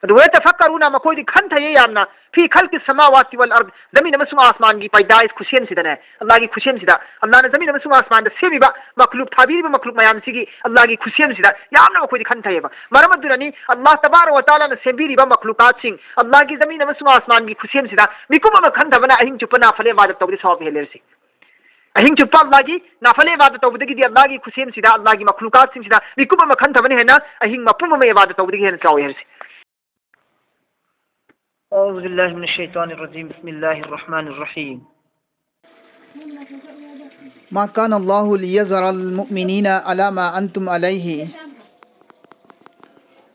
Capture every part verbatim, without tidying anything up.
ꯑꯗꯨꯒ ꯇꯐꯛꯀꯔꯨꯅ ꯃꯈꯣꯏꯗꯤ ꯈꯟꯊꯩꯌꯦ ꯌꯥꯝꯅ꯫ ꯐꯤ ꯈꯜꯀꯤ ꯁꯃꯥꯋꯥꯇꯤ ꯋꯥꯜ ꯑꯔꯗ, ꯖꯃꯤꯟ ꯑꯃꯁꯨꯡ ꯑꯥꯁꯃꯥꯟꯒꯤ ꯄꯥꯏꯗꯥꯏꯁ ꯈꯨꯁꯦꯝꯁꯤꯗꯅꯦ, ꯑꯜꯂꯥꯍꯒꯤ ꯈꯨꯁꯦꯝꯁꯤꯗ, ꯑꯜꯂꯥꯍꯅ ꯖꯃꯤꯟ ꯑꯃꯁꯨꯡ ꯑꯥꯁꯃꯥꯟꯗ ꯁꯦꯝꯃꯤꯕ ꯃꯈꯂꯨꯛ, ꯊꯥꯕꯤꯔꯤꯕ ꯃꯈꯂꯨꯛ ꯃꯌꯥꯝꯁꯤꯒꯤ ꯑꯜꯂꯥꯍꯒꯤ ꯈꯨꯁꯦꯝꯁꯤꯗ ꯌꯥꯝꯅ ꯃꯈꯣꯏꯗꯤ ꯈꯟꯊꯩꯌꯦꯕ꯫ ꯃꯔꯝ ꯑꯗꯨꯅꯅꯤ ꯑꯜꯂꯥꯍ ꯇꯕꯥꯔꯛ ꯋ ꯇꯥꯂꯥꯅ ꯁꯦꯝꯕꯤꯔꯤꯕ ꯃꯈꯂꯨꯀꯥꯠꯁꯤꯡ, ꯑꯜꯂꯥꯍꯒꯤ ꯖꯃꯤꯟ ꯑꯃꯁꯨꯡ ꯑꯥꯁꯃꯥꯟꯒꯤ ꯈꯨꯁꯦꯝꯁꯤꯗ ꯃꯤꯀꯨꯞ ꯑꯃ ꯈꯟꯊꯕꯅ ꯑꯍꯤꯡ ꯆꯨꯞꯄ ꯅꯥꯐꯂꯦ ꯏꯕꯥꯗꯠ ꯇꯧꯕꯗꯤ ꯁꯋꯥꯕ ꯍꯦꯜꯂꯦ ꯍꯥꯏꯔꯤꯁꯤ꯫ ꯑꯍꯤꯡ ꯆꯨꯞꯄ ꯑꯜꯂꯥꯍꯒꯤ ꯅꯥꯐꯂꯦ ꯏꯕꯥꯗꯠ ꯇꯧꯕꯗꯒꯤꯗꯤ ꯑꯜꯂꯥꯍꯒꯤ ꯈꯨꯁꯦꯝꯁꯤꯗ, ꯑꯜꯂꯥꯍꯒꯤ ꯃꯈꯂꯨꯀꯥꯠꯁꯤꯡꯁꯤꯗ ꯃꯤꯀꯨꯞ ꯑꯃ ꯈꯟꯊꯕꯅ ꯍꯦꯟꯅ ꯑꯍꯤꯡ ꯃꯄꯨꯝ ꯑꯃ ꯏꯕꯥꯗꯠ ꯇꯧꯕꯗꯒꯤ ꯍꯦꯟꯅ ꯆꯥꯎꯏ ꯍꯥꯏꯔꯤꯁꯤ꯫ أعوذ بالله من الشيطان الرجيم. بسم الله الرحمن الرحيم. ما كان الله ليذر المؤمنين على ما أنتم عليه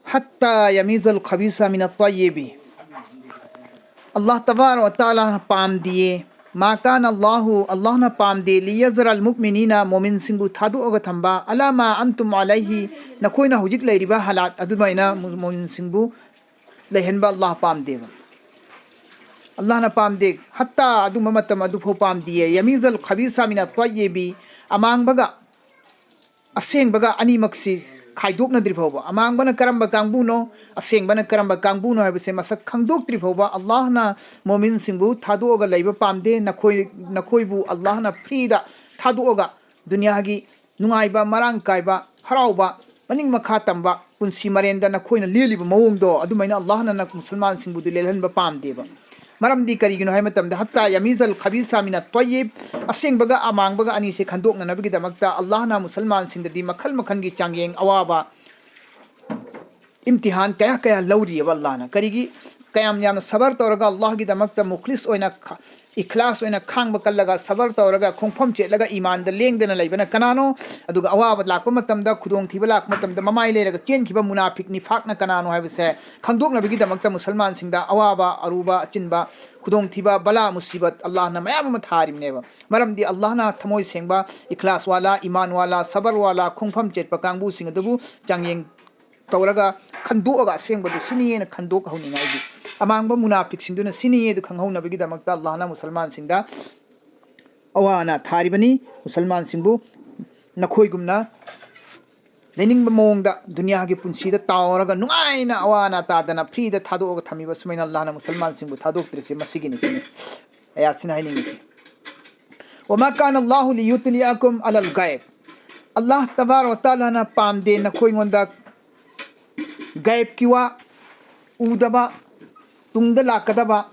حتى يميز الخبيث من الطيب. ꯑꯜꯂꯥꯍ ꯇꯕꯥꯔꯛ ꯋ ꯇꯥꯂꯥꯅ ꯄꯥꯝꯗꯤꯌꯦ꯫ ꯃꯥ ꯀꯥꯟ ꯑꯜꯂꯥꯍꯨ, ꯑꯜꯂꯥꯍꯅ ꯄꯥꯝꯗꯦ, ꯂꯤꯌꯖꯔ ꯑꯜ ꯃꯨꯛꯃꯤꯅꯤꯅ, ꯃꯣꯃꯤꯟꯁꯤꯡꯕꯨ ꯊꯥꯗꯣꯛꯑꯒ ꯊꯝꯕ, ꯑꯂꯥ ꯃꯥ ꯑꯟꯇꯨꯝ ꯑꯂꯩꯍꯤ, ꯅꯈꯣꯏꯅ ꯍꯧꯖꯤꯛ ꯂꯩꯔꯤꯕ ꯍꯥꯂꯥꯠ ꯑꯗꯨꯃꯥꯏꯅ ꯃꯨ-, ꯃꯣꯃꯤꯟꯁꯤꯡꯕꯨ ꯂꯩꯍꯟꯕ ꯑꯜꯂꯥꯍ ꯄꯥꯝꯗꯦꯕ꯫ ꯑꯜꯂꯥꯍꯅ ꯄꯥꯝꯗꯦ꯫ ꯍꯠꯇꯥ, ꯑꯗꯨꯝꯕ ꯃꯇꯝ ꯑꯗꯨꯐꯥꯎ ꯄꯥꯝꯗꯤꯌꯦ꯫ ꯌꯃꯤꯖꯜ ꯈꯕꯤꯁꯥ ꯃꯤꯅ ꯇ꯭ꯋꯥꯌꯦꯕꯤ, ꯑꯃꯥꯡꯕꯒ ꯑꯁꯦꯡꯕꯒ ꯑꯅꯤꯃꯛꯁꯤ ꯈꯥꯏꯗꯣꯛꯅꯗ꯭ꯔꯤ ꯐꯥꯎꯕ, ꯑꯃꯥꯡꯕꯅ ꯀꯔꯝꯕ ꯀꯥꯡꯕꯨꯅꯣ, ꯑꯁꯦꯡꯕꯅ ꯀꯔꯝꯕ ꯀꯥꯡꯕꯨꯅꯣ ꯍꯥꯏꯕꯁꯦ ꯃꯁꯛ ꯈꯪꯗꯣꯛꯇ꯭ꯔꯤ ꯐꯥꯎꯕ ꯑꯜꯂꯥꯍꯅ ꯃꯣꯃꯤꯟꯁꯤꯡꯕꯨ ꯊꯥꯗꯣꯛꯑꯒ ꯂꯩꯕ ꯄꯥꯝꯗꯦ꯫ ꯅꯈꯣꯏ, ꯅꯈꯣꯏꯕꯨ ꯑꯜꯂꯥꯍꯅ ꯐ꯭ꯔꯤꯗ ꯊꯥꯗꯣꯛꯑꯒ ꯗꯨꯅꯤꯌꯥꯒꯤ ꯅꯨꯡꯉꯥꯏꯕ, ꯃꯔꯥꯡ ꯀꯥꯏꯕ, ꯍꯔꯥꯎꯕ, ꯃꯅꯤꯡ ꯃꯈꯥ ꯇꯝꯕ ꯄꯨꯟꯁꯤ ꯃꯔꯦꯟꯗ ꯅꯈꯣꯏꯅ ꯂꯦꯜꯂꯤꯕ ꯃꯑꯣꯡꯗꯣ ꯑꯗꯨꯃꯥꯏꯅ ꯑꯜꯂꯥꯍꯅ ꯅ-, ꯃꯨꯁꯜꯃꯥꯟꯁꯤꯡꯕꯨꯗꯤ ꯂꯦꯜꯍꯟꯕ ꯄꯥꯝꯗꯦꯕ꯫ ꯃꯔꯝꯗꯤ ꯀꯔꯤꯒꯤꯅꯣ ꯍꯥꯏꯕ ꯃꯇꯝꯗ, ꯍꯠꯇꯥ ꯌꯥꯃꯤꯖꯜ ꯈꯕꯤꯁꯥ ꯃꯤꯅ ꯇ꯭ꯋꯥꯌꯤꯕ, ꯑꯁꯦꯡꯕꯒ ꯑꯃꯥꯡꯕꯒ ꯑꯅꯤꯁꯦ ꯈꯟꯗꯣꯛꯅꯅꯕꯒꯤꯗꯃꯛꯇ ꯑꯜꯂꯥꯍꯅ ꯃꯨꯁꯜꯃꯥꯟꯁꯤꯡꯗꯗꯤ ꯃꯈꯜ ꯃꯈꯜꯒꯤ ꯆꯥꯡꯌꯦꯡ, ꯑꯋꯥꯕ, ꯏꯝꯇꯤꯍꯥꯟ ꯀꯌꯥ ꯀꯌꯥ ꯂꯧꯔꯤꯑꯕ ꯑꯜꯂꯥꯍꯅ꯫ ꯀꯔꯤꯒꯤ ꯀꯌꯥꯝ ꯌꯥꯝꯅ ꯁꯕꯔ ꯇꯧꯔꯒ ꯑꯜꯂꯥꯍꯒꯤꯗꯃꯛꯇ ꯃꯨꯈꯂꯤꯁ ꯑꯣꯏꯅ ꯈ-, ꯏꯈ꯭ꯂꯥꯁ ꯑꯣꯏꯅ ꯈꯥꯡꯕ ꯀꯜꯂꯒ, ꯁꯕꯔ ꯇꯧꯔꯒ, ꯈꯣꯡꯐꯝ ꯆꯦꯠꯂꯒ, ꯏꯃꯥꯟꯗ ꯂꯦꯡꯗꯅ ꯂꯩꯕꯅ ꯀꯅꯥꯅꯣ? ꯑꯗꯨꯒ ꯑꯋꯥꯕ ꯂꯥꯛꯄ ꯃꯇꯝꯗ, ꯈꯨꯗꯣꯡꯊꯤꯕ ꯂꯥꯛꯄ ꯃꯇꯝꯗ ꯃꯃꯥꯏ ꯂꯩꯔꯒ ꯆꯦꯟꯈꯤꯕ ꯃꯨꯅꯥꯐꯤꯛ ꯅꯤꯐꯥꯛꯅ ꯀꯅꯥꯅꯣ ꯍꯥꯏꯕꯁꯦ ꯈꯪꯗꯣꯛꯅꯕꯒꯤꯗꯃꯛꯇ ꯃꯨꯁꯜꯃꯥꯟꯁꯤꯡꯗ ꯑꯋꯥꯕ, ꯑꯔꯨꯕ, ꯑꯆꯤꯟꯕ, ꯈꯨꯗꯣꯡꯊꯤꯕ, ꯕꯂꯥ, ꯃꯨꯁꯤꯕꯠ ꯑꯜꯂꯥꯍꯅ ꯃꯌꯥꯝ ꯑꯃ ꯊꯥꯔꯤꯕꯅꯦꯕ꯫ ꯃꯔꯝꯗꯤ ꯑꯜꯂꯥꯍꯅ ꯊꯃꯣꯏ ꯁꯦꯡꯕ, ꯏꯈ꯭ꯂꯥꯁ ꯋꯥꯂꯥ, ꯏꯃꯥꯟ ꯋꯥꯂꯥ, ꯁꯕꯔ ꯋꯥꯂꯥ, ꯈꯣꯡꯐꯝ ꯆꯦꯠꯄ ꯀꯥꯡꯕꯨꯁꯤꯡ ꯑꯗꯨꯕꯨ ꯆꯥꯡꯌꯦꯡ ꯇꯧꯔꯒ ꯈꯟꯗꯣꯛꯑꯒ ꯑꯁꯦꯡꯕꯗꯨ ꯁꯤꯅꯤꯌꯦꯅ ꯈꯟꯗꯣꯛꯍꯧꯅꯤꯡꯉꯥꯏꯒꯤ, ꯑꯃꯥꯡꯕ ꯃꯨꯅꯥꯐꯤꯛꯁꯤꯡꯗꯨꯅ ꯁꯤꯅꯤꯌꯦ ꯑꯗꯨ ꯈꯪꯍꯧꯅꯕꯒꯤꯗꯃꯛꯇ ꯑꯜꯂꯥꯍꯅ ꯃꯨꯁꯜꯃꯥꯟꯁꯤꯡꯗ ꯑꯋꯥ ꯑꯅꯥ ꯊꯥꯔꯤꯕꯅꯤ꯫ ꯃꯨꯁꯜꯃꯥꯟꯁꯤꯡꯕꯨ ꯅꯈꯣꯏꯒꯨꯝꯅ ꯂꯩꯅꯤꯡꯕ ꯃꯑꯣꯡꯗ ꯗꯨꯅꯤꯌꯥꯒꯤ ꯄꯨꯟꯁꯤꯗ ꯇꯥꯎꯔꯒ ꯅꯨꯡꯉꯥꯏꯅ ꯑꯋꯥ ꯑꯅꯥ ꯇꯥꯗꯅ ꯐ꯭ꯔꯤꯗ ꯊꯥꯗꯣꯛꯑꯒ ꯊꯝꯃꯤꯕ ꯁꯨꯃꯥꯏꯅ ꯑꯜꯂꯥꯍꯅ ꯃꯨꯁꯜꯃꯥꯟꯁꯤꯡꯕꯨ ꯊꯥꯗꯣꯛꯇ꯭ꯔꯤꯁꯦ ꯃꯁꯤꯒꯤꯅꯤ ꯁꯤꯅꯤ ꯑꯌꯥꯠꯁꯤꯅ ꯍꯥꯏꯅꯤꯡꯉꯤꯁꯦ꯫ وما كان الله ليطلعكم على الغيب. ꯑꯜꯂꯥꯍ ꯇꯕꯥꯔꯛ ꯋ ꯇꯥꯂꯥꯅ ꯄꯥꯝꯗꯦ ꯅꯈꯣꯏꯉꯣꯟꯗ ꯒꯥꯏꯕꯀꯤ ꯋꯥ, ꯎꯗꯕ, ꯇꯨꯡꯗ ꯂꯥꯛꯀꯗꯕ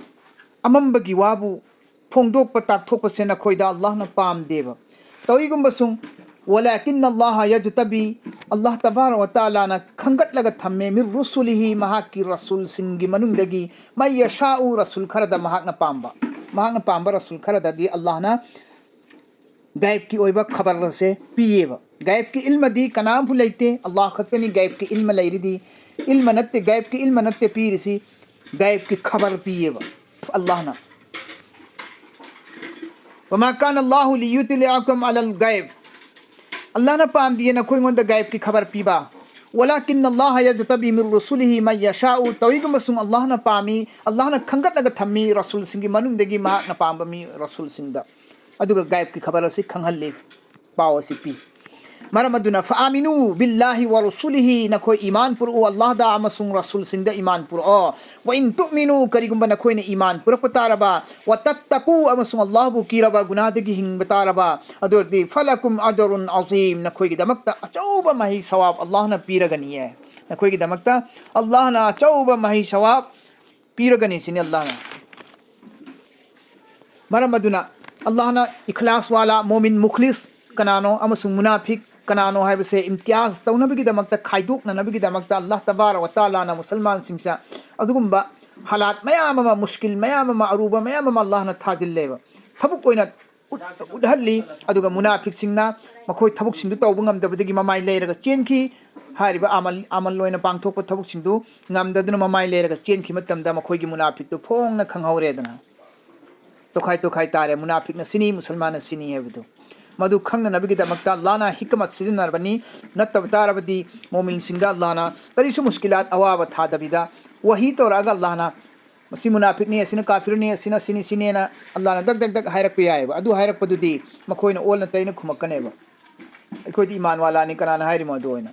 ꯑꯃꯝꯕꯒꯤ ꯋꯥꯕꯨ ꯐꯣꯡꯗꯣꯛꯄ ꯇꯥꯛꯊꯣꯛꯄꯁꯦ ꯅꯈꯣꯏꯗ ꯑꯜꯂꯥꯍꯅ ꯄꯥꯝꯗꯦꯕ꯫ ꯇꯧꯏꯒꯨꯝꯕꯁꯨꯡ, ولكن الله يجتبي, ꯑꯜꯂꯥꯍ ꯇꯕꯥꯔꯛ ꯋ ꯇꯥꯂꯥꯅ ꯈꯟꯒꯠꯂꯒ ꯊꯝꯃꯦ, من رسله, ꯃꯍꯥꯛꯀꯤ ꯔꯁꯨꯜꯁꯤꯡꯒꯤ ꯃꯅꯨꯡꯗꯒꯤ, من يشاء, ꯔꯁꯨꯜ ꯈꯔꯗ ꯃꯍꯥꯛꯅ ꯄꯥꯝꯕ, ꯃꯍꯥꯛꯅ ꯄꯥꯝꯕ ꯔꯁꯨꯜ ꯈꯔꯗꯗꯤ ꯑꯜꯂꯥꯍꯅ ꯒꯥꯏꯕꯀꯤ ꯑꯣꯏꯕ ꯈꯕꯔ ꯑꯁꯦ ꯄꯤꯌꯦꯕ꯫ ꯒꯥꯏꯕꯀꯤ ꯏꯜꯃꯗꯤ ꯀꯅꯥꯝꯐꯥꯎ ꯂꯩꯇꯦ, ꯑꯜꯂꯥꯍ ꯈꯛꯇꯅꯤ ꯒꯥꯏꯕꯀꯤ ꯏꯜꯃ ꯂꯩꯔꯤꯗꯤ꯫ ꯏꯜꯃ ꯅꯠꯇꯦ, ꯒꯥꯏꯕꯀꯤ ꯏꯜꯃ ꯅꯠꯇꯦ ꯄꯤꯔꯤꯁꯤ, ꯒꯥꯏꯕꯀꯤ ꯈꯕꯔ ꯄꯤꯌꯦꯕ ꯑꯜꯂꯥꯍꯅ꯫ وما كان الله ليطلعكم على الغيب. ꯑꯜꯂꯥꯍꯅ ꯄꯥꯝꯗꯤꯌꯦ ꯅꯈꯣꯏꯉꯣꯟꯗ ꯒꯥꯏꯕꯀꯤ ꯈꯕꯔ ꯄꯤꯕ꯫ ولكن الله يجتبي من رسله من يشاء. ꯇꯧꯏꯒꯨꯝꯕꯁꯨꯡ ꯑꯜꯂꯥꯍꯅ ꯄꯥꯝꯃꯤ, ꯑꯜꯂꯥꯍꯅ ꯈꯟꯒꯠꯂꯒ ꯊꯝꯃꯤ ꯔꯁꯨꯜꯁꯤꯡꯒꯤ ꯃꯅꯨꯡꯗꯒꯤ ꯃꯍꯥꯛꯅ ꯄꯥꯝꯕ ꯃꯤ ꯔꯁꯨꯜꯁꯤꯡꯗ꯫ ꯑꯗꯨꯒ ꯒꯥꯏꯕꯀꯤ ꯈꯕꯔ ꯑꯁꯤ ꯈꯪꯍꯜꯂꯤ, ꯄꯥꯎ ꯑꯁꯤ ꯄꯤ꯫ ꯃꯔꯝ ꯑꯗꯨꯅ, فآمنوا بالله ورسله, ꯅꯈꯣꯏ ꯏꯃꯥꯟ ꯄꯨꯔꯛꯎ ꯑꯜꯂꯥꯍꯗ ꯑꯃꯁꯨꯡ ꯔꯁꯨꯜꯁꯤꯡꯗ ꯏꯃꯥꯟ ꯄꯨꯔꯛꯑꯣ꯫ وإن تؤمنوا, ꯀꯔꯤꯒꯨꯝꯕ ꯅꯈꯣꯏꯅ ꯏꯃꯥꯟ ꯄꯨꯔꯛꯄ ꯇꯥꯔꯕ, وتتقوا, ꯑꯃꯁꯨꯡ ꯑꯜꯂꯥꯍꯕꯨ ꯀꯤꯔꯕ, ꯒꯨꯅꯥꯍꯗꯒꯤ ꯍꯤꯡꯕ ꯇꯥꯔꯕ, ꯑꯗꯨ ꯑꯣꯏꯔꯗꯤ, فلكم أجر عظيم, ꯅꯈꯣꯏꯒꯤꯗꯃꯛꯇ ꯑꯆꯧꯕ ꯃꯍꯩ ꯁꯋꯥꯕ ꯑꯜꯂꯥꯍꯅ ꯄꯤꯔꯒꯅꯤꯌꯦ꯫ ꯅꯈꯣꯏꯒꯤꯗꯃꯛꯇ ꯑꯜꯂꯥꯍꯅ ꯑꯆꯧꯕ ꯃꯍꯩ ꯁꯋꯥꯕ ꯄꯤꯔꯒꯅꯤ ꯁꯤꯅꯤ ꯑꯜꯂꯥꯍꯅ꯫ ꯃꯔꯝ ꯑꯗꯨꯅ ꯑꯜꯂꯥꯍꯅ ꯏꯈꯂꯥꯁ ꯋꯥꯂꯥ, ꯃꯣꯃꯤꯟ ꯃꯨꯈꯂꯤꯁ ꯀꯅꯥꯅꯣ ꯑꯃꯁꯨꯡ ꯃꯨꯅꯥꯐꯤꯛ ꯀꯅꯥꯅꯣ ꯍꯥꯏꯕꯁꯦ ꯏꯝꯇꯤꯌꯥꯖ ꯇꯧꯅꯕꯒꯤꯗꯃꯛꯇ, ꯈꯥꯏꯗꯣꯛꯅꯅꯕꯒꯤꯗꯃꯛꯇ ꯑꯜꯂꯥꯍ ꯇꯕꯥꯔꯛ ꯋ ꯇꯥꯂꯥꯅ ꯃꯨꯁꯜꯃꯥꯟꯁꯤꯡꯁꯦ ꯑꯗꯨꯒꯨꯝꯕ ꯍꯥꯂꯥꯠ ꯃꯌꯥꯝ ꯑꯃ, ꯃꯨꯁꯀꯤꯜ ꯃꯌꯥꯝ ꯑꯃ, ꯑꯔꯨꯕ ꯃꯌꯥꯝ ꯑꯃ ꯑꯜꯂꯥꯍꯅ ꯊꯥꯖꯤꯜꯂꯦꯕ꯫ ꯊꯕꯛ ꯑꯣꯏꯅ ꯎꯠ-, ꯎꯠꯍꯜꯂꯤ꯫ ꯑꯗꯨꯒ ꯃꯨꯅꯥꯐꯤꯛꯁꯤꯡꯅ ꯃꯈꯣꯏ ꯊꯕꯛꯁꯤꯡꯗꯨ ꯇꯧꯕ ꯉꯝꯗꯕꯗꯒꯤ ꯃꯃꯥꯏ ꯂꯩꯔꯒ ꯆꯦꯟꯈꯤ꯫ ꯍꯥꯏꯔꯤꯕ ꯑꯃꯜ, ꯑꯃꯜ ꯑꯣꯏꯅ ꯄꯥꯡꯊꯣꯛꯄ ꯊꯕꯛꯁꯤꯡꯗꯨ ꯉꯝꯗꯗꯨꯅ ꯃꯃꯥꯏ ꯂꯩꯔꯒ ꯆꯦꯟꯈꯤ ꯃꯇꯝꯗ ꯃꯈꯣꯏꯒꯤ ꯃꯨꯅꯥꯐꯤꯛꯇꯨ ꯐꯣꯡꯅ ꯈꯪꯍꯧꯔꯦꯗꯅ꯫ ꯇꯣꯈꯥꯏ ꯇꯣꯈꯥꯏ ꯇꯥꯔꯦ꯫ ꯃꯨꯅꯥꯐꯤꯛꯅ ꯁꯤꯅꯤ, ꯃꯨꯁꯜꯃꯥꯟꯅ ꯁꯤꯅꯤ ꯍꯥꯏꯕꯗꯨ꯫ ꯃꯗꯨ ꯈꯪꯅꯅꯕꯒꯤꯗꯃꯛꯇ ꯑꯜꯂꯥꯍꯅ ꯍꯤꯀꯃꯠ ꯁꯤꯖꯤꯟꯅꯔꯕꯅꯤ꯫ ꯅꯠꯇꯕ ꯇꯥꯔꯕꯗꯤ ꯃꯣꯃꯤꯟꯁꯤꯡꯗ ꯑꯜꯂꯥꯍꯅ ꯀꯔꯤꯁꯨ ꯃꯨꯁꯀꯤꯂꯥꯠ, ꯑꯋꯥꯕ ꯊꯥꯗꯕꯤꯗ ꯋꯥꯍꯤ ꯇꯧꯔꯛꯑꯒ ꯑꯜꯂꯥꯍꯅ ꯃꯁꯤ ꯃꯨꯅꯥꯐꯤꯛꯅꯤ, ꯑꯁꯤꯅ ꯀꯥꯐꯤꯔꯅꯤ, ꯑꯁꯤꯅ ꯁꯤꯅꯤ, ꯁꯤꯅꯦꯅ ꯑꯜꯂꯥꯍꯅ ꯗꯛ ꯗꯛ ꯗꯛ ꯍꯥꯏꯔꯛꯄ ꯌꯥꯏꯑꯕ꯫ ꯑꯗꯨ ꯍꯥꯏꯔꯛꯄꯗꯨꯗꯤ ꯃꯈꯣꯏꯅ ꯑꯣꯟꯅ ꯇꯩꯅ ꯈꯨꯝꯃꯛꯀꯅꯦꯕ꯫ ꯑꯩꯈꯣꯏꯗꯤ ꯏꯃꯥꯟ ꯋꯥꯂꯥꯅꯤ, ꯀꯅꯥꯅ ꯍꯥꯏꯔꯤꯃꯣ ꯑꯗꯨ ꯑꯣꯏꯅ?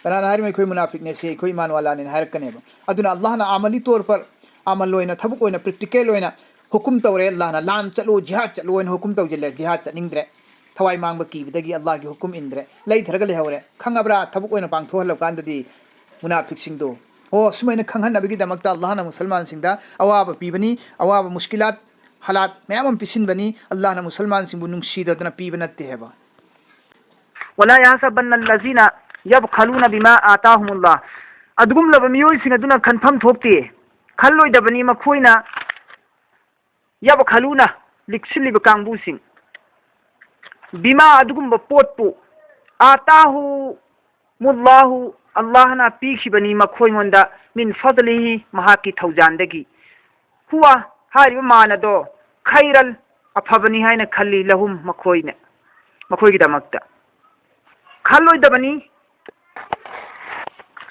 ꯀꯅꯥꯅ ꯍꯥꯏꯔꯤꯃꯣ ꯑꯩꯈꯣꯏ ꯃꯨꯅꯥꯐꯤꯛꯅꯦ ꯁꯤ? ꯑꯩꯈꯣꯏ ꯏꯃꯥꯟ ꯋꯥꯂꯥꯅꯤꯅ ꯍꯥꯏꯔꯛꯀꯅꯦꯕ꯫ ꯑꯗꯨꯅ ꯑꯜꯂꯥꯍꯅ ꯑꯃꯂꯤ ꯇꯣꯔ ꯄꯔ, ꯑꯃꯜ ꯑꯣꯏꯅ, ꯊꯕꯛ ꯑꯣꯏꯅ, ꯄ꯭ꯔꯦꯛꯇꯤꯀꯦꯜ ꯑꯣꯏꯅ ꯍꯨꯀꯨꯝ ꯇꯧꯔꯦ꯫ ꯑꯜꯂꯥꯍꯅ ꯂꯥꯟ ꯆꯠꯂꯣ, ꯖꯤꯍꯥꯗ ꯆꯠꯂꯣ ꯍꯥꯏꯅ ꯍꯨꯀꯨꯝ ꯇꯧꯁꯤꯜꯂꯦ꯫ ꯖꯤꯍꯥꯗ ꯆꯠꯅꯤꯡꯗ꯭ꯔꯦ, ꯊꯋꯥꯏ ꯃꯥꯡꯕ ꯀꯤꯕꯗꯒꯤ ꯑꯜꯂꯥꯍꯒꯤ ꯍꯨꯀꯨꯝ ꯏꯟꯗ꯭ꯔꯦ, ꯂꯩꯊꯔꯒ ꯂꯩꯍꯧꯔꯦ꯫ ꯈꯪꯉꯕ꯭ꯔꯥ? ꯊꯕꯛ ꯑꯣꯏꯅ ꯄꯥꯡꯊꯣꯛꯍꯜꯂꯕ ꯀꯥꯟꯗꯗꯤ ꯃꯨꯅꯥꯐꯤꯛꯁꯤꯡꯗꯣ, ꯑꯣ, ꯁꯨꯃꯥꯏꯅ ꯈꯪꯍꯟꯅꯕꯒꯤꯗꯃꯛꯇ ꯑꯜꯂꯥꯍꯅ ꯃꯨꯁꯜꯃꯥꯟꯁꯤꯡꯗ ꯑꯋꯥꯕ ꯄꯤꯕꯅꯤ, ꯑꯋꯥꯕ ꯃꯨꯁꯀꯤꯂꯥꯠ, ꯍꯥꯂꯥꯠ ꯃꯌꯥꯝ ꯑꯃ ꯄꯤꯁꯤꯟꯕꯅꯤ꯫ ꯑꯜꯂꯥꯍꯅ ꯃꯨꯁꯜꯃꯥꯟꯁꯤꯡꯕꯨ ꯅꯨꯡꯁꯤꯗꯗꯅ ꯄꯤꯕ ꯅꯠꯇꯦ ꯍꯥꯏꯕ꯫ ولا يحسبن الذين يبخلون بما آتاهم الله. ꯑꯗꯨꯒꯨꯝꯂꯕ ꯃꯤꯑꯣꯏꯁꯤꯡ ꯑꯗꯨꯅ ꯈꯟꯐꯝ ꯊꯣꯛꯇꯦ, ꯈꯜꯂꯣꯏꯗꯕꯅꯤ ꯃꯈꯣꯏꯅ, يبخلون, ꯂꯤꯛꯁꯤꯜꯂꯤꯕ ꯀꯥꯡꯕꯨꯁꯤꯡ, بما, ꯑꯗꯨꯒꯨꯝꯕ ꯄꯣꯠꯄꯨ, آتاهم الله, ꯑꯜꯂꯥꯍꯅ ꯄꯤꯈꯤꯕꯅꯤ ꯃꯈꯣꯏꯉꯣꯟꯗ, من فضله, ꯃꯍꯥꯛꯀꯤ ꯊꯧꯖꯥꯟꯗꯒꯤ, هو, ꯍꯥꯏꯔꯤꯕ ꯃꯥꯟ ꯑꯗꯣ, خيرا, ꯑꯐꯕꯅꯤ ꯍꯥꯏꯅ ꯈꯜꯂꯤ, لهم, ꯃꯈꯣꯏꯅ, ꯃꯈꯣꯏꯒꯤꯗꯃꯛꯇ꯫ ꯈꯜꯂꯣꯏꯗꯕꯅꯤ,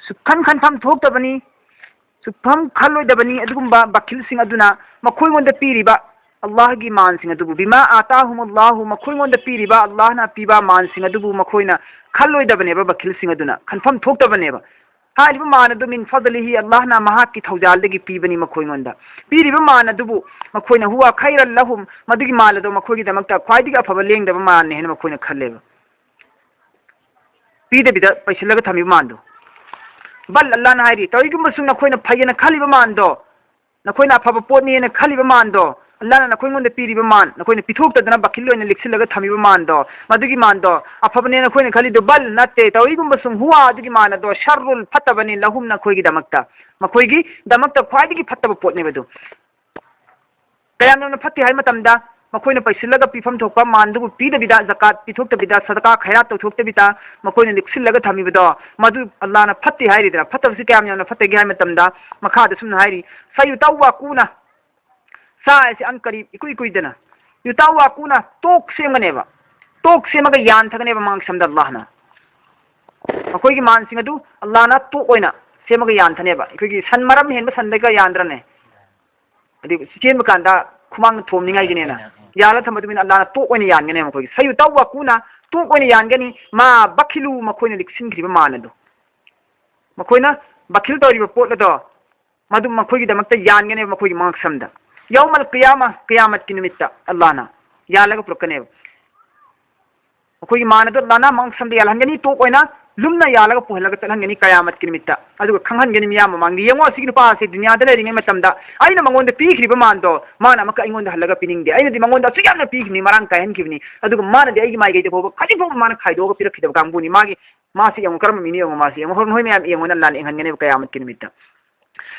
ꯁꯨꯛꯈꯟ ꯈꯟꯐꯝ ꯊꯣꯛꯇꯕꯅꯤ, ꯁꯨꯛꯈꯟ ꯈꯜꯂꯣꯏꯗꯕꯅꯤ꯫ ꯑꯗꯨꯒꯨꯝꯕ ꯕꯈꯤꯜꯁꯤꯡ ꯑꯗꯨꯅ ꯃꯈꯣꯏꯉꯣꯟꯗ ꯄꯤꯔꯤꯕ ꯑꯜꯂꯥꯍꯒꯤ ꯃꯥꯟꯁꯤꯡ ꯑꯗꯨꯕꯨ, بꯤꯃꯥ ꯑꯥꯇꯥꯍꯨꯃꯨꯜꯂꯥꯍꯨ, ꯃꯈꯣꯏꯉꯣꯟꯗ ꯄꯤꯔꯤꯕ ꯑꯜꯂꯥꯍꯅ ꯄꯤꯕ ꯃꯥꯟꯁꯤꯡ ꯑꯗꯨꯕꯨ ꯃꯈꯣꯏꯅ ꯈꯜꯂꯣꯏꯗꯕꯅꯦꯕ꯫ ꯕꯈꯤꯜꯁꯤꯡ ꯑꯗꯨꯅ ꯈꯟꯐꯝ ꯊꯣꯛꯇꯕꯅꯦꯕ꯫ ꯍꯥꯏꯔꯤꯕ ꯃꯥꯟ ꯑꯗꯨ ꯃꯤꯟ ꯐꯗꯂꯤꯍꯤ, ꯑꯜꯂꯥꯍꯅ ꯃꯍꯥꯛꯀꯤ ꯊꯧꯖꯥꯜꯗꯒꯤ ꯄꯤꯕꯅꯤ ꯃꯈꯣꯏꯉꯣꯟꯗ꯫ ꯄꯤꯔꯤꯕ ꯃꯥꯟ ꯑꯗꯨꯕꯨ ꯃꯈꯣꯏꯅ ꯍꯨꯋꯥ ꯈꯩꯔꯜ ꯂꯍꯨꯝ, ꯃꯗꯨꯒꯤ ꯃꯥꯟ ꯑꯗꯨ ꯃꯈꯣꯏꯒꯤꯗꯃꯛꯇ ꯈ꯭ꯋꯥꯏꯗꯒꯤ ꯑꯐꯕ ꯂꯦꯡꯗꯕ ꯃꯥꯟꯅꯤ ꯍꯥꯏꯅ ꯃꯈꯣꯏꯅ ꯈꯜꯂꯦꯕ꯫ ꯄꯤꯗꯕꯤꯗ ꯄꯩꯁꯤꯜꯂꯒ ꯊꯝꯃꯤꯕ ꯃꯥꯟꯗꯣ꯫ ꯕꯜ, ꯑꯜꯂꯥꯍꯅ ꯍꯥꯏꯔꯤ, ꯇꯧꯏꯒꯨꯝꯕꯁꯨ ꯅꯈꯣꯏꯅ ꯐꯩꯌꯦꯅ ꯈꯜꯂꯤꯕ ꯃꯥꯟꯗꯣ, ꯅꯈꯣꯏꯅ ꯑꯐꯕ ꯄꯣꯠꯅꯦꯅ ꯈꯜꯂꯤꯕ ꯃꯥꯟꯗꯣ, ꯑꯜꯂꯥꯍꯅ ꯅꯈꯣꯏꯉꯣꯟꯗ ꯄꯤꯔꯤꯕ ꯃꯥꯟ, ꯅꯈꯣꯏꯅ ꯄꯤꯊꯣꯛꯇꯗꯅ ꯕꯈꯤꯜ ꯑꯣꯏꯅ ꯂꯤꯛꯁꯤꯜꯂꯒ ꯊꯝꯃꯤꯕ ꯃꯥꯟꯗꯣ, ꯃꯗꯨꯒꯤ ꯃꯥꯟꯗꯣ ꯑꯐꯕꯅꯦ ꯅꯈꯣꯏꯅ ꯈꯜꯂꯤꯗꯣ꯫ ꯕꯜ, ꯅꯠꯇꯦ, ꯇꯧꯏꯒꯨꯝꯕꯁꯨ ꯍꯨꯋꯥ, ꯑꯗꯨꯒꯤ ꯃꯥꯟ ꯑꯗꯣ, ꯁꯔꯔꯨꯜ, ꯐꯠꯇꯕꯅꯤ, ꯂꯍꯨꯝ, ꯅꯈꯣꯏꯒꯤꯗꯃꯛꯇ, ꯃꯈꯣꯏꯒꯤꯗꯃꯛꯇ ꯈ꯭ꯋꯥꯏꯗꯒꯤ ꯐꯠꯇꯕ ꯄꯣꯠꯅꯦꯕ ꯑꯗꯨ꯫ ꯀꯌꯥꯝ ꯌꯥꯝꯅ ꯐꯠꯇꯦ ꯍꯥꯏꯕ ꯃꯇꯝꯗ, ꯃꯈꯣꯏꯅ ꯄꯩꯁꯤꯜꯂꯒ ꯄꯤꯐꯝ ꯊꯣꯛꯄ ꯃꯥꯟꯗꯨꯕꯨ ꯄꯤꯗꯕꯤꯗ, ꯖꯀꯥꯠ ꯄꯤꯊꯣꯛꯇꯕꯤꯗ, ꯁꯗꯀꯥ ꯈꯩꯔꯥꯠ ꯇꯧꯊꯣꯛꯇꯕꯤꯗ ꯃꯈꯣꯏꯅ ꯂꯤꯛꯁꯤꯜꯂꯒ ꯊꯝꯃꯤꯕꯗꯣ, ꯃꯗꯨ ꯑꯜꯂꯥꯍꯅ ꯐꯠꯇꯦ ꯍꯥꯏꯔꯤꯗꯅ꯫ ꯐꯠꯇꯕꯁꯤ ꯀꯌꯥꯝ ꯌꯥꯝꯅ ꯐꯠꯇꯒꯦ ꯍꯥꯏꯕ ꯃꯇꯝꯗ, ꯃꯈꯥꯗ ꯁꯨꯝꯅ ꯍꯥꯏꯔꯤ, ꯁꯌꯨꯇꯧꯋꯥꯀꯨꯅ, ꯁꯥ ꯍꯥꯏꯁꯤ ꯑꯟ ꯀꯔꯤꯕ, ꯏꯀꯨꯏ ꯀꯨꯏꯗꯅ, ꯌꯨꯇꯧꯋꯥꯀꯨꯅ, ꯇꯣꯛ ꯁꯦꯝꯒꯅꯦꯕ꯫ ꯇꯣꯛ ꯁꯦꯝꯃꯒ ꯌꯥꯟꯊꯒꯅꯦꯕ ꯃꯉꯛꯁꯝꯗ ꯑꯜꯂꯥꯍꯅ꯫ ꯃꯈꯣꯏꯒꯤ ꯃꯥꯟꯁꯤꯡ ꯑꯗꯨ ꯑꯜꯂꯥꯍꯅ ꯇꯣꯛ ꯑꯣꯏꯅ ꯁꯦꯝꯃꯒ ꯌꯥꯟꯊꯅꯦꯕ꯫ ꯑꯩꯈꯣꯏꯒꯤ ꯁꯟ ꯃꯔꯝ ꯍꯦꯟꯕ ꯁꯟꯗꯒ ꯌꯥꯟꯗ꯭ꯔꯅꯦ? ꯑꯗꯨ ꯆꯦꯟꯕ ꯀꯥꯟꯗ ꯁꯨꯃꯥꯡꯗ ꯊꯣꯝꯅꯤꯡꯉꯥꯏꯒꯤꯅꯦꯅ ꯌꯥꯜꯂ ꯊꯝꯕ ꯑꯗꯨꯃꯤꯅ ꯑꯜꯂꯥꯍꯅ ꯇꯣꯛ ꯑꯣꯏꯅ ꯌꯥꯟꯒꯅꯤ ꯃꯈꯣꯏꯒꯤ꯫ ꯁꯌꯨꯇꯋ꯭ꯋꯥꯀꯨꯅ, ꯇꯣꯛ ꯑꯣꯏꯅ ꯌꯥꯟꯒꯅꯤ꯫ ꯃꯥ ꯕꯈꯤꯂꯨ, ꯃꯈꯣꯏꯅ ꯂꯤꯛꯁꯤꯟꯈ꯭ꯔꯤꯕ ꯃꯥꯟ ꯑꯗꯨ꯫ ꯃꯈꯣꯏꯅ ꯕꯈꯤꯜ ꯇꯧꯔꯤꯕ ꯄꯣꯠ ꯑꯗꯣ ꯃꯗꯨ ꯃꯈꯣꯏꯒꯤꯗꯃꯛꯇ ꯌꯥꯟꯒꯅꯦꯕ ꯃꯈꯣꯏꯒꯤ ꯃꯉꯛꯁꯝꯗ꯫ ꯌꯧꯃꯜ ꯀꯤꯌꯥꯃ, ꯀꯤꯌꯥꯃꯠꯀꯤ ꯅꯨꯃꯤꯠꯇ ꯑꯜꯂꯥꯍꯅ ꯌꯥꯜꯂꯒ ꯄꯨꯔꯛꯀꯅꯦꯕ꯫ ꯃꯈꯣꯏꯒꯤ ꯃꯥꯟ ꯑꯗꯨ ꯑꯜꯂꯥꯍꯅ ꯃꯉꯛꯁꯝꯗ ꯌꯥꯜꯍꯟꯒꯅꯤ, ꯇꯣꯛ ꯑꯣꯏꯅ ꯂꯨꯝꯅ ꯌꯥꯜꯂꯒ ꯄꯨꯍꯜꯂꯒ ꯆꯠꯍꯟꯒꯅꯤ ꯀꯌꯥꯃꯠꯀꯤ ꯅꯨꯃꯤꯠꯇ꯫ ꯑꯗꯨꯒ ꯈꯪꯍꯟꯒꯅꯤ ꯃꯤꯌꯥꯝ ꯃꯃꯥꯡꯗ, "ꯌꯦꯡꯉꯣ, ꯑꯁꯤꯒꯤ ꯅꯨꯄꯥ ꯑꯁꯤ ꯗꯨꯅꯤꯌꯥꯗ ꯂꯩꯔꯤꯉꯩ ꯃꯇꯝꯗ ꯑꯩꯅ ꯃꯉꯣꯟꯗ ꯄꯤꯈ꯭ꯔꯤꯕ ꯃꯥꯟꯗꯣ ꯃꯥꯅ ꯑꯃꯨꯛꯀ ꯑꯩꯉꯣꯟꯗ ꯍꯜꯂꯒ ꯄꯤꯅꯤꯡꯗꯦ꯫ ꯑꯩꯅꯗꯤ ꯃꯉꯣꯟꯗ ꯑꯁꯨꯛ ꯌꯥꯝꯅ ꯄꯤꯈꯤꯕꯅꯤ, ꯃꯔꯥꯡ ꯀꯥꯏꯍꯟꯈꯤꯕꯅꯤ, ꯑꯗꯨꯒ ꯃꯥꯅꯗꯤ ꯑꯩꯒꯤ ꯃꯥꯏꯀꯩꯗ ꯐꯥꯎꯕ ꯈꯖꯤꯛ ꯐꯥꯎꯕ ꯃꯥꯅ ꯈꯥꯏꯗꯣꯛꯑꯒ ꯄꯤꯔꯛꯈꯤꯗꯕ ꯀꯥꯡꯕꯨꯅꯤ꯫ ꯃꯥꯒꯤ, ꯃꯥꯁꯤ ꯌꯦꯡꯉꯣ, ꯀꯔꯝꯕ ꯃꯤꯅꯣ ꯌꯦꯡꯉꯣ, ꯃꯥꯁꯤ ꯌꯦꯡꯉꯣ, ꯍꯣꯏ, ꯅꯣꯏ ꯃꯌꯥꯝ ꯌꯦꯡꯉꯣꯅ ꯑꯜꯂꯥꯍꯅ ꯌꯦꯡꯍꯟꯒꯅꯦꯕ ꯀꯌꯥꯃꯠꯀꯤ ꯅꯨꯃꯤꯠꯇ꯫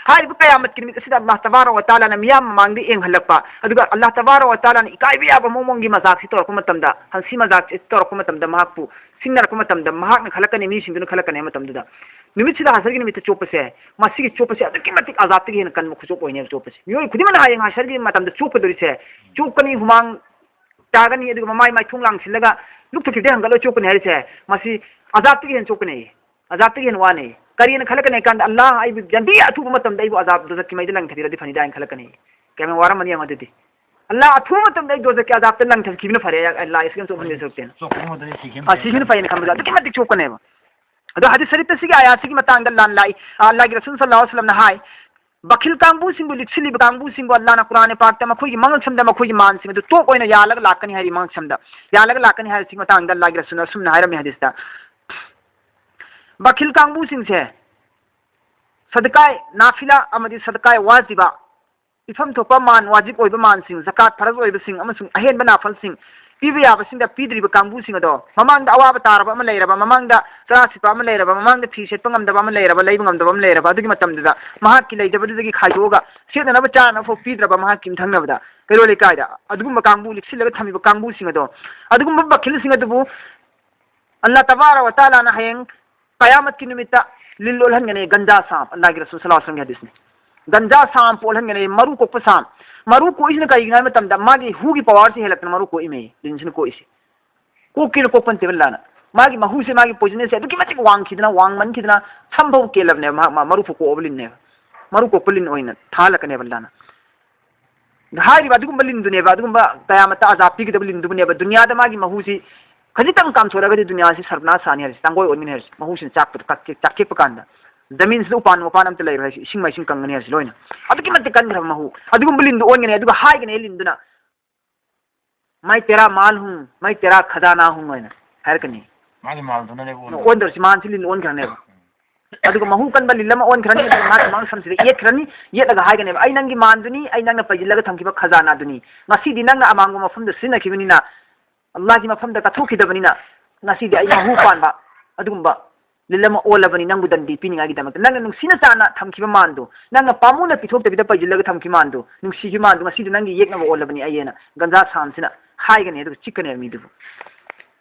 ꯍꯥꯏꯔꯤꯕ ꯀꯌꯥꯃꯠꯀꯤ ꯅꯨꯃꯤꯠ ꯑꯁꯤꯗ ꯑꯜꯂꯥꯍ ꯇꯕꯥꯔꯛ ꯋ ꯇꯥꯂꯥꯅ ꯃꯤꯌꯥꯝ ꯃꯃꯥꯡꯗ ꯌꯦꯡꯍꯜꯂꯛꯄ, ꯑꯗꯨꯒ ꯑꯜꯂꯥꯍ ꯇꯕꯥꯔꯛ ꯋ ꯇꯥꯂꯥꯅ ꯏꯀꯥꯏꯕ ꯌꯥꯕ ꯃꯑꯣꯡꯒꯤ ꯃꯖꯥꯛꯁꯤ ꯇꯧꯔꯛꯄ ꯃꯇꯝꯗ, ꯍꯟꯁꯤ ꯃꯖꯥꯛꯁꯤ ꯇꯧꯔꯛꯄ ꯃꯇꯝꯗ, ꯃꯍꯥꯛꯄꯨ ꯁꯤꯡꯅꯔꯛꯄ ꯃꯇꯝꯗ, ꯃꯍꯥꯛꯅ ꯈꯜꯂꯛꯀꯅꯤ, ꯃꯤꯁꯤꯡꯗꯨꯅ ꯈꯜꯂꯛꯀꯅꯤ ꯍꯥꯏꯕ ꯃꯇꯝꯗꯨꯗ, ꯅꯨꯃꯤꯠꯁꯤꯗ ꯍꯁꯔꯒꯤ ꯅꯨꯃꯤꯠꯇ ꯆꯣꯞꯄꯁꯦ, ꯃꯁꯤꯒꯤ ꯆꯣꯞꯄꯁꯦ ꯑꯗꯨꯛꯀꯤ ꯃꯇꯤꯛ ꯑꯖꯥꯕꯇꯒꯤ ꯍꯦꯟꯅ ꯀꯟꯕ ꯈꯨꯆꯣꯞ ꯑꯣꯏꯅꯦꯕ ꯆꯣꯞꯄꯁꯦ꯫ ꯃꯤꯑꯣꯏ ꯈꯨꯗꯤꯡꯃꯛꯅ ꯍꯌꯦꯡ ꯍꯁꯔꯒꯤ ꯃꯇꯝꯗ ꯆꯣꯞꯀꯗꯧꯔꯤꯁꯦ, ꯆꯣꯞꯀꯅꯤ, ꯍꯨꯃꯥꯡ ꯇꯥꯒꯅꯤ, ꯑꯗꯨꯒ ꯃꯃꯥꯏ ꯃꯥꯏꯊꯣꯡ ꯂꯥꯡꯁꯤꯜꯂꯒ ꯂꯨꯛ ꯊꯨꯞꯈꯤꯕꯗꯩ ꯍꯪꯒꯠꯂꯒ ꯆꯣꯞꯀꯅꯤ ꯍꯥꯏꯔꯤꯁꯦ, ꯃꯁꯤ ꯑꯖꯥꯕꯇꯒꯤ ꯍꯦꯟꯅ ꯆꯣꯞꯀꯅꯤ꯫ ꯑꯖꯥꯕꯇꯒꯤ ꯍꯦꯟꯅ ꯋꯥꯅꯤ꯫ ꯀꯔꯤꯅ ꯈꯜꯂꯛꯀꯅꯤ ꯍꯥꯏ ꯀꯥꯟꯗ, "ꯑꯜꯂꯥꯍ, ꯑꯩꯕꯨ ꯖꯜꯗꯤ ꯑꯊꯨꯕ ꯃꯇꯝꯗ ꯑꯩꯕꯨ ꯑꯖꯥꯕ ꯗꯣꯖꯛꯀꯤ ꯃꯩꯗ ꯂꯪꯊꯕꯤꯔꯗꯤ ꯐꯅꯤꯗꯥ" ꯍꯥꯏꯅ ꯈꯜꯂꯛꯀꯅꯤ꯫ ꯀꯌꯥꯝ ꯋꯥꯔꯝꯃꯅꯤ ꯌꯦꯡꯉꯣ ꯑꯗꯨꯗꯤ꯫ "ꯑꯜꯂꯥꯍ, ꯑꯊꯨꯕ ꯃꯇꯝꯗ ꯑꯩ ꯗꯣꯖꯛꯀꯤ ꯑꯖꯥꯕꯇ ꯂꯪꯊꯈꯤꯕꯅ ꯐꯔꯦ, ꯑꯜꯂꯥꯍ, ꯏꯁꯀꯦꯟ ꯆꯣꯞꯍꯟꯗꯣꯏ ꯁꯔꯨꯛꯇꯦꯅ"꯫ ꯆꯣꯞꯄ ꯃꯇꯝꯗ ꯁꯤꯈꯤꯕꯅ ꯑꯥ, ꯐꯩ꯫ ꯁꯤꯈꯤꯕꯅ ꯐꯩꯅ ꯈꯟꯕꯗꯣ ꯑꯗꯨꯛꯀꯤ ꯃꯇꯤꯛ ꯆꯣꯞꯀꯅꯦꯕ꯫ ꯑꯗꯣ ꯍꯗꯤꯁ ꯁꯔꯤꯐꯇ ꯁꯤꯒꯤ ꯑꯥꯌꯥꯠꯁꯤꯒꯤ ꯃꯇꯥꯡꯗ ꯂꯥꯟ ꯂꯥꯛꯏ꯫ ꯑꯥ, ꯑꯜꯂꯥꯍꯒꯤ ꯔꯁꯨꯜ ꯁꯜꯂꯜꯂꯥꯍꯨ ꯑꯂꯩꯍꯤ ꯋꯁꯜꯂꯝꯅ ꯍꯥꯏ, ꯕꯈꯤꯜ ꯀꯥꯡꯕꯨꯁꯤꯡꯕꯨ ꯂꯤꯛꯁꯤꯜꯂꯤꯕ ꯀꯥꯡꯕꯨꯁꯤꯡꯕꯨ ꯑꯜꯂꯥꯍꯅ ꯀꯨꯔꯥꯟ ꯄꯥꯛꯇ ꯃꯈꯣꯏꯒꯤ ꯃꯉꯛꯁꯝꯗ ꯃꯈꯣꯏꯒꯤ ꯃꯥꯟꯁꯤꯡ ꯑꯗꯨ ꯇꯣꯛ ꯑꯣꯏꯅ ꯌꯥꯜꯂꯒ ꯂꯥꯛꯀꯅꯤ ꯍꯥꯏꯔꯤ, ꯃꯉꯛꯁꯝꯗ ꯌꯥꯜꯂꯒ ꯂꯥꯛꯀꯅꯤ ꯍꯥꯏꯔꯤꯁꯤꯒꯤ ꯃꯇꯥꯡꯗ ꯑꯜꯂꯥꯍꯒꯤ ꯔꯁꯨꯜꯅ ꯑꯁꯨꯝꯅ ꯍꯥꯏꯔꯝꯃꯤ ꯍꯗꯤꯁꯇ, ꯕꯈꯤꯜ ꯀꯥꯡꯕꯨꯁꯤꯡꯁꯦ ꯁꯗꯀꯥꯏ ꯅꯥꯐꯤꯂꯥ ꯑꯃꯗꯤ ꯁꯗꯀꯥꯏ ꯋꯥꯖꯤꯕ, ꯄꯤꯐꯝ ꯊꯣꯛꯄ ꯃꯥꯟ, ꯋꯥꯖꯤꯕ ꯑꯣꯏꯕ ꯃꯥꯟꯁꯤꯡ, ꯖꯀꯥꯠ ꯐꯔꯖ ꯑꯣꯏꯕꯁꯤꯡ ꯑꯃꯁꯨꯡ ꯑꯍꯦꯟꯕ ꯅꯥꯐꯜꯁꯤꯡ ꯄꯤꯕ ꯌꯥꯕꯁꯤꯡꯗ ꯄꯤꯗ꯭ꯔꯤꯕ ꯀꯥꯡꯕꯨꯁꯤꯡ ꯑꯗꯣ, ꯃꯃꯥꯡꯗ ꯑꯋꯥꯕ ꯇꯥꯔꯕ ꯑꯃ ꯂꯩꯔꯕ, ꯃꯃꯥꯡꯗ ꯆꯔꯥ ꯁꯤꯠꯄ ꯑꯃ ꯂꯩꯔꯕ, ꯃꯃꯥꯡꯗ ꯐꯤ ꯁꯦꯠꯄ ꯉꯝꯗꯕ ꯑꯃ ꯂꯩꯔꯕ, ꯂꯩꯕ ꯉꯝꯗꯕ ꯑꯃ ꯂꯩꯔꯕ, ꯑꯗꯨꯒꯤ ꯃꯇꯝꯗꯨꯗ ꯃꯍꯥꯛꯀꯤ ꯂꯩꯖꯕꯗꯨꯗꯒꯤ ꯈꯥꯏꯗꯣꯛꯑꯒ ꯁꯦꯠꯅꯅꯕ ꯆꯥꯅꯅꯕ ꯐꯥꯎ ꯄꯤꯗ꯭ꯔꯕ ꯃꯍꯥꯛꯀꯤ ꯌꯨꯝꯊꯪꯅꯕꯗ, ꯀꯩꯔꯣꯜ ꯂꯩꯀꯥꯏꯗ, ꯑꯗꯨꯒꯨꯝꯕ ꯀꯥꯡꯕꯨ ꯂꯤꯛꯁꯤꯜꯂꯒ ꯊꯝꯃꯤꯕ ꯀꯥꯡꯕꯨꯁꯤꯡ ꯑꯗꯣ, ꯑꯗꯨꯒꯨꯝꯕ ꯕꯈꯤꯜꯁꯤꯡ ꯑꯗꯨꯕꯨ ꯑꯜꯂꯥꯍ ꯇꯕꯥꯔꯛ ꯋ ꯇꯥꯂꯥꯅ ꯍꯌꯦꯡ ꯀꯌꯥꯃꯠꯀꯤ ꯅꯨꯃꯤꯠꯇ ꯂꯤꯟ ꯑꯣꯜꯍꯟꯒꯅꯤ, ꯒꯟꯖꯥ ꯁꯥꯝ, ꯑꯜꯂꯥꯍꯒꯤ ꯔꯁꯨꯜ ꯁꯜꯂꯜꯂꯥꯍꯨ ꯑꯂꯩꯍꯤ ꯋꯁꯜꯂꯝꯒꯤ ꯍꯗꯤꯁꯅꯤ꯫ ꯒꯟꯖꯥ ꯁꯥꯝ ꯄꯣꯛꯍꯟꯒꯅꯤ, ꯃꯔꯨ ꯀꯣꯛꯄ ꯁꯥꯝ꯫ ꯃꯔꯨ ꯀꯣꯛꯏꯁꯤꯅ ꯀꯔꯤꯒꯤꯅꯣ ꯍꯥꯏꯕ ꯃꯇꯝꯗ ꯃꯥꯒꯤ ꯍꯨꯒꯤ ꯄꯋꯥꯔꯁꯤ ꯍꯦꯜꯂꯛꯇꯅ ꯃꯔꯨ ꯀꯣꯛꯏꯃꯦ, ꯂꯤꯟꯁꯤꯅ ꯀꯣꯛꯏꯁꯤ꯫ ꯀꯣꯛꯀꯦꯅ ꯀꯣꯛꯄ ꯅꯠꯇꯦꯕ ꯑꯜꯂꯥꯍꯅ꯫ ꯃꯥꯒꯤ ꯃꯍꯨꯁꯦ, ꯃꯥꯒꯤ ꯄꯣꯏꯖꯅꯁꯁꯦ ꯑꯗꯨꯛꯀꯤ ꯃꯇꯤꯛ ꯋꯥꯡꯈꯤꯗꯅ, ꯋꯥꯡꯃꯟꯈꯤꯗꯅ ꯁꯝ ꯐꯥꯎ ꯀꯦꯜꯂꯕꯅꯦꯕ꯫ ꯃꯍꯥꯛ, ꯃꯥ ꯃꯔꯨ ꯐꯥꯎ ꯀꯣꯛꯑꯕ ꯂꯤꯟꯅꯦꯕ꯫ ꯃꯔꯨ ꯀꯣꯛꯄ ꯂꯤꯟ ꯑꯣꯏꯅ ꯊꯥꯍꯜꯂꯛꯀꯅꯦꯕ ꯑꯜꯂꯥꯍꯅ꯫ ꯍꯥꯏꯔꯤꯕ ꯑꯗꯨꯒꯨꯝꯕ ꯂꯤꯟꯗꯨꯅꯦꯕ, ꯑꯗꯨꯒꯨꯝꯕ ꯀꯌꯥꯃꯠꯇ ꯑꯖꯥꯕ ꯄꯤꯒꯗꯕ ꯂꯤꯟꯗꯨꯕꯨꯅꯦꯕ, ꯗꯨꯅꯤꯌꯥꯗ ꯃꯥꯒꯤ ꯃꯍꯨꯁꯤ ꯈꯖꯤꯛꯇꯪ ꯀꯥꯝꯊꯣꯔꯛꯑꯒꯗꯤ ꯗꯨꯅꯤꯌꯥꯁꯤ ꯁꯔꯕꯅꯥꯁ ꯁꯥꯅꯤ ꯍꯥꯏꯔꯤꯁꯤ, ꯇꯥꯡꯒꯣꯏ ꯑꯣꯟꯒꯅꯤ ꯍꯥꯏꯔꯤꯁꯤ, ꯃꯍꯨꯁꯤꯅ ꯆꯥꯛꯄꯗ ꯀꯛ-, ꯆꯥꯛꯊꯦꯛꯄ ꯀꯥꯟꯗ꯫ ꯖꯃꯤꯟꯁꯤꯗ ꯎꯄꯥꯟ ꯋꯥꯄꯥꯟ ꯑꯝꯇ ꯂꯩꯔꯣꯏ ꯍꯥꯏꯁꯤ, ꯏꯁꯤꯡ ꯃꯥꯏꯁꯤꯡ ꯀꯪꯒꯅꯤ ꯍꯥꯏꯔꯤꯁꯤ ꯂꯣꯏꯅ꯫ ꯑꯗꯨꯛꯀꯤ ꯃꯇꯤꯛ ꯀꯟꯈ꯭ꯔꯕ ꯃꯍꯨ꯫ ꯑꯗꯨꯒꯨꯝꯕ ꯂꯤꯟꯗꯨ ꯑꯣꯟꯒꯅꯤ, ꯑꯗꯨꯒ ꯍꯥꯏꯒꯅꯤ ꯂꯤꯟꯗꯨꯅ, "ꯃꯥꯏ ꯇꯦꯔꯥ ꯃꯥꯜ ꯍꯨꯡ, ꯃꯥꯏ ꯇꯦꯔꯥ ꯈꯖꯥꯅꯥ ꯍꯨꯡ" ꯍꯥꯏꯅ ꯍꯥꯏꯔꯛꯀꯅꯤ꯫ ꯃꯥꯒꯤ ꯃꯥꯜꯗꯨꯅꯅꯦꯕ ꯑꯣꯟꯗꯣꯏꯁꯦ꯫ ꯑꯣꯟꯗꯧꯔꯤꯁꯤ, ꯃꯥꯟꯁꯤ ꯂꯤꯟ ꯑꯣꯟꯈ꯭ꯔꯅꯦꯕ꯫ ꯑꯗꯨꯒ ꯃꯍꯨ ꯀꯟꯕ ꯂꯤꯟ ꯑꯃ ꯑꯣꯟꯈ꯭ꯔꯅꯤ, ꯑꯗꯨꯒ ꯃꯥꯒꯤ ꯃꯥꯡ ꯁꯝꯁꯤꯗ ꯌꯦꯠꯈ꯭ꯔꯅꯤ, ꯌꯦꯠꯂꯒ ꯍꯥꯏꯒꯅꯦꯕ, "ꯑꯩ ꯅꯪꯒꯤ ꯃꯥꯟꯗꯨꯅꯤ, ꯑꯩ ꯅꯪꯅ ꯄꯩꯁꯤꯜꯂꯒ ꯊꯝꯈꯤꯕ ꯈꯖꯥꯅꯥꯗꯨꯅꯤ꯫ ꯉꯁꯤꯗꯤ ꯅꯪꯅ ꯑꯃꯥꯡꯕ ꯃꯐꯝꯗ ꯁꯤꯖꯤꯟꯅꯈꯤꯕꯅꯤꯅ, ꯑꯜꯂꯥꯍꯒꯤ ꯃꯐꯝꯗ ꯀꯠꯊꯣꯛꯈꯤꯗꯕꯅꯤꯅ, ꯉꯁꯤꯗꯤ ꯑꯩ ꯃꯍꯨ ꯄꯥꯟꯕ ꯑꯗꯨꯒꯨꯝꯕ ꯂꯤꯟ ꯑꯃ ꯑꯣꯜꯂꯕꯅꯤ, ꯅꯪꯕꯨ ꯗꯟꯗꯤ ꯄꯤꯅꯤꯡꯉꯥꯏꯒꯤꯗꯃꯛꯇ꯫ ꯅꯪꯅ ꯅꯨꯡꯁꯤꯅ ꯆꯥꯅ ꯊꯝꯈꯤꯕ ꯃꯥꯟꯗꯨ, ꯅꯪꯅ ꯄꯥꯝꯃꯨꯅ ꯄꯤꯊꯣꯛꯇꯕꯤꯗ ꯄꯩꯁꯤꯜꯂꯒ ꯊꯝꯈꯤꯕ ꯃꯥꯟꯗꯨ, ꯅꯨꯡꯁꯤꯈꯤꯕ ꯃꯥꯟꯗꯨ, ꯉꯁꯤꯗꯤ ꯅꯪꯒꯤ ꯌꯦꯛꯅꯕ ꯑꯣꯜꯂꯕꯅꯤ ꯑꯩ" ꯍꯥꯏꯅ ꯒꯟꯖꯥ ꯁꯥꯝꯁꯤꯅ ꯍꯥꯏꯒꯅꯤ, ꯑꯗꯨꯒ ꯆꯤꯛꯀꯅꯦꯕ ꯃꯤꯗꯨꯕꯨ꯫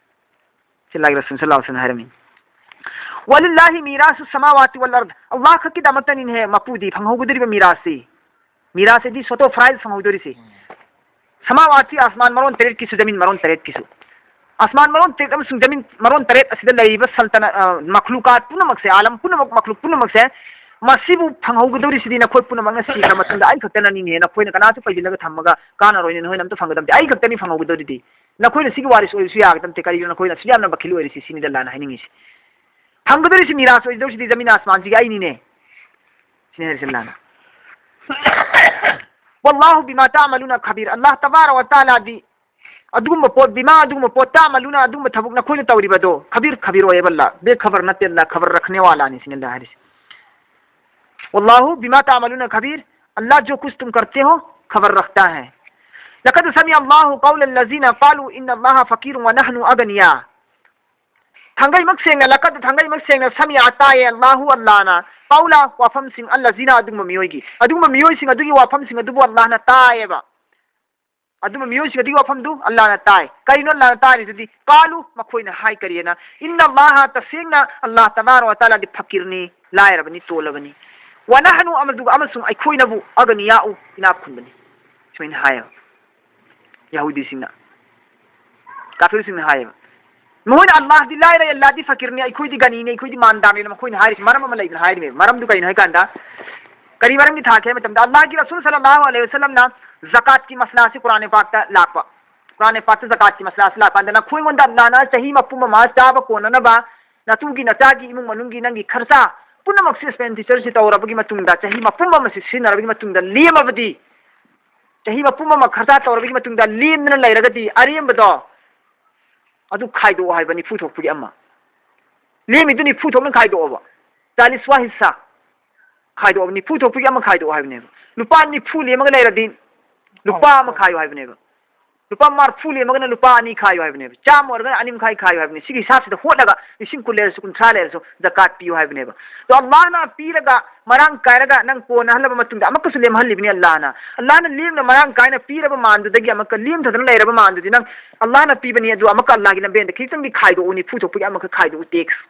ꯁꯤ ꯂꯥꯏꯛ ꯔꯁꯨꯜ ꯁꯜꯂꯜꯂꯥꯍꯨ ꯑꯂꯩꯍꯤ ꯋꯥꯁꯜꯂꯝꯅ ꯍꯥꯏꯔꯝꯃꯤ꯫ "ꯋꯂꯤꯜꯂꯥꯍꯤ ꯃꯤꯔꯥꯁꯨ ꯁꯃꯥꯋꯥꯇꯤ ꯋꯜ ꯑꯔꯗ", ꯑꯜꯂꯥꯍ ꯈꯛꯀꯤꯗꯃꯛꯇꯅꯤꯅꯦꯍꯦ ꯃꯄꯨꯗꯤ ꯐꯪꯍꯧꯒꯗꯧꯔꯤꯕ ꯃꯤꯔꯥꯁꯁꯤ꯫ ꯃꯤꯔꯥꯁ ꯍꯥꯏꯗꯤ ꯁꯣꯇꯣ ꯐ꯭ꯔꯥꯏꯁ ꯐꯪꯍꯧꯗꯣꯔꯤꯁꯤ꯫ ꯁꯃꯥꯋꯥꯇꯤ, ꯑꯁꯃꯥꯟ ꯃꯔꯣꯟ ꯇꯔꯦꯠꯀꯤꯁꯨ, ꯖꯃꯤꯟ ꯃꯔꯣꯟ ꯇꯔꯦꯠꯀꯤꯁꯨ꯫ ꯑꯁꯃꯥꯟ ꯃꯔꯣꯟ ꯇꯔꯦꯠ ꯑꯃꯁꯨꯡ ꯖꯃꯤꯟ ꯃꯔꯣꯟ ꯇꯔꯦꯠ ꯑꯁꯤꯗ ꯂꯩꯔꯤꯕ ꯁꯜꯇꯅ, ꯑ, ꯃꯈꯂꯨꯀꯥꯠ ꯄꯨꯝꯅꯃꯛꯁꯦ, ꯑꯥꯂꯝ ꯄꯨꯝꯅꯃꯛ, ꯃꯈꯂꯨꯛ ꯄꯨꯝꯅꯃꯛꯁꯦ, ꯃꯁꯤꯕꯨ ꯐꯪꯍꯧꯒꯗꯧꯔꯤꯁꯤꯗꯤ ꯅꯈꯣꯏ ꯄꯨꯝꯅꯃꯛꯅ ꯁꯤꯈ꯭ꯔ ꯃꯇꯨꯡꯗ ꯑꯩ ꯈꯛꯇꯅꯅꯤꯅꯦ꯫ ꯅꯈꯣꯏꯅ ꯀꯅꯥꯁꯨ ꯄꯩꯁꯤꯜꯂꯒ ꯊꯝꯃꯒ ꯀꯥꯟꯅꯔꯣꯏꯅꯦ, ꯅꯈꯣꯏꯅ ꯑꯝꯇ ꯐꯪꯒꯗꯕꯗꯤ ꯑꯩ ꯈꯛꯇꯅꯤ ꯐꯪꯍꯧꯒꯗꯧꯔꯤꯗꯤ꯫ ꯅꯈꯣꯏꯅ ꯁꯤꯒꯤ ꯋꯥꯔꯤꯁ ꯑꯣꯏꯕꯁꯨ ꯌꯥꯒꯗꯕ ꯅꯠꯇꯦ꯫ ꯀꯔꯤꯒꯤꯅꯣ ꯅꯈꯣꯏꯅ ꯑꯁꯨꯛ ꯌꯥꯝꯅ ꯕꯈꯤꯜ ꯑꯣꯏꯔꯤꯁꯤ? ꯁꯤꯅꯤꯗ ꯑꯜꯂꯥꯍꯅ ꯍꯥꯏꯅꯤꯡꯉꯤꯁꯤ꯫ ꯐꯪꯒꯗꯧꯔꯤꯁꯤ, ꯃꯤꯔꯥꯁ ꯑꯣꯏꯗꯧꯔꯤꯁꯤꯗꯤ ꯖꯃꯤꯟ ꯑꯁꯃꯥꯟꯁꯤꯒꯤ ꯑꯩꯅꯤꯅꯦ꯫ ꯁꯤꯅꯤ ꯍꯥꯏꯔꯤꯁꯤ ꯑꯜꯂꯥꯍꯅ꯫ "ꯋꯜꯂꯥꯍꯨ ꯕꯤꯃꯥ ꯇꯥꯃꯂꯨꯅ ꯈꯕꯤꯔ", ꯑꯜꯂꯥꯍ ꯇꯕꯥꯔꯛ ꯋ ꯇꯥꯂꯥꯗꯤ ꯑꯗꯨꯒꯨꯝꯕ ꯄꯣꯠ, ꯕꯤꯃꯥ, ꯑꯗꯨꯒꯨꯝꯕ ꯄꯣꯠ, ꯇꯥꯃꯂꯨꯅ, ꯑꯗꯨꯒꯨꯝꯕ ꯊꯕꯛ ꯅꯈꯣꯏꯅ ꯇꯧꯔꯤꯕꯗꯣ, ꯈꯕꯤꯔ, ꯈꯕꯤꯔ ꯑꯣꯏꯌꯦꯕ ꯑꯜꯂꯥꯍ꯫ ꯕꯦꯈꯕꯔ ꯅꯠꯇꯦ ꯑꯜꯂꯥꯍ, ꯈꯕꯔ ꯔꯈꯅꯦ ꯋꯥꯂꯥꯅꯤ ꯁꯤꯅꯤ ꯑꯜꯂꯥꯍ ꯍꯥꯏꯔꯤꯁꯤ꯫ "والله بما تعملون خبير", अल्लाह जो कुछ तुम करते हो खबर रखता है। لقد سمع الله قول الذين قالوا إن الله فقير ونحن أغنياء꯫ ꯊꯥꯡꯒꯩꯃꯛ ꯁꯦꯡꯅ, ꯂꯀꯗ ꯊꯥꯡꯒꯩꯃꯛ ꯁꯦꯡꯅ ꯁꯃꯤꯑ ꯇꯥꯏꯌꯦ, ꯑꯜꯂꯥꯍꯨ ꯑꯜꯂꯥꯍꯅ, ꯀꯧꯂ ꯋꯥꯐꯝꯁꯤꯡ, ꯑꯜꯂꯖꯤꯅ ꯑꯗꯨꯒꯨꯝꯕ ꯃꯤꯑꯣꯏꯒꯤ, ꯑꯗꯨꯒꯨꯝꯕ ꯃꯤꯑꯣꯏꯁꯤꯡ ꯑꯗꯨꯒꯤ ꯋꯥꯐꯝꯁꯤꯡ ꯑꯗꯨꯕꯨ ꯑꯜꯂꯥꯍꯅ ꯇꯥꯏꯌꯦꯕ꯫ ꯑꯗꯨꯝꯕ ꯃꯤꯑꯣꯏꯁꯤꯡ ꯑꯗꯨꯒꯤ ꯋꯥꯐꯝꯗꯨ ꯑꯜꯂꯥꯍꯅ ꯇꯥꯏ꯫ ꯀꯔꯤꯅꯣ ꯑꯜꯂꯥꯍꯅ ꯇꯥꯔꯤꯗꯨꯗꯤ? ꯀꯥꯂꯨ, ꯃꯈꯣꯏꯅ ꯍꯥꯏ ꯀꯔꯤꯅ? ꯏꯟꯅ ꯑꯜꯂꯥꯍ, ꯇꯁꯦꯡꯅ ꯑꯜꯂꯥꯍ ꯇꯕꯥꯔꯛ ꯋ ꯇꯥꯂꯥꯗꯤ ꯐꯀꯤꯔꯅꯤ, ꯂꯥꯏꯔꯕꯅꯤ, ꯇꯣꯜꯂꯕꯅꯤ꯫ ꯋ ꯅꯍꯅꯨ, ꯑꯃꯗꯨꯒ ꯑꯃꯁꯨꯡ ꯑꯩꯈꯣꯏꯅꯕꯨ ꯑꯒꯅꯤꯌꯥꯎ, ꯏꯅꯥꯛ ꯈꯨꯟꯕꯅꯤ꯫ ꯁꯨꯃꯥꯏꯅ ꯍꯥꯏꯌꯦꯕ ꯌꯍꯨꯗꯤꯁꯤꯡꯅ, ꯀꯥꯐꯤꯔꯁꯤꯡꯅ ꯍꯥꯏꯌꯦꯕ꯫ ꯃꯈꯣꯏꯅ ꯑꯜꯂꯥꯍꯗꯤ ꯂꯥꯏꯔꯩ, ꯑꯜꯂꯥꯍꯗꯤ ꯐꯀꯤꯔꯅꯤ, ꯑꯩꯈꯣꯏꯗꯤ ꯒꯅꯤꯅꯤ, ꯑꯩꯈꯣꯏꯗꯤ ꯃꯥꯟꯗꯥꯔꯅꯤꯅ ꯃꯈꯣꯏꯅ ꯍꯥꯏꯔꯤꯁꯤ ꯃꯔꯝ ꯑꯃ ꯂꯩꯗꯅ ꯍꯥꯏꯔꯤꯃꯦꯕ꯫ ꯃꯔꯝꯗꯨ ꯀꯩꯅꯣ ꯍꯥꯏ ꯀꯥꯟꯗ, ꯀꯔꯤ ꯃꯔꯝꯒꯤ ꯊꯥꯈꯤ ꯍꯥꯏꯕ ꯃꯇꯝꯗ, ꯑꯜꯂꯥꯍꯒꯤ ꯔꯁꯨꯜ ꯁꯜꯂꯜꯂꯥꯍꯨ ꯑꯂꯩꯍꯤ ꯋꯁꯜꯂꯝꯅ ꯖꯀꯥꯠꯀꯤ ꯃꯁꯂꯥꯁꯤ ꯀꯨꯔꯥꯟ ꯄꯥꯛꯇ ꯂꯥꯛꯄ꯫ ꯀꯨꯔꯥꯟ ꯄꯥꯛꯇ ꯖꯀꯥꯠꯀꯤ ꯃꯁꯂꯥꯁꯤ ꯂꯥꯛꯄ ꯀꯥꯟꯗ, ꯅꯈꯣꯏꯉꯣꯟꯗ ꯑꯜꯂꯥꯍꯅ ꯆꯍꯤ ꯃꯄꯨꯝ ꯑꯃ ꯆꯥꯕ ꯀꯣꯟꯅꯅꯕ, ꯅꯇꯨꯒꯤ ꯅꯆꯥꯒꯤ ꯏꯃꯨꯡ ꯃꯅꯨꯡꯒꯤ ꯅꯪꯒꯤ ꯈꯔꯆꯥ ꯄꯨꯝꯅꯃꯛꯁꯤ, ꯑꯦꯛꯁꯄꯦꯟꯗꯤꯆꯔꯁꯤ ꯇꯧꯔꯕꯒꯤ ꯃꯇꯨꯡꯗ, ꯆꯍꯤ ꯃꯄꯨꯝ ꯑꯃꯁꯤ ꯁꯤꯖꯤꯟꯅꯔꯕꯒꯤ ꯃꯇꯨꯡꯗ ꯂꯦꯝꯃꯕꯗꯤ, ꯆꯍꯤ ꯃꯄꯨꯝ ꯑꯃ ꯈꯔꯆꯥ ꯇꯧꯔꯕꯒꯤ ꯃꯇꯨꯡꯗ ꯂꯦꯝꯗꯅ ꯂꯩꯔꯒꯗꯤ, ꯑꯔꯦꯝꯕꯗꯣ ꯑꯗꯨ ꯈꯥꯏꯗꯣꯛꯑꯣ ꯍꯥꯏꯕ, ꯅꯤꯐꯨ ꯊꯣꯛꯄꯒꯤ ꯑꯃ꯫ ꯂꯦꯝꯃꯤꯗꯨ ꯅꯤꯐꯨ ꯊꯣꯛꯅ ꯈꯥꯏꯗꯣꯛꯑꯣꯕ꯫ ꯆꯥꯂꯤꯁ ꯋꯥ ꯍꯤꯁꯥ ꯈꯥꯏꯗꯣꯛꯑꯕ, ꯅꯤꯐꯨ ꯊꯣꯛꯄꯒꯤ ꯑꯃ ꯈꯥꯏꯗꯣꯛꯑꯣ ꯍꯥꯏꯕꯅꯦꯕ꯫ ꯂꯨꯄꯥ ꯅꯤꯐꯨ ꯂꯦꯝꯃꯒ ꯂꯩꯔꯗꯤ, ꯂꯨꯄꯥ ꯑꯃ ꯈꯥꯏꯌꯣ ꯍꯥꯏꯕꯅꯦꯕ꯫ ꯂꯨꯄꯥ ꯃꯔꯐꯨ ꯂꯦꯝꯃꯒꯅ ꯂꯨꯄꯥ ꯑꯅꯤ ꯈꯥꯏꯌꯣ ꯍꯥꯏꯕꯅꯦꯕ꯫ ꯆꯥꯝꯃ ꯑꯣꯏꯔꯒꯅ ꯑꯅꯤ ꯃꯈꯥꯏ ꯈꯥꯏꯌꯣ ꯍꯥꯏꯕꯅꯦ꯫ ꯁꯤꯒꯤ ꯍꯤꯁꯥꯕꯁꯤꯗ ꯍꯣꯠꯂꯒ ꯂꯤꯁꯤꯡ ꯀꯨꯟ ꯂꯩꯔꯁꯨ, ꯀꯨꯟꯊ꯭ꯔꯥ ꯂꯩꯔꯁꯨ, ꯖꯀꯥꯠ ꯄꯤꯌꯨ ꯍꯥꯏꯕꯅꯦꯕ꯫ ꯑꯗꯣ ꯑꯜꯂꯥꯍꯅ ꯄꯤꯔꯒ ꯃꯔꯥꯡ ꯀꯥꯏꯔꯒ ꯅꯪ ꯀꯣꯟꯅꯍꯜꯂꯕ ꯃꯇꯨꯡꯗ ꯑꯃꯨꯛꯀꯁꯨ ꯂꯦꯝꯍꯜꯂꯤꯕꯅꯤ ꯑꯜꯂꯥꯍꯅ꯫ ꯑꯜꯂꯥꯍꯅ ꯂꯦꯝꯅ ꯃꯔꯥꯡ ꯀꯥꯏꯅ ꯄꯤꯔꯕ ꯃꯥꯟꯗꯨꯗꯒꯤ ꯑꯃꯨꯛꯀ ꯂꯦꯝꯊꯗꯅ ꯂꯩꯔꯕ ꯃꯥꯟꯗꯨꯗꯤ ꯅꯪ ꯑꯜꯂꯥꯍꯅ ꯄꯤꯕꯅꯤ, ꯑꯗꯨ ꯑꯃꯨꯛꯀ ꯑꯜꯂꯥꯍꯒꯤ ꯂꯝꯕꯦꯟꯗ ꯈꯤꯇꯪꯗꯤ ꯈꯥꯏꯗꯣꯛꯎ, ꯅꯤꯐꯨ ꯊꯣꯛꯄꯒꯤ ꯑꯃꯈꯛ ꯈꯥꯏꯗꯣꯛꯎ, ꯇꯦꯛꯁ꯫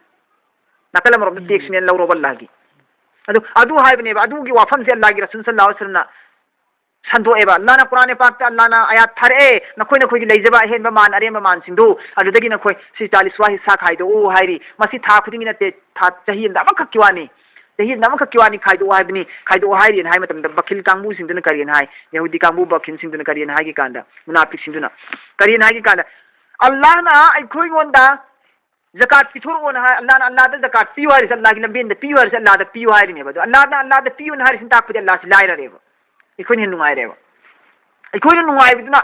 ꯅꯥꯀꯜ ꯑꯃꯔꯣꯝꯗ ꯎꯝ꯫ ꯇꯦꯛꯁꯅꯦꯅ ꯂꯧꯔꯣꯕ ꯑꯜꯂꯥꯍꯒꯤ꯫ ꯑꯗꯨ, ꯑꯗꯨ ꯍꯥꯏꯕꯅꯦꯕ, ꯑꯗꯨꯒꯤ ꯋꯥꯐꯝꯁꯦ ꯑꯜꯂꯥꯍꯒꯤ ꯔꯁꯨꯜ ꯁꯜꯂꯜꯂꯥꯍꯨ ꯑꯂꯩꯍꯤ ꯋꯁꯜꯂꯝꯅ ꯁꯟꯗꯣꯛꯑꯦꯕ꯫ ꯑꯜꯂꯥꯍꯅ ꯀꯨꯔꯥꯟ ꯄꯥꯛꯇ ꯑꯜꯂꯥꯍꯅ ꯑꯥꯌꯥꯠ ꯊꯥꯔꯛꯑꯦ, "ꯅꯈꯣꯏ ꯅꯈꯣꯏꯒꯤ ꯂꯩꯖꯕ ꯑꯍꯦꯟꯕ ꯃꯥꯟ, ꯑꯔꯦꯝꯕ ꯃꯥꯟꯁꯤꯡꯗꯨ ꯑꯗꯨꯗꯒꯤ ꯅꯈꯣꯏ ꯁꯤ ꯆꯥꯂꯤꯁ ꯋꯥ ꯍꯤꯁꯥ ꯈꯥꯏꯗꯣꯛꯎ" ꯍꯥꯏꯔꯤ꯫ ꯃꯁꯤ ꯊꯥ ꯈꯨꯗꯤꯡꯒꯤ ꯅꯠꯇꯦ, ꯊꯥ, ꯆꯍꯤ ꯑꯃꯗ ꯑꯃꯈꯛꯀꯤ ꯋꯥꯅꯤ꯫ ꯆꯍꯤ ꯑꯃꯗ ꯑꯃꯈꯛꯀꯤ ꯋꯥꯅꯤ, ꯈꯥꯏꯗꯣꯛꯑꯣ ꯍꯥꯏꯕꯅꯤ꯫ ꯈꯥꯏꯗꯣꯛꯑꯣ ꯍꯥꯏꯔꯤꯅ ꯍꯥꯏ ꯃꯇꯝꯗ ꯕꯈꯤꯜ ꯀꯥꯡꯕꯨꯁꯤꯡꯗꯨꯅ ꯀꯔꯤꯅ ꯍꯥꯏ? ꯌꯍꯨꯗꯤ ꯀꯥꯡꯕꯨ ꯕꯈꯤꯜꯁꯤꯡꯗꯨꯅ ꯀꯔꯤꯅ ꯍꯥꯏꯒꯦ ꯀꯥꯟꯗ, ꯃꯨꯅꯥꯐꯤꯛꯁꯤꯡꯗꯨꯅ ꯀꯔꯤꯅ ꯍꯥꯏꯒꯦ ꯀꯥꯟꯗ, ꯑꯜꯂꯥꯍꯅ ꯑꯩꯈꯣꯏꯉꯣꯟꯗ ꯖꯀꯥꯠ ꯄꯤꯊꯣꯔꯛꯑꯣꯅ ꯍꯥꯏ, ꯑꯜꯂꯥꯍꯅ ꯑꯜꯂꯥꯍꯗ ꯖꯀꯥꯠ ꯄꯤꯌꯨ ꯍꯥꯏꯔꯤꯁꯦ, ꯑꯜꯂꯥꯍꯒꯤ ꯂꯝꯕꯦꯟꯗ ꯄꯤꯌꯨ ꯍꯥꯏꯔꯤꯁꯦ, ꯑꯜꯂꯥꯍꯗ ꯄꯤꯌꯨ ꯍꯥꯏꯔꯤꯅꯦꯕ꯫ ꯑꯗꯣ ꯑꯜꯂꯥꯍꯅ ꯑꯜꯂꯥꯍꯗ ꯄꯤꯌꯨꯅ ꯍꯥꯏꯔꯤꯁꯤꯅ ꯇꯥꯛꯄꯗꯤ ꯑꯜꯂꯥꯍꯁꯤ ꯂꯥꯏꯔꯔꯦꯕ, ꯑꯩꯈꯣꯏꯅ ꯍꯦꯟꯅ ꯅꯨꯡꯉꯥꯏꯔꯦꯕ꯫ ꯑꯩꯈꯣꯏꯅ ꯅꯨꯡꯉꯥꯏꯕꯗꯨꯅ,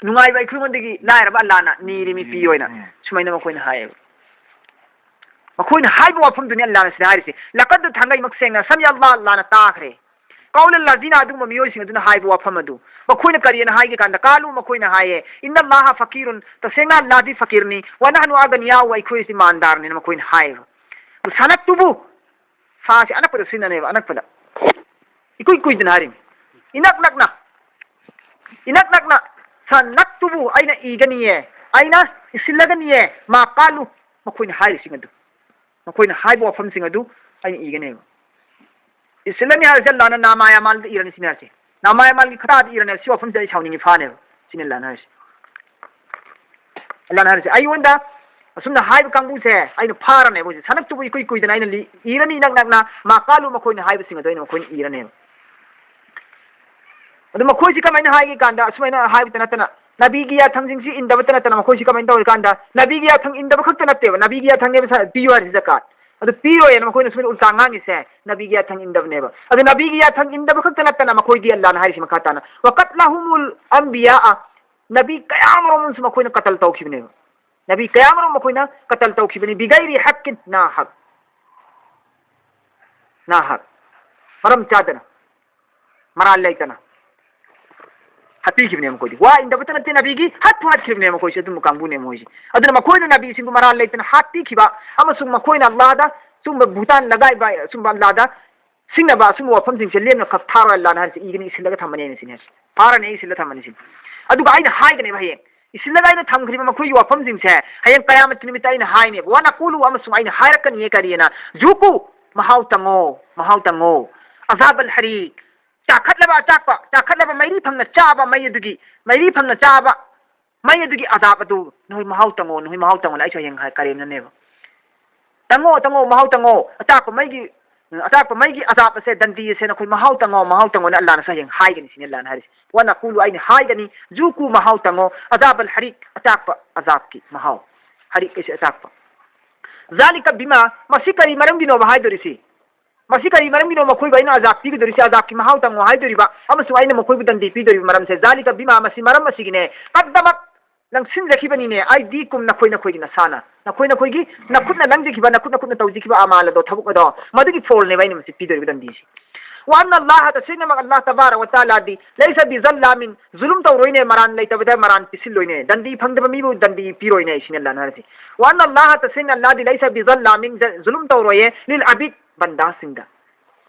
ꯅꯨꯡꯉꯥꯏꯕ ꯑꯩꯈꯣꯏꯉꯣꯟꯗꯒꯤ ꯂꯥꯏꯔꯕ ꯑꯜꯂꯥꯍꯅ ꯅꯤꯔꯤꯃꯤ ꯄꯤꯌꯣꯅ꯫ ꯎꯝ꯫ ꯁꯨꯃꯥꯏꯅ ꯃꯈꯣꯏꯅ ꯍꯥꯏꯌꯦꯕ꯫ ꯃꯈꯣꯏꯅ ꯍꯥꯏꯕ ꯋꯥꯐꯝꯗꯨꯅꯤ ꯑꯜꯂꯥꯍꯅ ꯁꯤꯗ ꯍꯥꯏꯔꯤꯁꯦ꯫ ꯂꯀꯗ ꯊꯥꯡꯒꯩꯃꯛ ꯁꯦꯡꯅ ꯁꯃꯤ ꯑꯜꯂꯥꯍ, ꯑꯜꯂꯥꯍꯅ ꯇꯥꯈ꯭ꯔꯦ꯫ ꯀꯥꯎꯂ ꯂꯥꯖꯤꯅ, ꯑꯗꯨꯒꯨꯝꯕ ꯃꯤꯑꯣꯏꯁꯤꯡ ꯑꯗꯨꯅ ꯍꯥꯏꯕ ꯋꯥꯐꯝ ꯑꯗꯨ꯫ ꯃꯈꯣꯏꯅ ꯀꯔꯤꯅ ꯍꯥꯏꯒꯦ ꯀꯥꯟꯗ, ꯀꯥꯂꯨ, ꯃꯈꯣꯏꯅ ꯍꯥꯏꯌꯦ, ꯏꯟꯅ ꯑꯜꯂꯥꯍ ꯐꯀꯤꯔꯨꯟ, ꯇꯁꯦꯡꯅ ꯑꯜꯂꯥꯍꯗꯤ ꯐꯀꯤꯔꯅꯤ, ꯋ ꯅꯍꯅꯨ ꯑꯒꯅꯤꯌꯥꯎ, ꯑꯩꯈꯣꯏꯁꯤ ꯃꯥꯟꯗꯥꯔꯅꯤꯅ ꯃꯈꯣꯏꯅ ꯍꯥꯏꯌꯦꯕ꯫ ꯁꯅꯛꯇꯨꯕꯨ, ꯁꯥꯁꯤ ꯑꯅꯛꯄꯗ ꯁꯤꯖꯤꯟꯅꯅꯦꯕ, ꯑꯅꯛꯄꯗ꯫ ꯏꯀꯨꯏ ꯀꯨꯏꯗꯅ ꯍꯥꯏꯔꯤꯅꯤ꯫ ꯏꯅꯛ ꯅꯛꯅ, ꯏꯅꯛ ꯅꯛꯅ, ꯁꯅꯛꯇꯨꯕꯨ, ꯑꯩꯅ ꯏꯒꯅꯤꯌꯦ, ꯑꯩꯅ ꯏꯁꯤꯜꯂꯒꯅꯤꯌꯦ, ꯃꯥ ꯀꯥꯂꯨ, ꯃꯈꯣꯏꯅ ꯍꯥꯏꯔꯤꯁꯤꯡ ꯑꯗꯨ꯫ ꯃꯈꯣꯏꯅ ꯍꯥꯏꯕ ꯋꯥꯐꯝꯁꯤꯡ ꯑꯗꯨ ꯑꯩꯅ ꯏꯒꯅꯦꯕ꯫ ꯏꯁꯤꯜꯂꯅꯤ ꯍꯥꯏꯔꯤꯁꯦ ꯑꯜꯂꯥꯍꯅ ꯅꯥꯃꯥ ꯑꯃꯥꯜꯗ ꯏꯔꯅꯤ ꯁꯤꯅꯦ ꯍꯥꯏꯁꯦ꯫ ꯅꯥꯃꯥ ꯑꯃꯥꯜꯒꯤ ꯈꯔꯥꯗ ꯏꯔꯅꯤ꯫ ꯁꯤ ꯋꯥꯐꯝꯁꯦ ꯑꯩ ꯁꯥꯎꯅꯤꯡꯉꯤ ꯐꯥꯅꯦꯕ꯫ ꯁꯤꯅꯤ ꯑꯜꯂꯥꯍꯅ ꯍꯥꯏꯔꯤꯁꯦ꯫ ꯑꯜꯂꯥꯍꯅ ꯍꯥꯏꯔꯤꯁꯦ, "ꯑꯩꯉꯣꯟꯗ ꯑꯁꯨꯝꯅ ꯍꯥꯏꯕ ꯀꯥꯡꯕꯨꯁꯦ ꯑꯩꯅ ꯐꯥꯔꯅꯦꯕ ꯍꯧꯖꯤꯛ꯫ ꯁꯅꯛꯇꯨꯕꯨ ꯏꯀꯨꯏ ꯀꯨꯏꯗꯅ ꯑꯩꯅ ꯂꯤ-, ꯏꯔꯅꯤ ꯏꯅꯛ ꯅꯛꯅ, ꯃꯥ ꯀꯥꯂꯨ, ꯃꯈꯣꯏꯅ ꯍꯥꯏꯕꯁꯤꯡ ꯑꯗꯨ ꯑꯩꯅ ꯃꯈꯣꯏꯅ ꯏꯔꯅꯦꯕ"꯫ ꯑꯗꯨ ꯃꯈꯣꯏꯁꯤ ꯀꯃꯥꯏꯅ ꯍꯥꯏꯒꯦ ꯀꯥꯟꯗ, ꯑꯁꯨꯃꯥꯏꯅ ꯍꯥꯏꯕꯇ ꯅꯠꯇꯅ, ꯅꯕꯤꯒꯤ ꯌꯥꯊꯪꯁꯤꯡꯁꯤ ꯏꯟꯗꯕꯇ ꯅꯠꯇꯅ, ꯃꯈꯣꯏꯁꯤ ꯀꯃꯥꯏꯅ ꯇꯧꯔꯤ ꯀꯥꯟꯗ, ꯅꯕꯤꯒꯤ ꯌꯥꯊꯪ ꯏꯟꯗꯕ ꯈꯛꯇ ꯅꯠꯇꯦꯕ, ꯅꯕꯤꯒꯤ ꯌꯥꯊꯪꯅꯦꯕ ꯁ-, ꯄꯤꯌꯨ ꯍꯥꯏꯔꯤꯁꯤ ꯖꯀꯥꯠ꯫ ꯑꯗꯨ ꯄꯤꯔꯣꯏꯅ ꯃꯈꯣꯏꯅ ꯁꯨꯃꯥꯏꯅ ꯎꯜꯇꯥ ꯉꯥꯡꯉꯤꯁꯦ, ꯅꯕꯤꯒꯤ ꯌꯥꯊꯪ ꯏꯟꯗꯕꯅꯦꯕ꯫ ꯑꯗꯨ ꯅꯕꯤꯒꯤ ꯌꯥꯊꯪ ꯏꯟꯗꯕ ꯈꯛꯇ ꯅꯠꯇꯅ, ꯃꯈꯣꯏꯗꯤ ꯑꯜꯂꯥꯅ ꯍꯥꯏꯔꯤꯁꯤ ꯃꯈꯥ ꯇꯥꯅ, "ꯋꯀꯠꯂꯍꯨꯃꯨꯜ ꯑꯝꯕꯤꯌꯥ", ꯅꯕꯤ ꯀꯌꯥ ꯑꯃꯔꯣꯝ ꯑꯃꯁꯨ ꯃꯈꯣꯏꯅ ꯀꯇꯜ ꯇꯧꯈꯤꯕꯅꯦꯕ꯫ ꯅꯕꯤ ꯀꯌꯥ ꯑꯃꯔꯣꯝ ꯃꯈꯣꯏꯅ ꯀꯇꯜ ꯇꯧꯈꯤꯕꯅꯤ, "ꯕꯤꯒꯩꯔꯤ ꯍꯛꯀꯤꯟ", ꯅꯥꯍꯛ, ꯅꯥꯍꯛ, ꯃꯔꯝ ꯆꯥꯗꯅ, ꯃꯔꯥꯜ ꯂꯩꯇꯅ ꯍꯥꯠꯄꯤꯈꯤꯕꯅꯦ ꯃꯈꯣꯏꯗꯤ꯫ ꯋꯥ ꯏꯟꯗꯕꯇ ꯅꯠꯇꯦ, ꯅꯕꯤꯒꯤ ꯍꯥꯠꯄꯨ ꯍꯥꯠꯈꯤꯕꯅꯦ ꯃꯈꯣꯏꯁꯦ, ꯑꯗꯨꯝꯕ ꯀꯥꯡꯕꯨꯅꯦ ꯃꯣꯏꯁꯦ꯫ ꯑꯗꯨꯅ ꯃꯈꯣꯏꯅ ꯅꯕꯤꯁꯤꯡꯕꯨ ꯃꯔꯥꯜ ꯂꯩꯇꯅ ꯍꯥꯠꯄꯤꯈꯤꯕ, ꯑꯃꯁꯨꯡ ꯃꯈꯣꯏꯅ ꯑꯜꯂꯥꯗ ꯁꯨꯝꯕ ꯕꯨꯍꯇꯥꯟ ꯂꯒꯥꯏꯕ, ꯁꯨꯝꯕ ꯑꯜꯂꯥꯗ ꯁꯤꯡꯅꯕ ꯑꯁꯨꯝꯕ ꯋꯥꯐꯝꯁꯤꯡꯁꯦ ꯂꯦꯝꯅ ꯈꯛ ꯊꯥꯔꯣꯏ ꯑꯜꯂꯥꯅ ꯍꯥꯏꯔꯤꯁꯦ, ꯏꯒꯅꯤ, ꯏꯁꯤꯜꯂꯒ ꯊꯝꯃꯅꯦꯅ ꯁꯤꯅꯦ꯫ ꯐꯥꯔꯅꯤ, ꯑꯩ ꯏꯁꯤꯜꯂ ꯊꯝꯃꯅꯤ ꯁꯤꯅꯤ꯫ ꯑꯗꯨꯒ ꯑꯩꯅ ꯍꯥꯏꯒꯅꯦꯕ ꯍꯌꯦꯡ, ꯏꯁꯤꯜꯂꯒ ꯑꯩꯅ ꯊꯝꯈ꯭ꯔꯤꯕ ꯃꯈꯣꯏꯒꯤ ꯋꯥꯐꯝꯁꯤꯡꯁꯦ ꯍꯌꯦꯡ ꯀꯌꯥꯃꯠꯀꯤ ꯅꯨꯃꯤꯠꯇ ꯑꯩꯅ ꯍꯥꯏꯅꯦꯕ꯫ "ꯋꯥ ꯅꯥꯀꯨꯂꯨ", ꯑꯃꯁꯨꯡ ꯑꯩꯅ ꯍꯥꯏꯔꯛꯀꯅꯤꯌꯦ, ꯀꯔꯤꯑꯅ? "ꯖꯨꯀꯨ", ꯃꯍꯥꯎ ꯇꯪꯉꯣ, ꯃꯍꯥꯎ ꯇꯪꯉꯣ꯫ "ꯑꯖꯥꯕꯜ ꯍꯔꯤ", ꯆꯥꯈꯠꯂꯕ ꯑꯆꯥꯛꯄ, ꯆꯥꯈꯠꯂꯕ ꯃꯩꯔꯤ ꯐꯪꯅ ꯆꯥꯕ ꯃꯩ ꯑꯗꯨꯒꯤ, ꯃꯩꯔꯤ ꯐꯪꯅ ꯆꯥꯕ ꯃꯩ ꯑꯗꯨꯒꯤ ꯑꯖꯥꯕ ꯑꯗꯨ ꯅꯈꯣꯏ ꯃꯍꯥꯎ ꯇꯪꯉꯣ, ꯅꯈꯣꯏ ꯃꯍꯥꯎ ꯇꯪꯉꯣꯅ ꯑꯩꯁꯨ ꯍꯌꯦꯡ ꯍꯥꯏ-, ꯀꯔꯦꯝꯅꯅꯦꯕ꯫ "ꯇꯪꯉꯣ, ꯇꯪꯉꯣ, ꯃꯍꯥꯎ ꯇꯪꯉꯣ, ꯑꯆꯥꯛꯄ ꯃꯩꯒꯤ, ꯑꯆꯥꯛꯄ ꯃꯩꯒꯤ ꯑꯖꯥꯕ ꯑꯁꯦ, ꯗꯟꯗꯤ ꯑꯁꯦ ꯅꯈꯣꯏ ꯃꯍꯥꯎ ꯇꯪꯉꯣ, ꯃꯍꯥꯎ ꯇꯪꯉꯣꯅ ꯑꯜꯂꯥꯅꯁꯨ ꯍꯌꯦꯡ ꯍꯥꯏꯒꯅꯤ", ꯁꯤꯅꯤ ꯑꯜꯂꯥꯅ ꯍꯥꯏꯔꯤꯁꯦ꯫ "ꯋꯥ ꯅꯥꯀꯨꯂꯨ", ꯑꯩꯅ ꯍꯥꯏꯒꯅꯤ, "ꯖꯨꯀꯨ", ꯃꯍꯥꯎ ꯇꯪꯉꯣ, "ꯑꯖꯥꯕꯜ ꯍꯔꯤꯛ", ꯑꯆꯥꯛꯄ ꯑꯖꯥꯕꯀꯤ ꯃꯍꯥꯎ꯫ ꯍꯔꯤꯛ ꯍꯥꯏꯁꯦ ꯑꯆꯥꯛꯄ꯫ "ꯖꯥꯂꯤꯀ ꯕꯤꯃꯥ", ꯃꯁꯤ ꯀꯔꯤ ꯃꯔꯝꯒꯤꯅꯣꯕ ꯍꯥꯏꯗꯣꯔꯤꯁꯤ? ꯃꯁꯤ ꯀꯔꯤ ꯃꯔꯝꯒꯤꯅꯣ ꯃꯈꯣꯏꯕꯨ ꯑꯩꯅ ꯑꯖꯥꯕ ꯄꯤꯒꯗꯣꯔꯤꯁꯤ, ꯑꯖꯥꯕꯀꯤ ꯃꯍꯥꯎ ꯇꯪꯉꯣ ꯍꯥꯏꯗꯣꯔꯤꯕ, ꯑꯃꯁꯨꯡ ꯑꯩꯅ ꯃꯈꯣꯏꯕꯨ ꯗꯟꯗꯤ ꯄꯤꯗꯣꯔꯤꯕ ꯃꯔꯝꯁꯦ? "ꯖꯥꯂꯤꯀ ꯕꯤꯃꯥ", ꯃꯁꯤ ꯃꯔꯝ ꯑꯁꯤꯒꯤꯅꯦ, "ꯀꯗꯃꯠ", ꯂꯪꯁꯤꯟꯖꯈꯤꯕꯅꯤꯅꯦ, "ꯑꯥꯏꯗꯤꯀꯨꯝ", ꯅꯈꯣꯏ ꯅꯈꯣꯏꯒꯤ ꯅꯁꯥꯅ, ꯅꯈꯣꯏ ꯅꯈꯣꯏꯒꯤ ꯅꯈꯨꯠꯅ ꯂꯪꯖꯈꯤꯕ, ꯅꯈꯨꯠ ꯅꯈꯨꯠꯅ ꯇꯧꯖꯈꯤꯕ ꯑꯃꯥꯜ ꯑꯗꯣ, ꯊꯕꯛ ꯑꯗꯣ, ꯃꯗꯨꯒꯤ ꯐꯣꯜꯅꯦꯕ ꯑꯩꯅ ꯃꯁꯤ ꯄꯤꯗꯣꯔꯤꯕ ꯗꯟꯗꯤꯁꯤ꯫ "ꯋꯥ ꯑꯟꯅ ꯑꯜꯂꯥꯍ", ꯇꯁꯦꯡꯅꯃꯛ ꯑꯜꯂꯥꯍ ꯇꯕꯥꯔꯛ ꯋ ꯇꯥꯂꯥꯗꯤ, "ꯂꯩꯁ ꯕꯤꯖꯜꯂꯥꯃꯤꯟ", ꯖꯨꯂꯨꯝ ꯇꯧꯔꯣꯏꯅꯦ, ꯃꯔꯥꯟ ꯂꯩꯇꯕꯗ ꯃꯔꯥꯟ ꯄꯤꯁꯤꯜꯂꯣꯏꯅꯦ, ꯗꯟꯗꯤ ꯐꯪꯗꯕ ꯃꯤꯕꯨ ꯗꯟꯗꯤ ꯄꯤꯔꯣꯏꯅꯦ, ꯁꯤꯅꯤ ꯑꯜꯂꯥꯍꯅ ꯍꯥꯏꯔꯤꯁꯤ꯫ "ꯋꯥ ꯑꯟꯅ ꯑꯜꯂꯥꯍ", ꯇꯁꯦꯡꯅ ꯑꯜꯂꯥꯍꯗꯤ, "ꯂꯩꯁ ꯕꯤꯖꯜꯂꯥꯃꯤꯟ", ꯖ-, ꯖꯨꯂꯨꯝ ꯇꯧꯔꯣꯏꯌꯦ, "ꯂꯤꯜ ꯑꯕꯤꯗ", ꯕꯟꯗꯥꯁꯤꯡꯗ꯫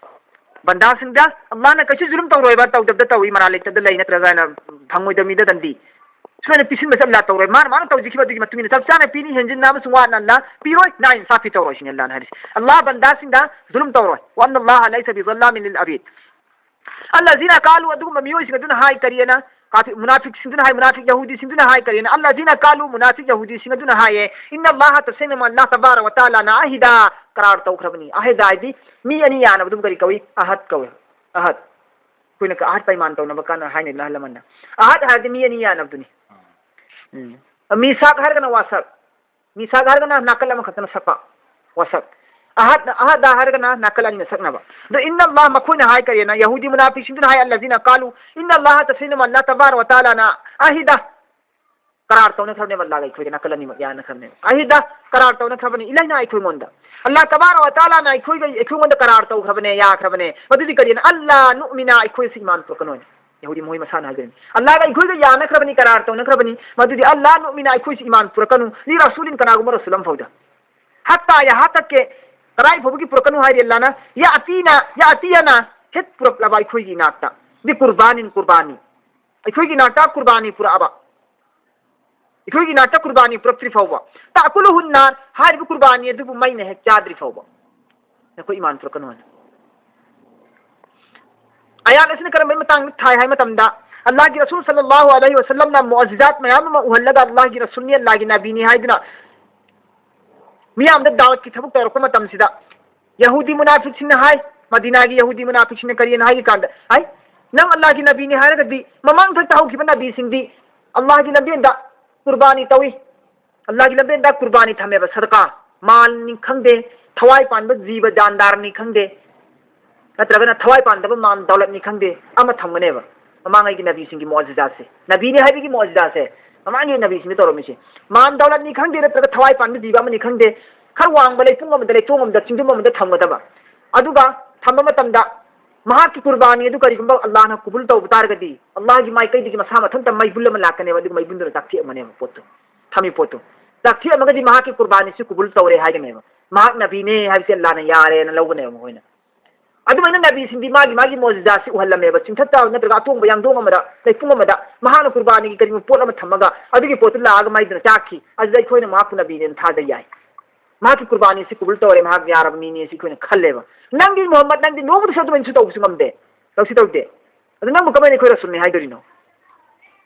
ꯕꯟꯗꯥꯁꯤꯡꯗ ꯑꯜꯂꯥꯍꯅ ꯀꯩꯁꯨ ꯖꯨꯂꯨꯝ ꯇꯧꯔꯣꯏꯕ, ꯇꯧꯗꯕꯗ ꯇꯧꯏ, ꯃꯔꯥꯜ ꯂꯩꯇꯕꯗ ꯂꯩ, ꯅꯠꯇ꯭ꯔꯒꯅ ꯐꯪꯉꯣꯏꯗꯕ ꯃꯤꯗ ꯗꯟꯗꯤ꯫ ꯁꯨꯃꯥꯏꯅ ꯄꯤꯁꯤꯟꯕꯁꯦ ꯑꯜꯂꯥꯍ ꯇꯧꯔꯣꯏ꯫ ꯃꯥꯅ, ꯃꯥꯅ ꯇꯧꯖꯈꯤꯕ ꯑꯗꯨꯒꯤ ꯃꯇꯨꯡ ꯏꯟꯅ ꯆꯞ ꯆꯥꯅ ꯄꯤꯅꯤ, ꯍꯦꯟꯖꯤꯟꯅ ꯑꯃꯁꯨꯡ ꯋꯥꯠꯅ ꯑꯜꯂꯥꯍ ꯄꯤꯔꯣꯏ, ꯅꯥ ꯏꯟꯁꯥꯐꯤ ꯇꯧꯔꯣꯏ, ꯁꯤꯅꯤ ꯑꯜꯂꯥꯍꯅ ꯍꯥꯏꯔꯤꯁꯦ꯫ ꯑꯜꯂꯥꯍ ꯕꯟꯗꯥꯁꯤꯡꯗ ꯖꯨꯂꯨꯝ ꯇꯧꯔꯣꯏ꯫ "ꯋꯥ ꯑꯟꯅ ꯑꯜꯂꯥꯍ ꯂꯩꯁ ꯕꯤꯖꯜꯂꯥꯃꯤꯟ ꯂꯤꯜ ꯑꯕꯤꯗ", ꯑꯜꯂꯖꯤꯅ ꯀꯥꯂꯨ, ꯑꯗꯨꯒꯨꯝꯕ ꯃꯤꯑꯣꯏꯁꯤꯡ ꯑꯗꯨꯅ ꯍꯥꯏ, ꯀꯔꯤꯑꯅ? ꯀꯥꯐꯤ-, ꯃꯨꯅꯥꯐꯤꯛꯁꯤꯡꯗꯨꯅ ꯍꯥꯏ, ꯃꯨꯅꯥꯐꯤꯛ ꯌꯍꯨꯗꯤꯁꯤꯡꯗꯨꯅ ꯍꯥꯏ, ꯀꯔꯤꯑꯅ? "ꯑꯜꯂꯖꯤꯅ ꯀꯥꯂꯨ", ꯃꯨꯅꯥꯐꯤꯛ ꯌꯍꯨꯗꯤꯁꯤꯡ ꯑꯗꯨꯅ ꯍꯥꯏꯌꯦ, "ꯏꯟꯅ ꯑꯜꯂꯥꯍ", ꯇꯁꯦꯡꯅꯃꯛ ꯑꯜꯂꯥꯍ ꯇꯕꯥꯔꯛ ꯋ ꯇꯥꯂꯥꯅ "ꯑꯍꯤꯗ", ꯀꯔꯥꯔ ꯇꯧꯈ꯭ꯔꯕꯅꯤ꯫ ꯑꯍꯤꯗ ꯍꯥꯏꯗꯤ ꯃꯤ ꯑꯅꯤ ꯌꯥꯅꯕꯗꯨꯕꯨ ꯀꯔꯤ ꯀꯧꯏ? ꯑꯍꯗ ꯀꯧꯏ꯫ ꯑꯍꯗ꯫ ꯑꯩꯈꯣꯏꯅ ꯑꯍꯠ ꯄꯥꯏꯃꯥꯟ ꯇꯧꯅꯕ ꯀꯥꯟꯅ ꯍꯥꯏꯅꯩꯗꯅ ꯑꯍꯜ ꯂꯃꯟꯅ꯫ ꯑꯍꯠ ꯍꯥꯏꯔꯗꯤ ꯃꯤ ꯑꯅꯤ ꯌꯥꯅꯕꯗꯨꯅꯤ꯫ ꯎꯝ꯫ ꯃꯤꯁꯥꯛ ꯍꯥꯏꯔꯒꯅ ꯋꯥꯁꯛ, ꯃꯤꯁꯥꯛ ꯍꯥꯏꯔꯒꯅ ꯅꯥꯀꯜ ꯑꯃꯈꯛꯇꯅ ꯁꯛꯄ ꯋꯥꯁꯛ꯫ ꯑꯍꯠ, ꯑꯍꯠ ꯍꯥꯏꯔꯒꯅ ꯅꯥꯀꯜ ꯑꯅꯤꯅ ꯁꯛꯅꯕ꯫ ꯑꯗꯣ ꯏꯟꯅ ꯑꯜꯂꯥꯍ, ꯃꯈꯣꯏꯅ ꯍꯥꯏ ꯀꯔꯤꯅ? ꯌꯍꯨꯗꯤ ꯃꯨꯅꯥꯐꯤꯛꯁꯤꯡꯗꯨꯅ ꯍꯥꯏ, ꯑꯜꯂꯖꯤꯅ ꯀꯥꯂꯨ ꯏꯟꯅ ꯑꯜꯂꯥꯍ, ꯇꯁꯦꯡꯅ ꯑꯜꯂꯥꯍ ꯇꯕꯥꯔ ꯋ ꯇꯥꯂꯥꯅ ꯑꯍꯤꯗ, ꯀꯔꯥꯔ ꯇꯧꯅꯈ꯭ꯔꯕꯅꯦꯕ ꯑꯜꯂꯥꯍꯒ ꯑꯩꯈꯣꯏꯒ, ꯅꯥꯀꯜ ꯑꯅꯤꯃꯛ ꯌꯥꯅꯈ꯭ꯔꯕꯅꯦꯕ꯫ ꯑꯍꯤꯗ, ꯀꯔꯥꯔ ꯇꯧꯅꯈ꯭ꯔꯕꯅꯤ, ꯏꯂꯩꯅ, ꯑꯩꯈꯣꯏꯉꯣꯟꯗ꯫ ꯑꯜꯂꯥꯍ ꯇꯕꯥꯔ ꯋ ꯇꯥꯂꯥꯅ ꯑꯩꯈꯣꯏꯒ, ꯑꯩꯈꯣꯏꯉꯣꯟꯗ ꯀꯔꯥꯔ ꯇꯧꯈ꯭ꯔꯕꯅꯦ, ꯌꯥꯈ꯭ꯔꯕꯅꯦ꯫ ꯃꯗꯨꯗꯤ ꯀꯔꯤꯅ? ꯑꯜꯂꯥ ꯅꯨꯃꯤꯅ, ꯑꯩꯈꯣꯏꯁꯨ ꯏꯃꯥꯟ ꯄꯨꯔꯛꯀꯅꯣꯏꯅ꯫ ꯌꯍꯨꯗꯤ ꯃꯈꯣꯏ ꯃꯁꯥꯅ ꯍꯥꯏꯖꯔꯤꯅꯤ꯫ ꯑꯜꯂꯥꯍꯒ ꯑꯩꯈꯣꯏꯒ ꯌꯥꯅꯈ꯭ꯔꯕꯅꯤ, ꯀꯔꯥꯔ ꯇꯧꯅꯈ꯭ꯔꯕꯅꯤ꯫ ꯃꯗꯨꯗꯤ ꯑꯜꯂꯥ ꯅꯨꯃꯤꯅ, ꯑꯩꯈꯣꯏꯁꯨ ꯏꯃꯥꯟ ꯄꯨꯔꯛꯀꯅꯨ꯫ ꯂꯤ ꯔꯁꯨꯂꯤꯟ, ꯀꯅꯥꯒꯨꯝꯕ ꯔꯁꯨꯜ ꯑꯃ ꯐꯥꯎꯗ꯫ ꯍꯠꯇꯥ ꯌꯍꯥꯇꯛꯀꯦ, ꯀꯗꯥꯏ ꯐꯥꯎꯕꯒꯤ ꯄꯨꯔꯛꯀꯅꯨ ꯍꯥꯏꯔꯤ ꯑꯜꯂꯥꯅ? ꯌꯥꯇꯤꯅ, ꯌꯥꯇꯤꯌꯥꯅ, ꯍꯦꯛ ꯄꯨꯔꯛꯂꯕ ꯑꯩꯈꯣꯏꯒꯤ ꯏꯅꯥꯛꯇ꯫ ꯕꯤ ꯀꯨꯔꯕꯥꯅꯤꯟ, ꯀꯨꯔꯕꯥꯅꯤ꯫ ꯑꯩꯈꯣꯏꯒꯤ ꯏꯅꯥꯛꯇ ꯀꯨꯔꯕꯥꯅꯤ ꯄꯨꯔꯛꯑꯕ꯫ ꯑꯩꯈꯣꯏꯒꯤ ꯏꯅꯥꯛꯇ ꯀꯨꯔꯕꯥꯅꯤ ꯄꯨꯔꯛꯇ꯭ꯔꯤ ꯐꯥꯎꯕ꯫ ꯇꯥꯀꯨꯂꯨꯍꯨꯟ ꯅꯥꯔ, ꯍꯥꯏꯔꯤꯕ ꯀꯨꯔꯕꯥꯅꯤ ꯑꯗꯨꯕꯨ ꯃꯩꯅ ꯍꯦꯛ ꯆꯥꯗ꯭ꯔꯤ ꯐꯥꯎꯕ꯫ ꯅꯈꯣꯏ ꯏꯃꯥꯟ ꯄꯨꯔꯛꯀꯅꯨ ꯍꯥꯏꯅ꯫ ꯑꯌꯥꯠ ꯑꯁꯤꯅ ꯀꯔꯝꯕꯒꯤ ꯃꯇꯥꯡꯗ ꯊꯥꯏ ꯍꯥꯏꯕ ꯃꯇꯝꯗ, ꯑꯜꯂꯥꯍꯒꯤ ꯔꯁꯨꯜ ꯁꯜꯂꯜꯂꯥꯍꯨ ꯑꯂꯩꯍꯤ ꯋꯁꯜꯂꯝꯅ ꯃꯨꯑꯖꯤꯖꯥꯠ ꯃꯌꯥꯝ ꯑꯃ ꯎꯍꯜꯂꯒ ꯑꯜꯂꯥꯍꯒꯤ ꯔꯁꯨꯜꯅꯤ, ꯑꯜꯂꯥꯍꯒꯤ ꯅꯕꯤꯅꯤ ꯍꯥꯏꯗꯨꯅ ꯃꯤꯌꯥꯝꯗ ꯗꯥꯋꯠꯀꯤ ꯊꯕꯛ ꯇꯧꯔꯛꯄ ꯃꯇꯝꯁꯤꯗ, ꯌꯍꯨꯗꯤ ꯃꯨꯅꯥꯐꯤꯛꯁꯤꯡꯅ ꯍꯥꯏ, ꯃꯗꯤꯅꯥꯒꯤ ꯌꯍꯨꯗꯤ ꯃꯨꯅꯥꯐꯤꯛꯁꯤꯡꯅ ꯀꯔꯤꯅ ꯍꯥꯏꯒꯦ ꯀꯥꯟꯗ, ꯍꯥꯏ, ꯅꯪ ꯑꯜꯂꯥꯍꯒꯤ ꯅꯕꯤꯅꯤ ꯍꯥꯏꯔꯒꯗꯤ ꯃꯃꯥꯡꯊꯛꯇ ꯍꯧꯈꯤꯕ ꯅꯕꯤꯁꯤꯡꯗꯤ ꯑꯜꯂꯥꯍꯒꯤ ꯂꯝꯕꯦꯟꯗ ꯀꯨꯔꯕꯥꯅꯤ ꯇꯧꯏ, ꯑꯜꯂꯥꯍꯒꯤ ꯂꯝꯕꯦꯟꯗ ꯀꯨꯔꯕꯥꯅꯤ ꯊꯝꯃꯦꯕ, ꯁꯗꯀꯥ, ꯃꯥꯜꯅꯤ ꯈꯪꯗꯦ, ꯊꯋꯥꯏ ꯄꯥꯟꯕ ꯖꯤꯕ ꯖꯥꯟꯗꯥꯔꯅꯤ ꯈꯪꯗꯦ, ꯅꯠꯇ꯭ꯔꯒꯅ ꯊꯋꯥꯏ ꯄꯥꯟꯗꯕ ꯃꯥꯜ ꯗꯧꯂꯠꯅꯤ ꯈꯪꯗꯦ, ꯑꯃ ꯊꯝꯒꯅꯦꯕ꯫ ꯃꯃꯥꯡꯉꯩꯒꯤ ꯅꯕꯤꯁꯤꯡꯒꯤ ꯃꯣꯖꯤꯖꯥꯁꯦ, ꯅꯕꯤꯅꯤ ꯍꯥꯏꯕꯒꯤ ꯃꯣꯖꯤꯖꯥꯁꯦ, ꯃꯃꯥꯡꯒꯤ ꯅꯕꯤꯁꯤꯡꯅ ꯇꯧꯔꯝꯃꯤꯁꯦ, ꯃꯥꯜ ꯗꯧꯂꯠꯅꯤ ꯈꯪꯗꯦ, ꯅꯠꯇ꯭ꯔꯒ ꯊꯋꯥꯏ ꯄꯥꯟꯕ ꯖꯤꯕ ꯑꯃꯅꯤ ꯈꯪꯗꯦ, ꯈꯔ ꯋꯥꯡꯕ ꯂꯩꯄꯨꯡ ꯑꯃꯗ, ꯂꯩꯇꯣꯡ ꯑꯃꯗ, ꯆꯤꯡꯗꯨꯝ ꯑꯃꯗ ꯊꯝꯒꯗꯕ꯫ ꯑꯗꯨꯒ ꯊꯝꯕ ꯃꯇꯝꯗ ꯃꯍꯥꯛꯀꯤ ꯀꯨꯔꯕꯥꯅꯤ ꯑꯗꯨ ꯀꯔꯤꯒꯨꯝꯕ ꯑꯜꯂꯥꯍꯅ ꯀꯨꯕꯨꯜ ꯇꯧꯕ ꯇꯥꯔꯒꯗꯤ, ꯑꯜꯂꯥꯍꯒꯤ ꯃꯥꯏꯀꯩꯗꯒꯤ ꯃꯁꯥ ꯃꯊꯟꯇ ꯃꯩꯕꯨꯜ ꯑꯃ ꯂꯥꯛꯀꯅꯦꯕ, ꯑꯗꯨꯒ ꯃꯩꯕꯨꯜꯗꯨꯅ ꯆꯥꯛꯊꯦꯛꯑꯝꯃꯅꯦꯕ ꯄꯣꯠꯇꯣ, ꯊꯝꯃꯤ ꯄꯣꯠꯇꯣ꯫ ꯆꯥꯛꯊꯦꯛꯑꯝꯃꯒꯗꯤ ꯃꯍꯥꯛꯀꯤ ꯀꯨꯔꯕꯥꯅꯤꯁꯤ ꯀꯨꯕꯨꯜ ꯇꯧꯔꯦ ꯍꯥꯏꯒꯅꯦꯕ, ꯃꯍꯥꯛ ꯅꯕꯤꯅꯦ ꯍꯥꯏꯕꯁꯦ ꯑꯜꯂꯥꯍꯅ ꯌꯥꯔꯦꯅ ꯂꯧꯒꯅꯦꯕ ꯃꯈꯣꯏꯅ꯫ ꯑꯗꯨꯃꯥꯏꯅ ꯅꯕꯤꯁꯤꯡꯗꯤ ꯃꯥꯒꯤ ꯃꯥꯒꯤ ꯃꯣꯖꯤꯖꯥꯁꯤ ꯎꯍꯜꯂꯝꯃꯦꯕ, ꯆꯤꯡꯊꯠꯇ ꯅꯠꯇ꯭ꯔꯒ ꯑꯇꯣꯡꯕ ꯌꯥꯡꯗꯣꯡ ꯑꯃꯗ, ꯂꯩꯄꯨꯡ ꯑꯃꯗ ꯃꯍꯥꯛꯅ ꯀꯨꯔꯕꯥꯅꯤꯒꯤ ꯀꯔꯤꯒꯨꯝꯕ ꯄꯣꯠ ꯑꯃ ꯊꯝꯃꯒ ꯑꯗꯨꯒꯤ ꯄꯣꯠꯇꯨ ꯂꯥꯛꯑꯒ ꯃꯩꯗꯨꯅ ꯆꯥꯛꯈꯤ, ꯑꯗꯨꯗ ꯑꯩꯈꯣꯏꯅ ꯃꯍꯥꯛꯄꯨ ꯅꯕꯤꯅꯦꯅ ꯊꯥꯖ ꯌꯥꯏ꯫ ꯃꯍꯥꯛꯀꯤ ꯀꯨꯔꯕꯥꯅꯤꯁꯤ ꯀꯨꯕꯨꯜ ꯇꯧꯔꯦ, ꯃꯍꯥꯛ ꯌꯥꯔꯕ ꯃꯤꯅꯤ ꯑꯁꯤ ꯑꯩꯈꯣꯏꯅ ꯈꯜꯂꯦꯕ꯫ ꯅꯪꯗꯤ ꯃꯨꯍꯝꯃꯗ, ꯅꯪꯗꯤ ꯅꯣꯡꯃꯗꯁꯨ ꯑꯗꯨꯃꯥꯏꯅꯁꯨ ꯇꯧꯕꯁꯨ ꯉꯝꯗꯦ, ꯇꯧꯁꯤ ꯇꯧꯗꯦ꯫ ꯑꯗꯨ ꯅꯪꯕꯨ ꯀꯃꯥꯏꯅ ꯑꯩꯈꯣꯏ ꯔꯁꯨꯜꯅꯤ ꯍꯥꯏꯗꯣꯔꯤꯅꯣ?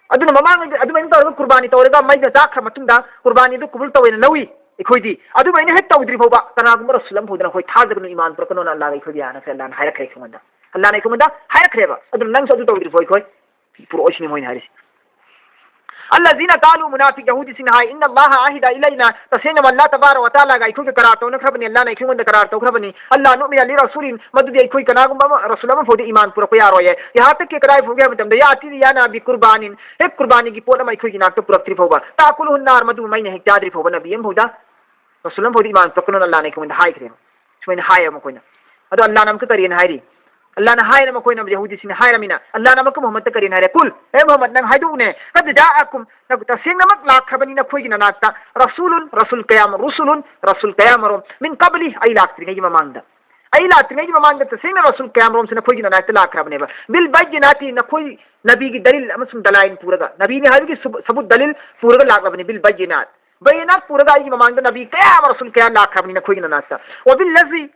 ꯑꯗꯨꯅ ꯃꯃꯥꯡꯉꯩꯗꯤ ꯑꯗꯨꯃꯥꯏꯅ ꯇꯧꯔꯒ ꯀꯨꯔꯕꯥꯅꯤ ꯇꯧꯔꯒ ꯃꯩꯗ ꯆꯥꯛꯈ꯭ꯔ ꯃꯇꯨꯡꯗ ꯀꯨꯔꯕꯥꯅꯤꯗꯨ ꯀꯨꯕꯨꯜ ꯇꯧꯋꯦꯅ ꯂꯧꯏ ꯑꯩꯈꯣꯏꯗꯤ꯫ ꯑꯗꯨꯃꯥꯏꯅ ꯍꯦꯛ ꯇꯧꯗ꯭ꯔꯤ ꯐꯥꯎꯕ ꯀꯅꯥꯒꯨꯝꯕ ꯔꯁꯨꯜ ꯑꯃ ꯐꯥꯎꯗꯅ ꯑꯩꯈꯣꯏ ꯊꯥꯖꯒꯅꯨ, ꯏꯃꯥꯟ ꯄꯨꯔꯛꯀꯅꯣꯅ ꯑꯜꯂꯥꯍꯒ ꯑꯩꯈꯣꯏꯒꯤ ꯌꯥꯅꯈ꯭ꯔꯦ, ꯑꯜꯂꯥꯍꯅ ꯍꯥꯏꯔꯛꯈ꯭ꯔꯦ ꯑꯩꯉꯣꯟꯗ꯫ ꯑꯜꯂꯥꯍꯅ ꯑꯩꯈꯣꯏꯉꯣꯟꯗ ꯍꯥꯏꯔꯛꯈ꯭ꯔꯦꯕ꯫ ꯑꯗꯨꯅ ꯅꯪꯁꯨ ꯑꯗꯨ ꯇꯧꯗ꯭ꯔꯤꯕꯣ ꯑꯩꯈꯣꯏ ꯄꯨꯔꯛꯑꯣ ꯁꯤꯅꯤ ꯃꯣꯏꯅ ꯍꯥꯏꯔꯤꯁꯦ꯫ الذين قالوا, ꯃꯨꯅꯥꯐꯤꯛ ꯌꯍꯨꯗꯤꯁꯤꯡꯅ ꯍꯥꯏ, إن الله عهد إلينا, ꯇꯁꯦꯡꯅ ꯑꯜꯂꯥꯍ ꯇꯕꯥꯔꯛ ꯋ ꯇꯥꯂꯥꯒ ꯑꯩꯈꯣꯏꯒ ꯀꯔꯥꯔ ꯇꯧꯅꯈ꯭ꯔꯕꯅꯤ, ꯑꯜꯂꯥꯍꯅ ꯑꯩꯈꯣꯏꯉꯣꯟꯗ ꯀꯔꯥꯔ ꯇꯧꯈ꯭ꯔꯕꯅꯤ, ألا نؤمن لرسول, ꯃꯗꯨꯗꯤ ꯑꯩꯈꯣꯏ ꯀꯅꯥꯒꯨꯝꯕ ꯑꯃ ꯔꯁꯨꯜ ꯑꯃ ꯐꯥꯎꯗ ꯏꯃꯥꯟ ꯄꯨꯔꯛꯄ ꯌꯥꯔꯣꯏꯌꯦ꯫ حتى ꯀꯗꯥꯏ ꯐꯥꯎꯒꯦ ꯍꯥꯏꯕ ꯃꯇꯝꯗ, يأتينا بقربان, ꯍꯦꯛ ꯀꯨꯔꯕꯥꯅꯤꯒꯤ ꯄꯣꯠ ꯑꯃ ꯑꯩꯈꯣꯏꯒꯤ ꯅꯥꯛꯇ ꯄꯨꯔꯛꯇ꯭ꯔꯤ ꯐꯥꯎꯕ, تأكله النار, ꯃꯗꯨ ꯃꯩꯅ ꯍꯦꯛ ꯆꯥꯗ꯭ꯔꯤ ꯐꯥꯎꯕ ꯅꯕꯤ ꯑꯃ ꯐꯥꯎꯗ ꯔꯁꯨꯜ ꯑꯃ ꯐꯥꯎꯗ ꯏꯃꯥꯟ ꯄꯨꯔꯛꯀꯅꯨꯅ ꯑꯜꯂꯥꯍꯅ ꯑꯩꯈꯣꯏꯉꯣꯟꯗ ꯍꯥꯏꯈ꯭ꯔꯦꯕ꯫ ꯁꯨꯃꯥꯏꯅ ꯍꯥꯏꯌꯦꯕ ꯃꯈꯣꯏꯅ꯫ ꯑꯗꯣ ꯑꯜꯂꯥꯍꯅ ꯑꯃꯨꯛꯀ ꯀꯔꯤꯅ ꯍꯥꯏꯔꯤ? ꯑꯜꯂꯥꯍꯅ ꯍꯥꯏꯔ ꯃꯈꯣꯏꯅ, ꯌꯍꯨꯗꯤꯁꯤꯡꯅ ꯍꯥꯏꯔꯃꯤꯅ, ꯑꯜꯂꯥꯍꯅ ꯑꯃꯨꯛꯀ ꯃꯨꯍꯝꯃꯗꯇ ꯀꯔꯤꯅ ꯍꯥꯏꯔꯦ? قل, ꯍꯦ ꯃꯨꯍꯝꯃꯗ, ꯅꯪ ꯍꯥꯏꯗꯣꯛꯎꯅꯦ, قد جاءكم, ꯅ-, ꯇꯁꯦꯡꯅꯃꯛ ꯂꯥꯛꯈ꯭ꯔꯕꯅꯤ ꯅꯈꯣꯏꯒꯤ ꯅꯅꯥꯛꯇ, رسول, ꯔꯁꯨꯜ ꯀꯌꯥ, رسل, ꯔꯁꯨꯜ ꯀꯌꯥ ꯃꯔꯨꯝ, من قبلي, ꯑꯩ ꯂꯥꯛꯇ꯭ꯔꯤꯉꯩꯒꯤ ꯃꯃꯥꯡꯗ꯫ ꯑꯩ ꯂꯥꯛꯇ꯭ꯔꯤꯉꯩꯒꯤ ꯃꯃꯥꯡꯗ ꯇꯁꯦꯡꯅ ꯔꯁꯨꯜ ꯀꯌꯥ ꯃꯔꯨꯝꯁꯦ ꯅꯈꯣꯏꯒꯤ ꯅꯅꯥꯛꯇ ꯂꯥꯛꯈ꯭ꯔꯕꯅꯦꯕ꯫ بالبينات, ꯅꯈꯣꯏ ꯅꯕꯤꯒꯤ ꯗꯂꯤꯜ ꯑꯃꯁꯨꯡ ꯗꯂꯥꯏꯜ ꯄꯨꯔꯒ, ꯅꯕꯤꯅꯤ ꯍꯥꯏꯕꯒꯤ ꯁꯨꯕ-, ꯁꯕꯨꯠ ꯗꯂꯤꯜ ꯄꯨꯔꯒ ꯂꯥꯛꯂꯕꯅꯤ, بالبينات. ꯕꯌꯤꯅꯥꯠ ꯄꯨꯔꯒ ꯑꯩꯒꯤ ꯃꯃꯥꯡꯗ ꯅꯕꯤ ꯀꯌꯥ ꯑꯃ ꯔꯁꯨꯜ ꯀꯌꯥ ꯂꯥꯛꯈ꯭ꯔꯕꯅꯤ ꯅꯈꯣꯏꯒꯤ ꯅꯅꯥꯛꯇ꯫ وبالذي,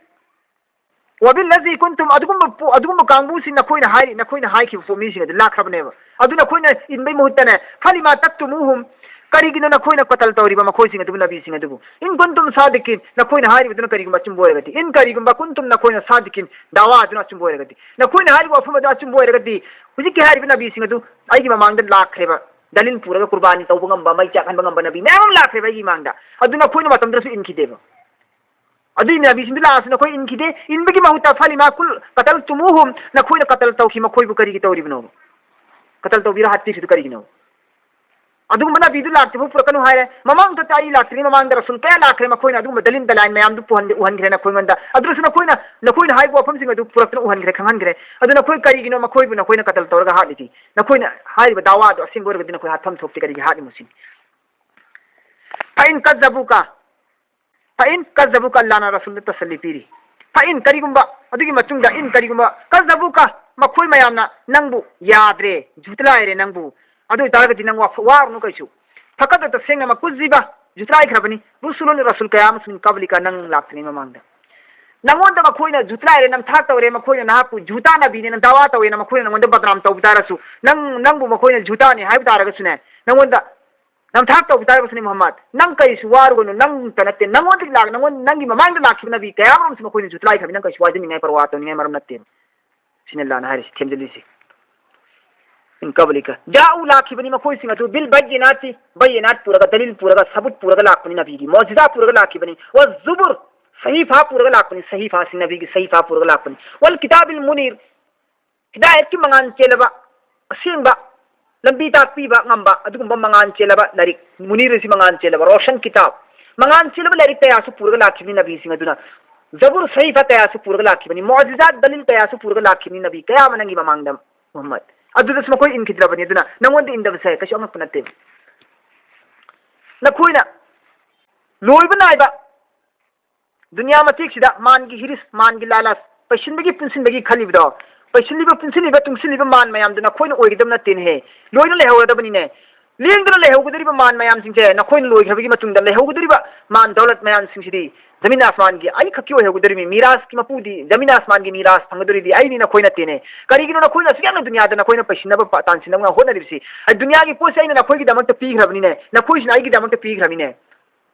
وبالذي كنتم, ꯑꯗꯨꯒꯨꯝꯕ ꯄꯣ-, ꯑꯗꯨꯒꯨꯝꯕ ꯀꯥꯡꯕꯨꯁꯤꯡ ꯅꯈꯣꯏꯅ ꯍꯥꯏꯔꯤ, ꯅꯈꯣꯏꯅ ꯍꯥꯏꯈꯤꯕ ꯄꯣꯠ ꯃꯤꯁꯤꯡ ꯑꯗꯨ ꯂꯥꯛꯈ꯭ꯔꯕꯅꯦꯕ꯫ ꯑꯗꯨ ꯅꯈꯣꯏꯅ ꯏꯟꯕꯩ ꯃꯍꯨꯠꯇꯅꯦ, فلم تقتلوهم, ꯀꯔꯤꯒꯤꯅꯣ ꯅꯈꯣꯏꯅ ꯀꯇꯜ ꯇꯧꯔꯤꯕ ꯃꯈꯣꯏꯁꯤꯡ ꯑꯗꯨꯕꯨ, ꯅꯕꯤꯁꯤꯡ ꯑꯗꯨꯕꯨ? إن كنتم صادقين, ꯅꯈꯣꯏꯅ ꯍꯥꯏꯔꯤꯕꯗꯨꯅ ꯀꯔꯤꯒꯨꯝꯕ ꯑꯆꯨꯝꯕ ꯑꯣꯏꯔꯒꯗꯤ, إن ꯀꯔꯤꯒꯨꯝꯕ كنتم, ꯅꯈꯣꯏꯅ صادقين, ꯗꯥꯋꯥ ꯑꯗꯨꯅ ꯑꯆꯨꯝꯕ ꯑꯣꯏꯔꯒꯗꯤ, ꯅꯈꯣꯏꯅ ꯍꯥꯏꯔꯤꯕ ꯋꯥꯐꯝ ꯑꯗꯨ ꯑꯆꯨꯝꯕ ꯑꯣꯏꯔꯒꯗꯤ, ꯍꯧꯖꯤꯛꯀꯤ ꯍꯥꯏꯔꯤꯕ ꯅꯕꯤꯁꯤꯡ ꯑꯗꯨ ꯑꯩꯒꯤ ꯃꯃꯥꯡꯗ ꯂꯥꯛꯈ꯭ꯔꯦꯕ, ꯗꯂꯤꯜ ꯄꯨꯔꯒ ꯀꯨꯔꯕꯥꯅꯤ ꯇꯧꯕ ꯉꯝꯕ, ꯃꯩ ꯆꯥꯛꯍꯟꯕ ꯉꯝꯕ ꯅꯕꯤ ꯃꯌꯥꯝ ꯑꯃ ꯂꯥꯛꯈ꯭ꯔꯦꯕ ꯑꯩꯒꯤ ꯃꯃꯥꯡꯗ꯫ ꯑꯗꯨ ꯅꯈꯣꯏꯅ ꯃꯇꯝꯗꯨꯗꯁꯨ ꯏꯟꯈꯤꯗꯦꯕ꯫ ꯑꯗꯨꯏ ꯅꯕꯤꯁꯤꯡꯗꯨ ꯂꯥꯛꯑꯁꯨ ꯅꯈꯣꯏ ꯏꯟꯈꯤꯗꯦ꯫ ꯏꯟꯕꯒꯤ ꯃꯍꯨꯠꯇ, فلم قتلتموهم, ꯅꯈꯣꯏꯅ ꯀꯇꯜ ꯇꯧꯈꯤ ꯃꯈꯣꯏꯕꯨ ꯀꯔꯤꯒꯤ ꯇꯧꯔꯤꯕꯅꯣ? ꯀꯇꯜ ꯇꯧꯕꯤꯔ ꯍꯥꯠꯄꯤꯔꯤꯗꯨ ꯀꯔꯤꯒꯤꯅꯣ? ꯑꯗꯨꯒꯨꯝꯕ ꯅꯕꯤꯗꯨ ꯂꯥꯛꯇ꯭ꯔꯤꯐꯥꯎ ꯄꯨꯔꯛꯀꯅꯨ ꯍꯥꯏꯔꯦ꯫ ꯃꯃꯥꯡꯗ ꯑꯩ ꯂꯥꯛꯇ꯭ꯔꯤꯉꯩ ꯃꯃꯥꯡꯗ ꯔꯁꯨꯜ ꯀꯌꯥ ꯂꯥꯛꯈ꯭ꯔꯦ, ꯃꯈꯣꯏꯅ ꯑꯗꯨꯒꯨꯝꯕ ꯗꯂꯤꯜ ꯗꯂꯥꯏꯜ ꯃꯌꯥꯝꯗꯨ ꯄꯨꯍꯟ-, ꯎꯍꯟꯈ꯭ꯔꯦ ꯅꯈꯣꯏꯉꯣꯟꯗ꯫ ꯑꯗꯨꯗꯁꯨ ꯅꯈꯣꯏꯅ, ꯅꯈꯣꯏꯅ ꯍꯥꯏꯕ ꯋꯥꯐꯝꯁꯤꯡ ꯑꯗꯨ ꯄꯨꯔꯛꯇꯨꯅ ꯎꯍꯟꯈ꯭ꯔꯦ, ꯈꯪꯍꯟꯈ꯭ꯔꯦ꯫ ꯑꯗꯨ ꯅꯈꯣꯏ ꯀꯔꯤꯒꯤꯅꯣ ꯃꯈꯣꯏꯕꯨ ꯅꯈꯣꯏꯅ ꯀꯇꯜ ꯇꯧꯔꯒ ꯍꯥꯠꯂꯤꯁꯤ? ꯅꯈꯣꯏꯅ ꯍꯥꯏꯔꯤꯕ ꯗꯥꯋꯥꯗꯨ ꯑꯁꯦꯡꯕ ꯑꯣꯏꯔꯒꯗꯤ ꯅꯈꯣꯏ ꯍꯥꯠꯐꯝ ꯊꯣꯛꯇꯦ, ꯀꯔꯤꯒꯤ ꯍꯥꯠꯂꯤꯃꯣ ꯁꯤꯅꯤ꯫ فإن كذبوك, فإن كذبوك, ꯑꯜꯂꯥꯍꯅ ꯔꯁꯨꯜꯗ ꯇꯁꯜꯂꯤ ꯄꯤꯔꯤ꯫ فإن, ꯀꯔꯤꯒꯨꯝꯕ, ꯑꯗꯨꯒꯤ ꯃꯇꯨꯡꯗ, إن, ꯀꯔꯤꯒꯨꯝꯕ, كذبوك, ꯃꯈꯣꯏ ꯃꯌꯥꯝꯅ ꯅꯪꯕꯨ ꯌꯥꯗ꯭ꯔꯦ, ꯖꯨꯇꯂꯥꯏꯔꯦ ꯅꯪꯕꯨ, ꯑꯗꯨ ꯑꯣꯏꯇꯥꯔꯒꯗꯤ ꯅꯪ ꯋꯥ-, ꯋꯥꯔꯨꯅꯨ ꯀꯩꯁꯨ꯫ فقد, ꯇꯁꯦꯡꯅꯃꯛ, كذب, ꯖꯨꯇꯂꯥꯏꯈ꯭ꯔꯕꯅꯤ, رسل, ꯔꯁꯨꯜ ꯀꯌꯥ ꯑꯃꯁꯨ, من قبلك, ꯅꯪ ꯂꯥꯛꯇ꯭ꯔꯤꯉꯩ ꯃꯃꯥꯡꯗ꯫ ꯅꯪꯉꯣꯟꯗ ꯃꯈꯣꯏꯅ ꯖꯨꯇꯂꯥꯏꯔꯦ, ꯅꯝꯊꯥꯛ ꯇꯧꯔꯦ, ꯃꯈꯣꯏꯅ ꯅꯍꯥꯛꯄꯨ ꯖꯨꯇꯥ ꯅꯕꯤꯅꯦꯅ ꯗꯥꯋꯥ ꯇꯧꯋꯦꯅ ꯃꯈꯣꯏꯅ ꯅꯪꯉꯣꯟꯗ ꯕꯗꯅꯥꯝ ꯇꯧꯕ ꯇꯥꯔꯁꯨ, ꯅꯪ, ꯅꯪꯕꯨ ꯃꯈꯣꯏꯅ ꯖꯨꯇꯥꯅꯤ ꯍꯥꯏꯕ ꯇꯥꯔꯒꯁꯨꯅꯦ, ꯅꯪꯉꯣꯟꯗ ꯅꯝꯊꯥꯛ ꯇꯧꯕ ꯇꯥꯔꯒꯁꯨꯅꯦ, ꯃꯨꯍꯝꯃꯗ, ꯅꯪ ꯀꯔꯤꯁꯨ ꯋꯥꯔꯨꯒꯅꯨ, ꯅꯪꯇ ꯅꯠꯇꯦ, ꯅꯪꯉꯣꯟꯗꯒꯤ ꯂꯥꯛ-, ꯅꯪꯉꯣꯟ-, ꯅꯪꯒꯤ ꯃꯃꯥꯡꯗ ꯂꯥꯛꯈꯤꯕ ꯅꯕꯤ ꯀꯌꯥ ꯑꯃꯔꯣꯝꯁꯨ ꯃꯈꯣꯏꯅ ꯖꯨꯇꯂꯥꯏꯈ꯭ꯔꯕꯅꯤ, ꯅꯪ ꯀꯔꯤꯁꯨ ꯋꯥꯖꯅꯤꯡꯉꯥꯏ, ꯄꯔꯋꯥ ꯇꯧꯅꯤꯡꯉꯥꯏ ꯃꯔꯝ ꯅꯠꯇꯦ꯫ ꯁꯤꯅ ꯑꯜꯂꯥꯍꯅ ꯍꯥꯏꯔꯤꯁꯤ, ꯊꯦꯝꯖꯤꯜꯂꯤꯁꯤ꯫ ꯃꯤꯟ ꯀꯕꯂꯤꯀ꯫ ꯖꯥꯎ ꯂꯥꯛꯈꯤꯕꯅꯤ ꯃꯈꯣꯏꯁꯤꯡ ꯑꯗꯨ ꯕꯤꯜ ꯕꯩꯌꯤꯅꯥꯇꯤ, ꯕꯩꯌꯤꯅꯥꯠ ꯄꯨꯔꯒ, ꯗꯂꯤꯜ ꯄꯨꯔꯒ, ꯁꯕꯨꯠ ꯄꯨꯔꯒ ꯂꯥꯛꯄꯅꯤ ꯅꯕꯤꯒꯤ, ꯃꯣꯖꯤꯖꯥ ꯄꯨꯔꯒ ꯂꯥꯛꯈꯤꯕꯅꯤ꯫ ꯋ ꯖꯨꯕꯨꯔ, ꯁꯍꯤꯐꯥ ꯄꯨꯔꯒ ꯂꯥꯛꯄꯅꯤ, ꯁꯍꯤꯐꯥꯁꯤꯡ ꯅꯕꯤꯒꯤ ꯁꯍꯤꯐꯥ ꯄꯨꯔꯒ ꯂꯥꯛꯄꯅꯤ꯫ ꯋꯜ ꯀꯤꯇꯥꯕꯤꯜ ꯃꯨꯅꯤꯔ, ꯍꯤꯗꯥꯌꯠꯀꯤ ꯃꯉꯥꯜ ꯆꯦꯜꯂꯕ, ꯑꯁꯦꯡꯕ ꯂꯝꯕꯤ ꯇꯥꯛꯄꯤꯕ ꯉꯝꯕ ꯑꯗꯨꯒꯨꯝꯕ ꯃꯉꯥꯜ ꯆꯦꯜꯂꯕ ꯂꯥꯏꯔꯤꯛ, ꯃꯨꯅꯤꯔ ꯑꯁꯤ ꯃꯉꯥꯜ ꯆꯦꯜꯂꯕ, ꯔꯣꯁꯟ ꯀꯤꯇꯥꯕ, ꯃꯉꯥꯜ ꯆꯦꯜꯂꯕ ꯂꯥꯏꯔꯤꯛ ꯀꯌꯥꯁꯨ ꯄꯨꯔꯒ ꯂꯥꯛꯈꯤꯕꯅꯤ ꯅꯕꯤꯁꯤꯡ ꯑꯗꯨꯅ꯫ ꯖꯕꯨꯔ ꯁꯍꯤꯐꯥ ꯀꯌꯥꯁꯨ ꯄꯨꯔꯒ ꯂꯥꯛꯈꯤꯕꯅꯤ, ꯃꯣꯖꯤꯖꯥꯠ ꯗꯂꯤꯜ ꯀꯌꯥꯁꯨ ꯄꯨꯔꯒ ꯂꯥꯛꯈꯤꯕꯅꯤ ꯅꯕꯤ ꯀꯌꯥ ꯑꯃ ꯅꯪꯒꯤ ꯃꯃꯥꯡꯗ꯫ ꯃꯨꯍꯝꯃꯗ꯫ ꯑꯗꯨꯗꯁꯨ ꯃꯈꯣꯏ ꯏꯟꯈꯤꯗ꯭ꯔꯕꯅꯤ꯫ ꯑꯗꯨꯅ ꯅꯪꯉꯣꯟꯗ ꯏꯟꯗꯕꯁꯦ ꯀꯩꯁꯨ ꯑꯉꯛꯄ ꯅꯠꯇꯦ꯫ ꯅꯈꯣꯏꯅ ꯂꯣꯏꯕ ꯅꯥꯏꯕ ꯗꯨꯅꯤꯌꯥ ꯃꯇꯦꯛꯁꯤꯗ ꯃꯥꯟꯒꯤ ꯍꯤꯔꯤꯁ, ꯃꯥꯟꯒꯤ ꯂꯥꯂꯥꯁ, ꯄꯩꯁꯤꯟꯕꯒꯤ ꯄꯨꯟꯁꯤꯟꯕꯒꯤ ꯈꯜꯂꯤꯕꯗꯣ, ꯄꯩꯁꯤꯜꯂꯤꯕ ꯄꯨꯟꯁꯤꯜꯂꯤꯕ ꯇꯨꯡꯁꯤꯜꯂꯤꯕ ꯃꯥꯟ ꯃꯌꯥꯝꯗꯨ ꯅꯈꯣꯏꯅ ꯑꯣꯏꯒꯗꯕ ꯅꯠꯇꯦꯅꯦꯍꯦ꯫ ꯂꯣꯏꯅ ꯂꯩꯍꯧꯔꯗꯕꯅꯤꯅꯦ꯫ ꯂꯦꯡꯗꯅ ꯂꯩꯍꯧꯒꯗꯧꯔꯤꯕ ꯃꯥꯟ ꯃꯌꯥꯝꯁꯤꯡꯁꯦ ꯅꯈꯣꯏꯅ ꯂꯣꯏꯈ꯭ꯔꯕꯒꯤ ꯃꯇꯨꯡꯗ ꯂꯩꯍꯧꯒꯗꯧꯔꯤꯕ ꯃꯥꯟ ꯗꯧꯂꯠ ꯃꯌꯥꯝꯁꯤꯡꯁꯤꯗꯤ ꯖꯃꯤꯟ ꯑꯥꯁꯃꯥꯟꯒꯤ ꯑꯩꯈꯛꯀꯤ ꯑꯣꯏꯍꯧꯒꯗꯧꯔꯤꯕꯅꯤ꯫ ꯃꯤꯔꯥꯖꯀꯤ ꯃꯄꯨꯗꯤ, ꯖꯃꯤꯟ ꯑꯥꯁꯃꯥꯟꯒꯤ ꯃꯤꯔꯥꯖ ꯐꯪꯒꯗꯧꯔꯤꯗꯤ ꯑꯩꯅꯤ, ꯅꯈꯣꯏ ꯅꯠꯇꯦꯅꯦ꯫ ꯀꯔꯤꯒꯤꯅꯣ ꯅꯈꯣꯏꯅ ꯑꯁꯨꯛ ꯌꯥꯝꯅ ꯗꯨꯅꯤꯌꯥꯗ ꯅꯈꯣꯏꯅ ꯄꯩꯁꯤꯟꯅꯕ ꯄ-, ꯇꯥꯟꯁꯤꯟꯅꯕ ꯍꯣꯠꯅꯔꯤꯕꯁꯤ? ꯑꯩ ꯗꯨꯅꯤꯌꯥꯒꯤ ꯄꯣꯠꯁꯦ ꯑꯩꯅ ꯅꯈꯣꯏꯒꯤꯗꯃꯛꯇ ꯄꯤꯈ꯭ꯔꯕꯅꯤꯅꯦ, ꯅꯈꯣꯏꯁꯤꯅ ꯑꯩꯒꯤꯗꯃꯛꯇ ꯄꯤꯈ꯭ꯔꯕꯅꯤꯅꯦ꯫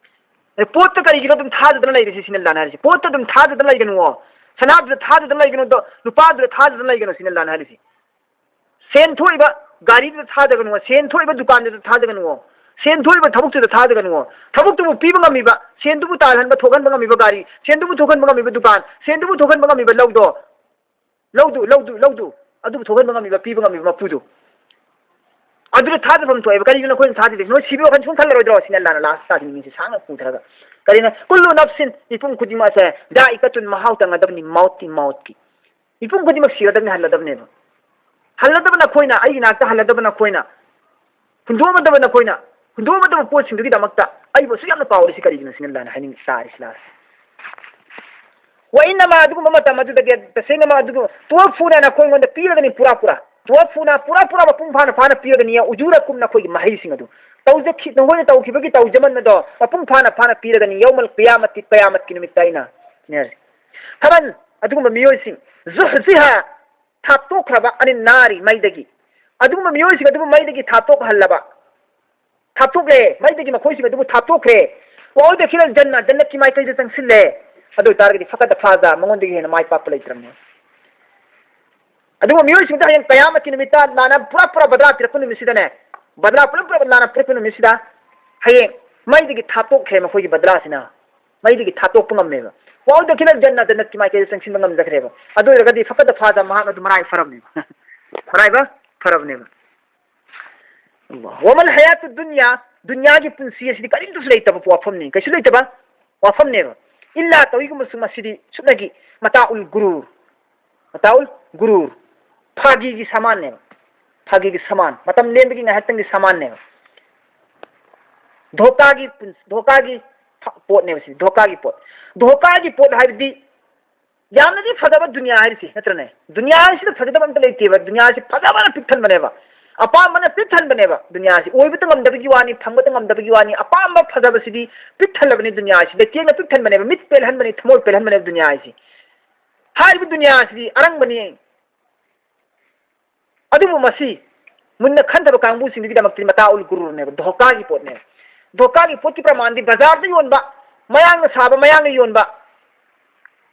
ꯑꯦ, ꯄꯣꯠꯇ ꯀꯔꯤꯒꯤꯅꯣ ꯑꯗꯨꯝ ꯊꯥꯖꯗꯅ ꯂꯩꯔꯤꯁꯤ? ꯁꯤꯅ ꯑꯜꯂꯥꯍꯅ ꯍꯥꯏꯔꯤꯁꯤ꯫ ꯄꯣꯠꯇ ꯑꯗꯨꯝ ꯊꯥꯖꯗꯅ ꯂꯩꯒꯅꯨ꯫ ꯁꯅꯥꯗꯨꯗ ꯊꯥꯖꯗꯅ ꯂꯩꯒꯅꯨ, ꯗꯣ-, ꯂꯨꯄꯥꯗꯨꯗ ꯊꯥꯖꯗꯅ ꯂꯩꯒꯅꯨ, ꯁꯤꯅ ꯑꯜꯂꯥꯍꯅ ꯍꯥꯏꯔꯤꯁꯤ꯫ ꯁꯦꯟ ꯊꯣꯛꯏꯕ ꯒꯥꯔꯤꯗꯨꯗ ꯊꯥꯖꯒꯅꯨ, ꯁꯦꯟ ꯊꯣꯛꯏꯕ ꯗꯨꯀꯥꯟꯗꯨꯗ ꯊꯥꯖꯒꯅꯨ, ꯁꯦꯟ ꯊꯣꯛꯏꯕ ꯊꯕꯛꯇꯨꯗ ꯊꯥꯖꯒꯅꯨ꯫ ꯊꯕꯛꯇꯨꯕꯨ ꯄꯤꯕ ꯉꯝꯃꯤꯕ, ꯁꯦꯟꯗꯨꯕꯨ ꯇꯥꯜꯍꯟꯕ, ꯊꯣꯛꯍꯟꯕ ꯉꯝꯃꯤꯕ ꯒꯥꯔꯤ, ꯁꯦꯟꯗꯨꯕꯨ ꯊꯣꯛꯍꯟꯕ ꯉꯝꯃꯤꯕ ꯗꯨꯀꯥꯟ, ꯁꯦꯟꯗꯨꯕꯨ ꯊꯣꯛꯍꯟꯕ ꯉꯝꯃꯤꯕ ꯂꯧꯗꯣ, ꯂꯧꯗꯨ, ꯂꯧꯗꯨ, ꯂꯧꯗꯨ, ꯑꯗꯨꯕꯨ ꯊꯣꯛꯍꯟꯕ ꯉꯝꯃꯤꯕ, ꯄꯤꯕ ꯉꯝꯃꯤꯕ ꯃꯄꯨꯗꯨ꯫ ꯑꯗꯨꯗ ꯊꯥꯖꯐꯝ ꯊꯣꯛꯑꯦꯕ꯫ ꯀꯔꯤꯒꯤꯅꯣ ꯅꯈꯣꯏꯅ ꯊꯥꯖꯗ꯭ꯔꯤꯁꯤ? ꯅꯣꯏ ꯁꯤꯕꯒꯤ ꯋꯥꯈꯜ ꯁꯨꯝ ꯈꯜꯂꯔꯣꯏꯗ꯭ꯔꯣ? ꯁꯤꯅ ꯑꯜꯂꯥꯍꯅ ꯂꯥꯁ ꯇꯥꯒꯤ ꯃꯤꯁꯦ ꯁꯥꯡꯅ ꯄꯨꯊꯔꯒ꯫ ꯀꯔꯤꯅꯣ? "ꯀꯨꯜꯂꯨ ꯅꯐꯁꯤꯟ", ꯃꯤꯄꯨꯝ ꯈꯨꯗꯤꯡꯃꯛꯁꯦ, "ꯖꯥꯏꯀꯥꯇꯨꯜ", ꯃꯍꯥꯎ ꯇꯪꯒꯗꯕꯅꯤ, ꯃꯥꯎꯠꯀꯤ, ꯃꯥꯎꯠꯀꯤ꯫ ꯃꯤꯄꯨꯝ ꯈꯨꯗꯤꯡꯃꯛ ꯁꯤꯔꯗꯕꯅꯤ, ꯍꯜꯂꯗꯕꯅꯦꯕ꯫ ꯍꯜꯂꯗꯕ ꯅꯈꯣꯏꯅ, ꯑꯩꯒꯤ ꯅꯥꯛꯇ ꯍꯜꯂꯗꯕ ꯅꯈꯣꯏꯅ, ꯍꯨꯟꯗꯣꯛꯑꯝꯃꯗꯕ ꯅꯈꯣꯏꯅ, ꯍꯨꯟꯗꯣꯛꯑꯝꯃꯗꯕ ꯄꯣꯠꯁꯤꯡꯗꯨꯒꯤꯗꯃꯛꯇ ꯑꯩꯕꯨ ꯑꯁꯨꯛ ꯌꯥꯝꯅ ꯄꯥꯎꯔꯤꯁꯤ ꯀꯔꯤꯒꯤꯅꯣ? ꯁꯤꯅ ꯑꯜꯂꯥꯍꯅ ꯍꯥꯏꯅꯤꯡ ꯆꯥꯔꯤꯁꯤ ꯂꯥꯁ꯫ ꯋꯥ ꯏꯟꯅꯃꯥ, ꯑꯗꯨꯒꯨꯝꯕ ꯃꯇꯝ ꯑꯗꯨꯗꯒꯤ ꯇꯁꯦꯡꯅꯃꯛ ꯑꯗꯨꯒ ꯇꯨꯋꯐꯨꯅ ꯅꯈꯣꯏꯉꯣꯟꯗ ꯄꯤꯔꯒꯅꯤ, ꯄꯨꯔꯥ ꯄꯨꯔꯥ꯫ ꯇꯨꯋꯐꯨꯅ ꯄꯨꯔꯥ ꯄꯨꯔꯥ ꯃꯄꯨꯡ ꯐꯥꯅ ꯐꯥꯅ ꯄꯤꯔꯒꯅꯤ, ꯎꯖꯨꯔꯀꯨꯝ, ꯅꯈꯣꯏꯒꯤ ꯃꯍꯩꯁꯤꯡ ꯑꯗꯨ꯫ ꯇꯧꯖꯈꯤ-, ꯅꯈꯣꯏꯅ ꯇꯧꯈꯤꯕꯒꯤ ꯇꯧꯖꯃꯟ ꯑꯗꯣ ꯃꯄꯨꯡ ꯐꯥꯅ ꯐꯥꯅ ꯄꯤꯔꯒꯅꯤ, ꯌꯧꯃꯜ ꯀꯤꯌꯥꯃꯠꯇꯤ, ꯀꯌꯥꯃꯠꯀꯤ ꯅꯨꯃꯤꯠꯇ ꯑꯩꯅ꯫ ꯐꯃꯟ, ꯑꯗꯨꯒꯨꯝꯕ ꯃꯤꯑꯣꯏꯁꯤꯡ, ꯖꯨꯍꯖꯤꯍ, ꯊꯥꯞꯇꯣꯛꯈ꯭ꯔꯕ, ꯑꯅꯤ ꯅꯥꯔꯤ, ꯃꯩꯗꯒꯤ꯫ ꯑꯗꯨꯒꯨꯝꯕ ꯃꯤꯑꯣꯏꯁꯤꯡ ꯑꯗꯨꯕꯨ ꯃꯩꯗꯒꯤ ꯊꯥꯞꯇꯣꯛꯍꯜꯂꯕ, ꯊꯥꯞꯇꯣꯛꯂꯦ, ꯃꯩꯗꯒꯤ ꯃꯈꯣꯏꯁꯤꯡ ꯑꯗꯨꯕꯨ ꯊꯥꯞꯇꯣꯛꯈ꯭ꯔꯦ꯫ ꯋꯥꯎꯗ ꯈꯤꯔꯜ ꯖꯟꯅ, ꯖꯟꯅꯠꯀꯤ ꯃꯥꯏꯀꯩꯗ ꯆꯪꯁꯤꯜꯂꯦ꯫ ꯑꯗꯨ ꯑꯣꯏꯇꯥꯔꯒꯗꯤ ꯐꯀꯠ ꯐꯥꯖ, ꯃꯉꯣꯟꯗꯒꯤ ꯍꯦꯟꯅ ꯃꯥꯏ ꯄꯥꯛꯄ ꯂꯩꯇ꯭ꯔꯕꯅꯤ꯫ ꯑꯗꯨꯕꯨ ꯃꯤꯑꯣꯏꯁꯤꯡꯗ ꯍꯌꯦꯡ ꯀꯌꯥꯃꯠꯀꯤ ꯅꯨꯃꯤꯠꯇ ꯂꯥꯟꯅ ꯄꯨꯔꯥ ꯄꯨꯔꯥ ꯕꯗꯂꯥ ꯄꯤꯔꯛꯄ ꯅꯨꯃꯤꯠꯁꯤꯗꯅꯦ, ꯕꯗꯂꯥ ꯄꯨꯂꯞ ꯄꯨꯂꯞ ꯂꯥꯟꯅ ꯄꯤꯔꯛꯄ ꯅꯨꯃꯤꯠꯁꯤꯗ ꯍꯌꯦꯡ ꯃꯩꯗꯒꯤ ꯊꯥꯠꯇꯣꯛꯈ꯭ꯔꯦ ꯃꯈꯣꯏꯒꯤ ꯕꯗꯂꯥꯁꯤꯅ꯫ ꯃꯩꯗꯒꯤ ꯊꯥꯠꯇꯣꯛꯄ ꯉꯝꯃꯦꯕ꯫ ꯋꯥꯎꯗꯈꯤꯅ ꯖꯟꯅ ꯖꯟꯅꯠꯀꯤ ꯃꯥꯏꯀꯩꯗ ꯆꯪꯁꯤꯟꯕ ꯉꯝꯖꯈ꯭ꯔꯦꯕ꯫ ꯑꯗꯨ ꯑꯣꯏꯔꯒꯗꯤ ꯐꯀꯗ ꯐꯥꯖ ꯃꯍꯥꯛ ꯑꯗꯨ ꯃꯔꯥꯏ ꯐꯔꯕꯅꯦꯕ꯫ ꯃꯔꯥꯏꯕ ꯐꯔꯕꯅꯦꯕ꯫ ꯋꯥꯃꯜ ꯍꯌꯥꯇꯨ ꯗꯨꯅꯤꯌꯥ, ꯗꯨꯅꯤꯌꯥꯒꯤ ꯄꯨꯟꯁꯤ ꯑꯁꯤꯗꯤ ꯀꯔꯤꯝꯇꯁꯨ ꯂꯩꯇꯕ ꯋꯥꯐꯝꯅꯤ, ꯀꯩꯁꯨ ꯂꯩꯇꯕ ꯋꯥꯐꯝꯅꯦꯕ꯫ ꯏꯜꯂꯥ ꯇꯧꯏꯒꯨꯝꯕꯁꯨ ꯃꯁꯤꯗꯤ ꯁꯨꯞꯅꯒꯤ ꯃꯇꯥꯎꯜ ꯒꯨꯔꯨꯔ, ꯃꯇꯥꯎꯜ ꯒꯨꯔꯨꯔ, ꯐꯥꯒꯤꯒꯤ ꯁꯃꯥꯟꯅꯦꯕ꯫ ꯐꯥꯒꯤꯒꯤ ꯁꯃꯥꯟ, ꯃꯇꯝ ꯂꯦꯟꯕꯒꯤ ꯉꯥꯏꯍꯥꯛꯇꯪꯒꯤ ꯁꯃꯥꯟꯅꯦꯕ꯫ ꯙꯣꯀꯥꯒꯤ ꯄꯨꯟ-, ꯙꯣꯀꯥꯒꯤ ꯐ-, ꯄꯣꯠꯅꯦꯕ ꯁꯤ, ꯙꯣꯀꯥꯒꯤ ꯄꯣꯠ꯫ ꯙꯣꯀꯥꯒꯤ ꯄꯣꯠ ꯍꯥꯏꯕꯗꯤ ꯌꯥꯝꯅꯗꯤ ꯐꯖꯕ ꯗꯨꯅꯤꯌꯥ ꯍꯥꯏꯔꯤꯁꯤ ꯅꯠꯇ꯭ꯔꯅꯦ? ꯗꯨꯅꯤꯌꯥ ꯍꯥꯏꯁꯤꯗ ꯐꯖꯗꯕ ꯑꯝꯇ ꯂꯩꯇꯦꯕ꯫ ꯗꯨꯅꯤꯌꯥꯁꯤ ꯐꯖꯕꯅ ꯄꯤꯛ ꯊꯟꯕꯅꯦꯕ, ꯑꯄꯥꯝꯕꯅ ꯄꯤꯛ ꯊꯟꯕꯅꯦꯕ꯫ ꯗꯨꯅꯤꯌꯥꯁꯤ ꯑꯣꯏꯕꯇ ꯉꯝꯗꯕꯒꯤ ꯋꯥꯅꯤ, ꯐꯪꯕꯇ ꯉꯝꯗꯕꯒꯤ ꯋꯥꯅꯤ, ꯑꯄꯥꯝꯕ ꯐꯖꯕꯁꯤꯗꯤ ꯄꯤꯛ ꯊꯜꯂꯕꯅꯤ꯫ ꯗꯨꯅꯤꯌꯥꯁꯤ ꯂꯩꯇꯦꯡꯅ ꯄꯤꯛ ꯊꯟꯕꯅꯦꯕ, ꯃꯤꯠ ꯄꯦꯜꯍꯟꯕꯅꯤ, ꯊꯃꯣꯏ ꯄꯦꯜꯍꯟꯕꯅꯦꯕ ꯗꯨꯅꯤꯌꯥ ꯍꯥꯏꯁꯤ꯫ ꯍꯥꯏꯔꯤꯕ ꯗꯨꯅꯤꯌꯥꯁꯤꯗꯤ ꯑꯔꯪꯕꯅꯤ꯫ ꯑꯗꯨꯕꯨ ꯃꯁꯤ ꯃꯨꯟꯅ ꯈꯟꯊꯕ ꯀꯥꯡꯕꯨꯁꯤꯡꯗꯨꯒꯤꯗꯃꯛꯇꯗꯤ ꯃꯇꯥ ꯎꯜ ꯒꯨꯔꯨꯔꯅꯦꯕ, ꯙꯣꯀꯥꯒꯤ ꯄꯣꯠꯅꯦꯕ꯫ ꯙꯣꯀꯥꯒꯤ ꯄꯣꯠꯀꯤ ꯄ꯭ꯔꯃꯥꯟꯗꯤ ꯕꯖꯥꯔꯗ ꯌꯣꯟꯕ, ꯃꯌꯥꯡꯅ ꯁꯥꯕ, ꯃꯌꯥꯡꯅ ꯌꯣꯟꯕ,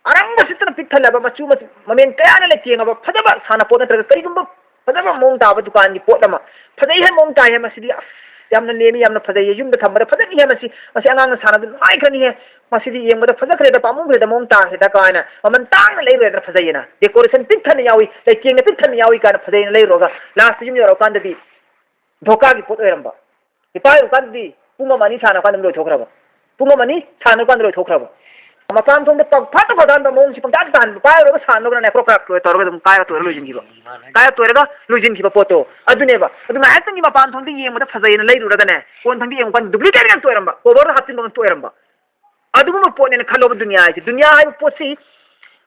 ꯑꯔꯪꯕ ꯁꯤꯠꯇꯅ ꯄꯤꯛ ꯊꯜꯂꯕ, ꯃꯆꯨ ꯃꯆꯨ ꯃꯃꯦꯟ ꯀꯌꯥꯅ ꯂꯩꯇꯦꯡꯉꯕ ꯐꯖꯕ ꯁꯥꯟꯅꯄꯣꯠ ꯅꯠꯇ꯭ꯔꯒ ꯀꯔꯤꯒꯨꯝꯕ ꯐꯖꯕ ꯃꯑꯣꯡ ꯇꯥꯕ ꯗꯨꯀꯥꯟꯒꯤ ꯄꯣꯠ ꯑꯃ, ꯐꯖꯩ ꯍꯥꯏ, ꯃꯑꯣꯡ ꯇꯥꯏ ꯍꯥꯏ, ꯃꯁꯤꯗꯤ ꯑꯁ ꯌꯥꯝꯅ ꯂꯦꯝꯃꯤ, ꯌꯥꯝꯅ ꯐꯖꯩꯌꯦ, ꯌꯨꯝꯗ ꯊꯝꯕꯗ ꯐꯖꯅꯤꯍꯦ, ꯃꯁꯤ, ꯃꯁꯤ ꯑꯉꯥꯡꯅ ꯁꯥꯟꯅꯕꯗ ꯅꯨꯡꯉꯥꯏꯈ꯭ꯔꯅꯤꯍꯦ, ꯃꯁꯤꯗꯤ ꯌꯦꯡꯕꯗ ꯐꯖꯈ꯭ꯔꯦꯗ, ꯄꯥꯝꯃꯨꯈ꯭ꯔꯦꯗ, ꯃꯑꯣꯡ ꯇꯥꯈ꯭ꯔꯦꯗ ꯀꯥꯏꯅ ꯃꯃꯜ ꯇꯥꯡꯅ ꯂꯩꯔꯨꯔꯦꯗꯅ ꯐꯖꯩꯌꯦꯅ꯫ ꯗꯦꯀꯣꯔꯦꯁꯟ ꯄꯤꯛ ꯊꯟꯅ ꯌꯥꯎꯏ, ꯂꯩꯇꯦꯡꯅ ꯄꯤꯛ ꯊꯟꯅ ꯌꯥꯎꯏ ꯀꯥꯏꯅ ꯐꯖꯩꯌꯦꯅ ꯂꯩꯔꯨꯔꯒ ꯂꯥꯁꯇ ꯌꯨꯝ ꯌꯧꯔꯛꯑꯀꯥꯟꯗꯗꯤ ꯙꯣꯀꯥꯒꯤ ꯄꯣꯠ ꯑꯣꯏꯔꯝꯕ꯫ ꯏꯄꯥ ꯌꯧꯔꯀꯥꯟꯗꯗꯤ ꯄꯨꯡ ꯑꯃ ꯑꯅꯤ ꯁꯥꯟꯅ ꯀꯥꯟꯗ ꯂꯣꯏꯊꯣꯛꯈ꯭ꯔꯕ꯫ ꯄꯨꯡ ꯑꯃ ꯑꯅꯤ ꯁꯥꯟꯅ ꯀꯥꯟꯗ ꯂꯣꯏꯊꯣꯛꯈ꯭ꯔꯕ꯫ ꯃꯄꯥꯟ ꯊꯣꯡꯗ ꯄ-, ꯐꯠꯇ ꯐꯠꯇ ꯍꯟꯕ ꯃꯑꯣꯡꯁꯤ ꯄꯪꯆꯥꯗ ꯇꯥꯍꯟꯕ꯫ ꯄꯥꯏꯔꯨꯔꯒ ꯁꯥꯟꯅꯕꯅꯅꯦ ꯀ꯭ꯔꯣꯛ ꯀ꯭ꯔꯥꯛ ꯂꯣꯏ ꯇꯧꯔꯒ ꯑꯗꯨꯝ ꯀꯥꯏꯔ ꯇꯣꯏꯔ ꯂꯣꯏꯁꯤꯟꯈꯤꯕ꯫ ꯀꯥꯏꯔ ꯇꯣꯏꯔꯒ ꯂꯣꯏꯁꯤꯟꯈꯤꯕ ꯄꯣꯠꯇꯣ ꯑꯗꯨꯅꯦꯕ꯫ ꯑꯗꯨ ꯉꯥꯏꯍꯥꯛꯇꯪꯒꯤ ꯃꯄꯥꯟ ꯊꯣꯡꯗ ꯌꯦꯡꯕꯗ ꯐꯖꯩꯅ ꯂꯩꯔꯨꯔꯒꯅꯦ, ꯀꯣꯟ ꯊꯪꯗ ꯌꯦꯡꯕ ꯀꯥꯟꯗ duplicate ꯉꯥꯛꯇ ꯑꯣꯏꯔꯝꯕ, ꯀꯣꯕꯔꯗ ꯍꯥꯞꯆꯤꯟꯕ ꯉꯥꯛꯇ ꯑꯣꯏꯔꯝꯕ꯫ ꯑꯗꯨꯒꯨꯝꯕ ꯄꯣꯠꯅꯦꯅ ꯈꯜꯂꯣꯕ ꯗꯨꯅꯤꯌꯥ ꯍꯥꯏꯁꯦ꯫ ꯗꯨꯅꯤꯌꯥ ꯍꯥꯏꯕ ꯄꯣꯠꯁꯤ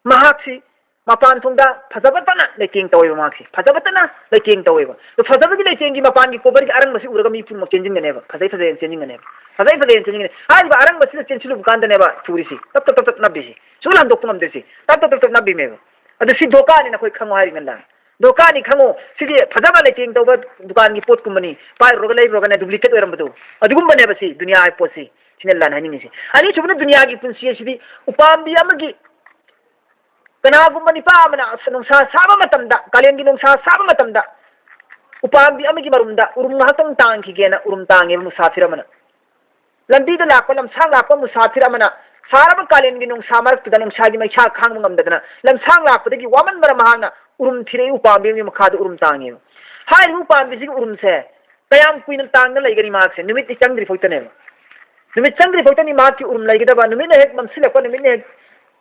ꯃꯍꯥꯛꯁꯤ ꯃꯄꯥꯟ ꯊꯣꯡꯗ ꯐꯖꯕꯇꯅ ꯂꯩꯇꯦꯡ ꯇꯧꯋꯦꯕ ꯃꯍꯥꯛꯁꯤ꯫ ꯐꯖꯕꯇꯅ ꯂꯩꯇꯦꯡ ꯇꯧꯋꯦꯕ꯫ ꯑꯗꯣ ꯐꯖꯕꯒꯤ ꯂꯩꯇꯦꯡꯒꯤ ꯃꯄꯥꯟꯒꯤ ꯀꯣꯕꯔꯒꯤ ꯑꯔꯪꯕꯁꯤ ꯎꯔꯒ ꯃꯤ ꯄꯨꯝꯅꯃꯛ ꯆꯦꯟꯁꯤꯟꯒꯅꯦꯕ꯫ ꯐꯖꯩ ꯐꯖꯩꯅ ꯆꯦꯟꯁꯤꯟꯒꯅꯦꯕ꯫ ꯐꯖꯩ ꯐꯖꯩꯅ ꯆꯦꯟꯁꯤꯟꯒꯅꯤ꯫ ꯍꯥꯏꯔꯤꯕ ꯑꯔꯪꯕꯁꯤꯗ ꯆꯦꯟꯁꯤꯜꯂꯨꯕ ꯀꯥꯟꯗꯅꯦꯕ ꯊꯨꯔꯤꯁꯤ꯫ ꯇꯞ ꯇꯞ ꯇꯞ ꯇꯞ ꯅꯞꯄꯤꯁꯤ꯫ ꯁꯨꯡꯍꯟꯗꯣꯛꯄ ꯉꯝꯗ꯭ꯔꯤꯁꯤ꯫ ꯇꯞ ꯇꯞ ꯇꯞ ꯇꯞ ꯅꯞꯄꯤꯃꯦꯕ꯫ ꯑꯗꯨ ꯁꯤ ꯙꯣꯀꯥꯅꯤ ꯅꯈꯣꯏ ꯈꯪꯉꯣ ꯍꯥꯏꯔꯤꯉꯩꯗ꯫ ꯙꯣꯀꯥꯅꯤ ꯈꯪꯉꯣ꯫ ꯁꯤꯗꯤ ꯐꯖꯕ ꯂꯩꯇꯦꯡ ꯇꯧꯕ ꯗꯨꯀꯥꯟꯒꯤ ꯄꯣꯠꯀꯨꯝꯕꯅꯤ꯫ ꯄꯥꯏꯔꯨꯔꯒ ꯂꯩꯔꯨꯔꯒꯅꯦ duplicate ꯑꯣꯏꯔꯝꯕꯗꯣ꯫ ꯑꯗꯨꯒꯨꯝꯕꯅꯦꯕ ꯁꯤ ꯗꯨꯅꯤꯌꯥ ꯍꯥꯏꯕ ꯄꯣꯠꯁꯤ꯫ ꯁꯤꯅ ꯂꯥꯟ ꯍꯥꯏꯅꯤꯡꯉꯤꯁꯤ꯫ ꯑꯅꯤꯁꯨꯕꯅ ꯗꯨꯅꯤꯌꯥꯒꯤ ꯄꯨꯟꯁꯤ ꯑꯁꯤꯗꯤ ꯎꯄꯥꯝꯕꯤ ꯑꯃꯒꯤ ꯀꯅꯥꯒꯨꯝꯕ ꯅꯤꯄꯥ ꯑꯃꯅ ꯅꯨꯡꯁꯥ ꯁꯥꯕ ꯃꯇꯝꯗ, ꯀꯥꯂꯦꯟꯒꯤ ꯅꯨꯡꯁꯥ ꯁꯥꯕ ꯃꯇꯝꯗ ꯎꯄꯥꯝꯕꯤ ꯑꯃꯒꯤ ꯃꯔꯨꯝꯗ ꯎꯔꯨꯝ ꯉꯥꯏꯍꯥꯛꯇꯪ ꯇꯥꯡꯈꯤꯒꯦꯅ ꯎꯔꯨꯝ ꯇꯥꯡꯉꯦꯕ ꯃꯨꯁꯥꯐꯤꯔ ꯑꯃꯅ꯫ ꯂꯝꯕꯤꯗ ꯂꯥꯛꯄ, ꯂꯝꯁꯥꯡ ꯂꯥꯛꯄ ꯃꯨꯁꯥꯐꯤꯔ ꯑꯃꯅ ꯁꯥꯔꯕ ꯀꯥꯂꯦꯟꯒꯤ ꯅꯨꯡꯁꯥ ꯃꯔꯛꯇꯨꯗ ꯅꯨꯡꯁꯥꯒꯤ ꯃꯩꯁꯥ ꯈꯥꯡꯕ ꯉꯝꯗꯗꯅ ꯂꯝꯁꯥꯡ ꯂꯥꯛꯄꯗꯒꯤ ꯋꯥꯃꯟꯕꯅ ꯃꯍꯥꯛꯅ ꯎꯔꯨꯝ ꯊꯤꯔꯛꯏ, ꯎꯄꯥꯝꯕꯤ ꯑꯃꯒꯤ ꯃꯈꯥꯗ ꯎꯔꯨꯝ ꯇꯥꯡꯉꯦꯕ꯫ ꯍꯥꯏꯔꯤꯕ ꯎꯄꯥꯝꯕꯤꯁꯤꯒꯤ ꯎꯔꯨꯝꯁꯦ ꯀꯌꯥꯝ ꯀꯨꯏꯅ ꯇꯥꯡꯅ ꯂꯩꯒꯅꯤ ꯃꯍꯥꯛꯁꯦ? ꯅꯨꯃꯤꯠꯇꯤ ꯆꯪꯗ꯭ꯔꯤ ꯐꯥꯎꯇꯅꯦꯕ꯫ ꯅꯨꯃꯤꯠ ꯆꯪꯗ꯭ꯔꯤ ꯐꯥꯎꯇꯅꯤ ꯃꯍꯥꯛꯀꯤ ꯎꯔꯨꯝ ꯂꯩꯒꯗꯕ꯫ ꯅꯨꯃꯤꯠꯅ ꯍꯦꯛ ꯃꯝꯁꯤꯜꯂꯛꯄ, ꯅꯨꯃꯤꯠꯅ ꯍꯦꯛ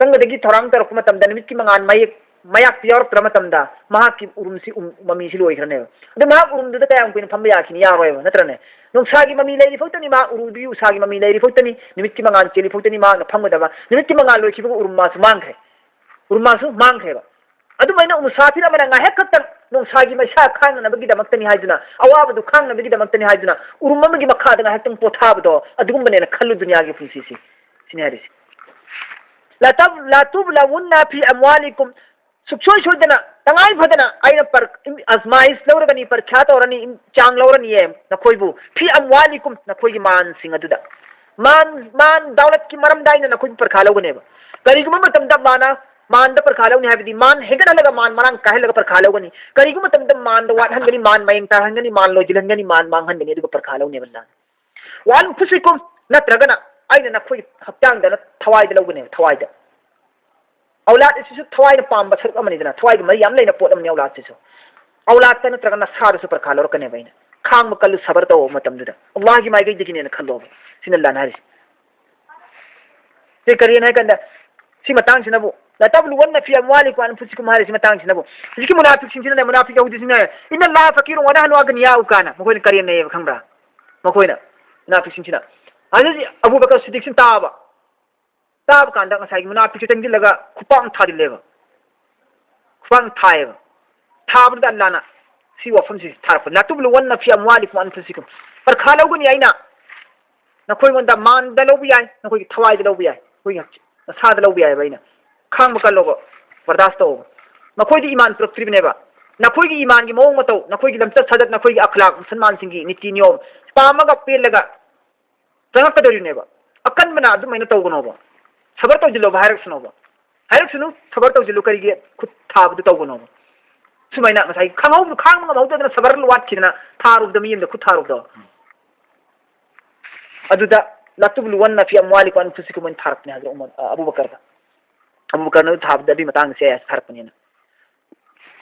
ꯆꯪꯕꯗꯒꯤ ꯊꯧꯔꯥꯡ ꯇꯧꯔꯛꯄ ꯃꯇꯝꯗ ꯅꯨꯃꯤꯠꯀꯤ ꯃꯉꯥꯜ ꯃꯌꯦꯛ, ꯃꯌꯥꯛꯇꯨ ꯌꯥꯎꯔꯛꯇ꯭ꯔ ꯃꯇꯝꯗ ꯃꯍꯥꯛꯀꯤ ꯎꯔꯨꯝꯁꯤ ꯎꯝ, ꯃꯃꯤꯁꯤ ꯂꯣꯏꯈ꯭ꯔꯅꯦꯕ꯫ ꯑꯗꯨ ꯃꯍꯥꯛ ꯎꯔꯨꯝꯗꯨꯗ ꯀꯌꯥꯝ ꯀꯨꯏꯅ ꯐꯝꯕ ꯌꯥꯈꯤꯅꯤ? ꯌꯥꯔꯣꯏꯕ, ꯅꯠꯇ꯭ꯔꯅꯦ? ꯅꯨꯡꯁꯥꯒꯤ ꯃꯃꯤ ꯂꯩꯔꯤ ꯐꯥꯎꯇꯅꯤ ꯃꯍꯥꯛ ꯎꯔꯨꯝꯗꯨꯒꯤ, ꯎꯁꯥꯒꯤ ꯃꯃꯤ ꯂꯩꯔꯤ ꯐꯥꯎꯇꯅꯤ, ꯅꯨꯃꯤꯠꯀꯤ ꯃꯉꯥꯜ ꯆꯦꯜꯂꯤ ꯐꯥꯎꯇꯅꯤ ꯃꯍꯥꯛꯅ ꯐꯝꯒꯗꯕ꯫ ꯅꯨꯃꯤꯠꯀꯤ ꯃꯉꯥꯜ ꯂꯣꯏꯈꯤꯕꯒ ꯎꯔꯨꯝ ꯃꯥꯁꯨ ꯃꯥꯡꯈ꯭ꯔꯦ꯫ ꯎꯔꯨꯝ ꯃꯥꯁꯨ ꯃꯥꯡꯈ꯭ꯔꯦꯕ꯫ ꯑꯗꯨꯃꯥꯏꯅ ꯃꯨꯁꯥꯐꯤꯔ ꯑꯃꯅ ꯉꯥꯏꯍꯥꯛ ꯈꯛꯇꯪ ꯅꯨꯡꯁꯥꯒꯤ ꯃꯩꯁꯥ ꯈꯥꯡꯅꯅꯕꯒꯤꯗꯃꯛꯇꯅꯤ ꯍꯥꯏꯗꯨꯅ, ꯑꯋꯥꯕꯗꯨ ꯈꯥꯡꯅꯕꯒꯤꯗꯃꯛꯇꯅꯤ ꯍꯥꯏꯗꯨꯅ ꯎꯔꯨꯝ ꯑꯃꯒꯤ ꯃꯈꯥꯗ ꯉꯥꯏꯍꯥꯛꯇꯪ ꯄꯣꯊꯥꯕꯗꯣ, ꯑꯗꯨꯒꯨꯝꯕꯅꯦꯅ ꯈꯜꯂꯨ ꯗꯨꯅꯤꯌꯥꯒꯤ ꯄꯨꯟꯁꯤꯁꯤ꯫ ꯁꯤꯅꯤ ꯍꯥꯏꯔꯤꯁꯤ꯫ ꯂꯥꯇꯨꯕ-، ꯂꯥꯇꯨꯕ꯭ꯂꯥꯋꯨꯟꯅ ꯐꯤ ꯑꯝꯋꯥꯂꯤꯀꯨꯝ, ꯁꯨꯛꯁꯣꯏ ꯁꯣꯏꯗꯅ, ꯇꯉꯥꯏ ꯐꯗꯅ ꯑꯩꯅ ꯄꯔ-, ꯏꯝ-, ꯑꯖꯃꯥꯏꯁ ꯂꯧꯔꯒꯅꯤ, ꯄꯔꯤꯈ꯭ꯌꯥ ꯇꯧꯔꯅꯤ, ꯏꯝ-, ꯆꯥꯡ ꯂꯧꯔꯅꯤꯌꯦ ꯅꯈꯣꯏꯕꯨ꯫ ꯐꯤ ꯑꯝꯋꯥꯂꯤꯀꯨꯝ, ꯅꯈꯣꯏꯒꯤ ꯃꯥꯟꯁꯤꯡ ꯑꯗꯨꯗ꯫ ꯃꯥꯟ, ꯃꯥꯟ ꯗꯥꯎꯂꯠꯀꯤ ꯃꯔꯝꯗ ꯑꯩꯅ ꯅꯈꯣꯏꯕꯨ ꯄꯔꯤꯈꯥ ꯂꯧꯒꯅꯦꯕ꯫ ꯀꯔꯤꯒꯨꯝꯕ ꯃꯇꯝꯗ ꯃꯥꯅ ꯃꯥꯟꯗ ꯄꯔꯤꯈꯥ ꯂꯧꯅꯤ ꯍꯥꯏꯕꯗꯤ ꯃꯥꯟ ꯍꯦꯟꯒꯠꯍꯜꯂꯒ, ꯃꯥꯟ ꯃꯔꯥꯡ ꯀꯥꯏꯍꯜꯂꯒ ꯄꯔꯤꯈꯥ ꯂꯧꯒꯅꯤ꯫ ꯀꯔꯤꯒꯨꯝꯕ ꯃꯇꯝꯗ ꯃꯥꯟꯗ ꯋꯥꯠꯍꯟꯒꯅꯤ, ꯃꯥꯟ ꯃꯌꯦꯡ ꯇꯥꯍꯟꯒꯅꯤ, ꯃꯥꯟ ꯂꯣꯏꯁꯤꯜꯍꯟꯒꯅꯤ, ꯃꯥꯟ ꯃꯥꯡꯍꯟꯒꯅꯤ, ꯑꯗꯨꯒ ꯄꯔꯤꯈꯥ ꯂꯧꯅꯦꯕ ꯂꯥꯟ꯫ ꯋꯥꯟꯐꯨꯁꯤꯀꯨꯝ, ꯅꯠꯇ꯭ꯔꯒꯅ ꯑꯩꯅ ꯅꯈꯣꯏꯒꯤ ꯍꯛꯆꯥꯡꯗ, ꯊꯋꯥꯏꯗ ꯂꯧꯒꯅꯦꯕ, ꯊꯋꯥꯏꯗ꯫ ꯑꯧꯂꯥꯗ ꯑꯁꯤꯁꯨ ꯊꯋꯥꯏꯅ ꯄꯥꯝꯕ ꯁꯔꯨꯛ ꯑꯃꯅꯤꯗꯅ, ꯊꯋꯥꯏꯒ ꯃꯔꯤ ꯌꯥꯝ ꯂꯩꯅ ꯄꯣꯠ ꯑꯃꯅꯤ ꯑꯧꯂꯥꯗꯁꯤꯁꯨ꯫ ꯑꯧꯂꯥꯗꯇ ꯅꯠꯇ꯭ꯔꯒ ꯅꯁꯥꯗꯁꯨ ꯄꯔꯤꯈꯥ ꯂꯧꯔꯛꯀꯅꯦꯕ ꯑꯩꯅ꯫ ꯈꯥꯡꯕ ꯀꯜꯂꯨ, ꯁꯕꯔ ꯇꯧꯕ ꯃꯇꯝꯗꯨꯗ꯫ ꯑꯜꯂꯥꯍꯒꯤ ꯃꯥꯏꯀꯩꯗꯒꯤꯅꯦꯅ ꯈꯜꯂꯣꯕ꯫ ꯁꯤꯅ ꯑꯜꯂꯥꯍꯅ ꯍꯥꯏꯔꯤꯁꯦ꯫ ꯁꯤ ꯀꯔꯤꯅꯣ ꯍꯥꯏ ꯀꯥꯟꯗ, ꯁꯤ ꯃꯇꯥꯡꯁꯤꯅꯕꯨ, "ꯂꯥꯇꯕ꯭ꯂꯨꯋꯟꯅ ꯐꯤ ꯑꯝꯋꯥꯂꯤꯀꯨꯝ ꯋꯥ ꯑꯟꯐꯨꯁꯤꯀꯨꯝ" ꯍꯥꯏꯔꯤꯁꯤ ꯃꯇꯥꯡꯁꯤꯅꯕꯨ꯫ ꯍꯧꯖꯤꯛꯀꯤ ꯃꯨꯅꯥꯐꯤꯛꯁꯤꯡꯁꯤꯅꯅꯦ, ꯃꯨꯅꯥꯐꯤꯛ ꯌꯍꯨꯗꯤꯁꯤꯅꯦ, "ꯏꯟꯅ ꯂꯥꯍ ꯐꯀꯤꯔꯨ ꯋꯥ ꯅꯍꯅꯨ ꯑꯒꯅꯤꯌꯥꯎ" ꯀꯥꯏꯅ ꯃꯈꯣꯏꯅ ꯀꯔꯦꯝꯅꯩꯌꯦꯕ, ꯈꯪꯕ꯭ꯔꯥ? ꯃꯈꯣꯏꯅ, ꯃꯨꯅꯥꯐꯤꯛꯁꯤꯡꯁꯤꯅ꯫ ꯑꯗꯨꯗꯤ ꯑꯕꯨ ꯕꯀꯔ ꯁꯤꯗꯤꯛꯁꯤꯅ ꯇꯥꯕ꯫ ꯇꯥꯕ ꯀꯥꯟꯗ ꯉꯁꯥꯏꯒꯤ ꯃꯨꯅꯥꯐꯤꯛꯁꯦ ꯆꯪꯁꯤꯜꯂꯒ ꯈꯨꯄꯥꯛꯅ ꯊꯥꯖꯤꯜꯂꯦꯕ꯫ ꯈꯨꯄꯥꯛꯅ ꯊꯥꯏꯌꯦꯕ꯫ ꯊꯥꯕꯗꯨꯗ ꯑꯜꯂꯥꯅ ꯁꯤ ꯋꯥꯐꯝꯁꯤ ꯊꯥꯔꯛꯄ, "ꯂꯥꯇꯨꯕ꯭ꯂꯨꯋꯟꯅ ꯐꯤ ꯑꯝꯋꯥꯂꯤꯀꯨꯝ ꯋꯥ ꯑꯟꯐꯨꯁꯤꯀꯨꯝ", ꯄꯔꯈꯥ ꯂꯧꯒꯅꯤ ꯑꯩꯅ ꯅꯈꯣꯏꯉꯣꯟꯗ꯫ ꯃꯥꯟꯗ ꯂꯧꯕ ꯌꯥꯏ, ꯅꯈꯣꯏꯒꯤ ꯊꯋꯥꯏꯗ ꯂꯧꯕ ꯌꯥꯏ, ꯑꯩꯈꯣꯏꯒꯤ ꯍꯛꯆ-, ꯅꯁꯥꯗ ꯂꯧꯕ ꯌꯥꯏꯑꯕ ꯑꯩꯅ꯫ ꯈꯥꯡꯕ ꯀꯜꯂꯣꯕ, ꯕꯔꯗꯥꯁ ꯇꯧꯕ꯫ ꯃꯈꯣꯏꯗꯤ ꯏꯃꯥꯟ ꯄꯨꯔꯛꯇ꯭ꯔꯤꯕꯅꯦꯕ꯫ ꯅꯈꯣꯏꯒꯤ ꯏꯃꯥꯟꯒꯤ ꯃꯑꯣꯡ ꯃꯇꯧ, ꯅꯈꯣꯏꯒꯤ ꯂꯝꯆꯠ ꯁꯥꯖꯠ, ꯅꯈꯣꯏꯒꯤ ꯑꯈ꯭ꯂꯥꯛ, ꯃꯨꯁꯜꯃꯥꯟꯁꯤꯡꯒꯤ ꯅꯤꯇꯤ ꯅꯤꯌꯣꯝ ꯄꯥꯝꯃꯒ ꯄꯦꯜꯂꯒ ꯆꯪꯉꯛꯀꯗꯧꯔꯤꯕꯅꯦꯕ꯫ ꯑꯀꯟꯕꯅ ꯑꯗꯨꯃꯥꯏꯅ ꯇꯧꯒꯅꯣꯕ꯫ ꯁꯕꯔ ꯇꯧꯁꯤꯜꯂꯣꯕ ꯍꯥꯏꯔꯛꯁꯅꯣꯕ꯫ ꯍꯥꯏꯔꯛꯁꯅꯨ, ꯁꯕꯔ ꯇꯧꯁꯤꯜꯂꯨ, ꯀꯔꯤꯒꯤ ꯈꯨꯠ ꯊꯥꯕꯗꯨ ꯇꯧꯒꯅꯣꯕ? ꯁꯨꯃꯥꯏꯅ ꯉꯁꯥꯏ ꯈꯪꯍꯧꯕꯗꯣ, ꯈꯥꯡꯕ ꯉꯝꯍꯧꯗꯗꯅ ꯁꯕꯔ ꯋꯥꯠꯈꯤꯗꯅ ꯊꯥꯔꯨꯕꯗ, ꯃꯤ ꯑꯃꯗ ꯈꯨꯠ ꯊꯥꯔꯨꯕꯗꯣ꯫ ꯑꯗꯨꯗ "ꯂꯇꯨꯕ꯭ꯂꯨꯋꯟꯅ ꯐꯤ ꯑꯝꯋꯥꯂꯤꯀꯨꯝ ꯋꯥ ꯑꯟꯐꯨꯁꯤꯀꯨꯝ" ꯑꯅ ꯊꯥꯔꯛꯄꯅꯦ ꯍꯥꯏꯕ ꯎꯃꯔ, ꯑ, ꯑꯕꯨꯕꯀꯔꯗ꯫ ꯑꯕꯨꯕꯀꯔꯅ ꯊꯥꯕꯗ ꯑꯗꯨꯏ ꯃꯇꯥꯡꯗ ꯁꯤ ꯑꯥꯌꯠ ꯊꯥꯔꯛꯄꯅꯦꯅ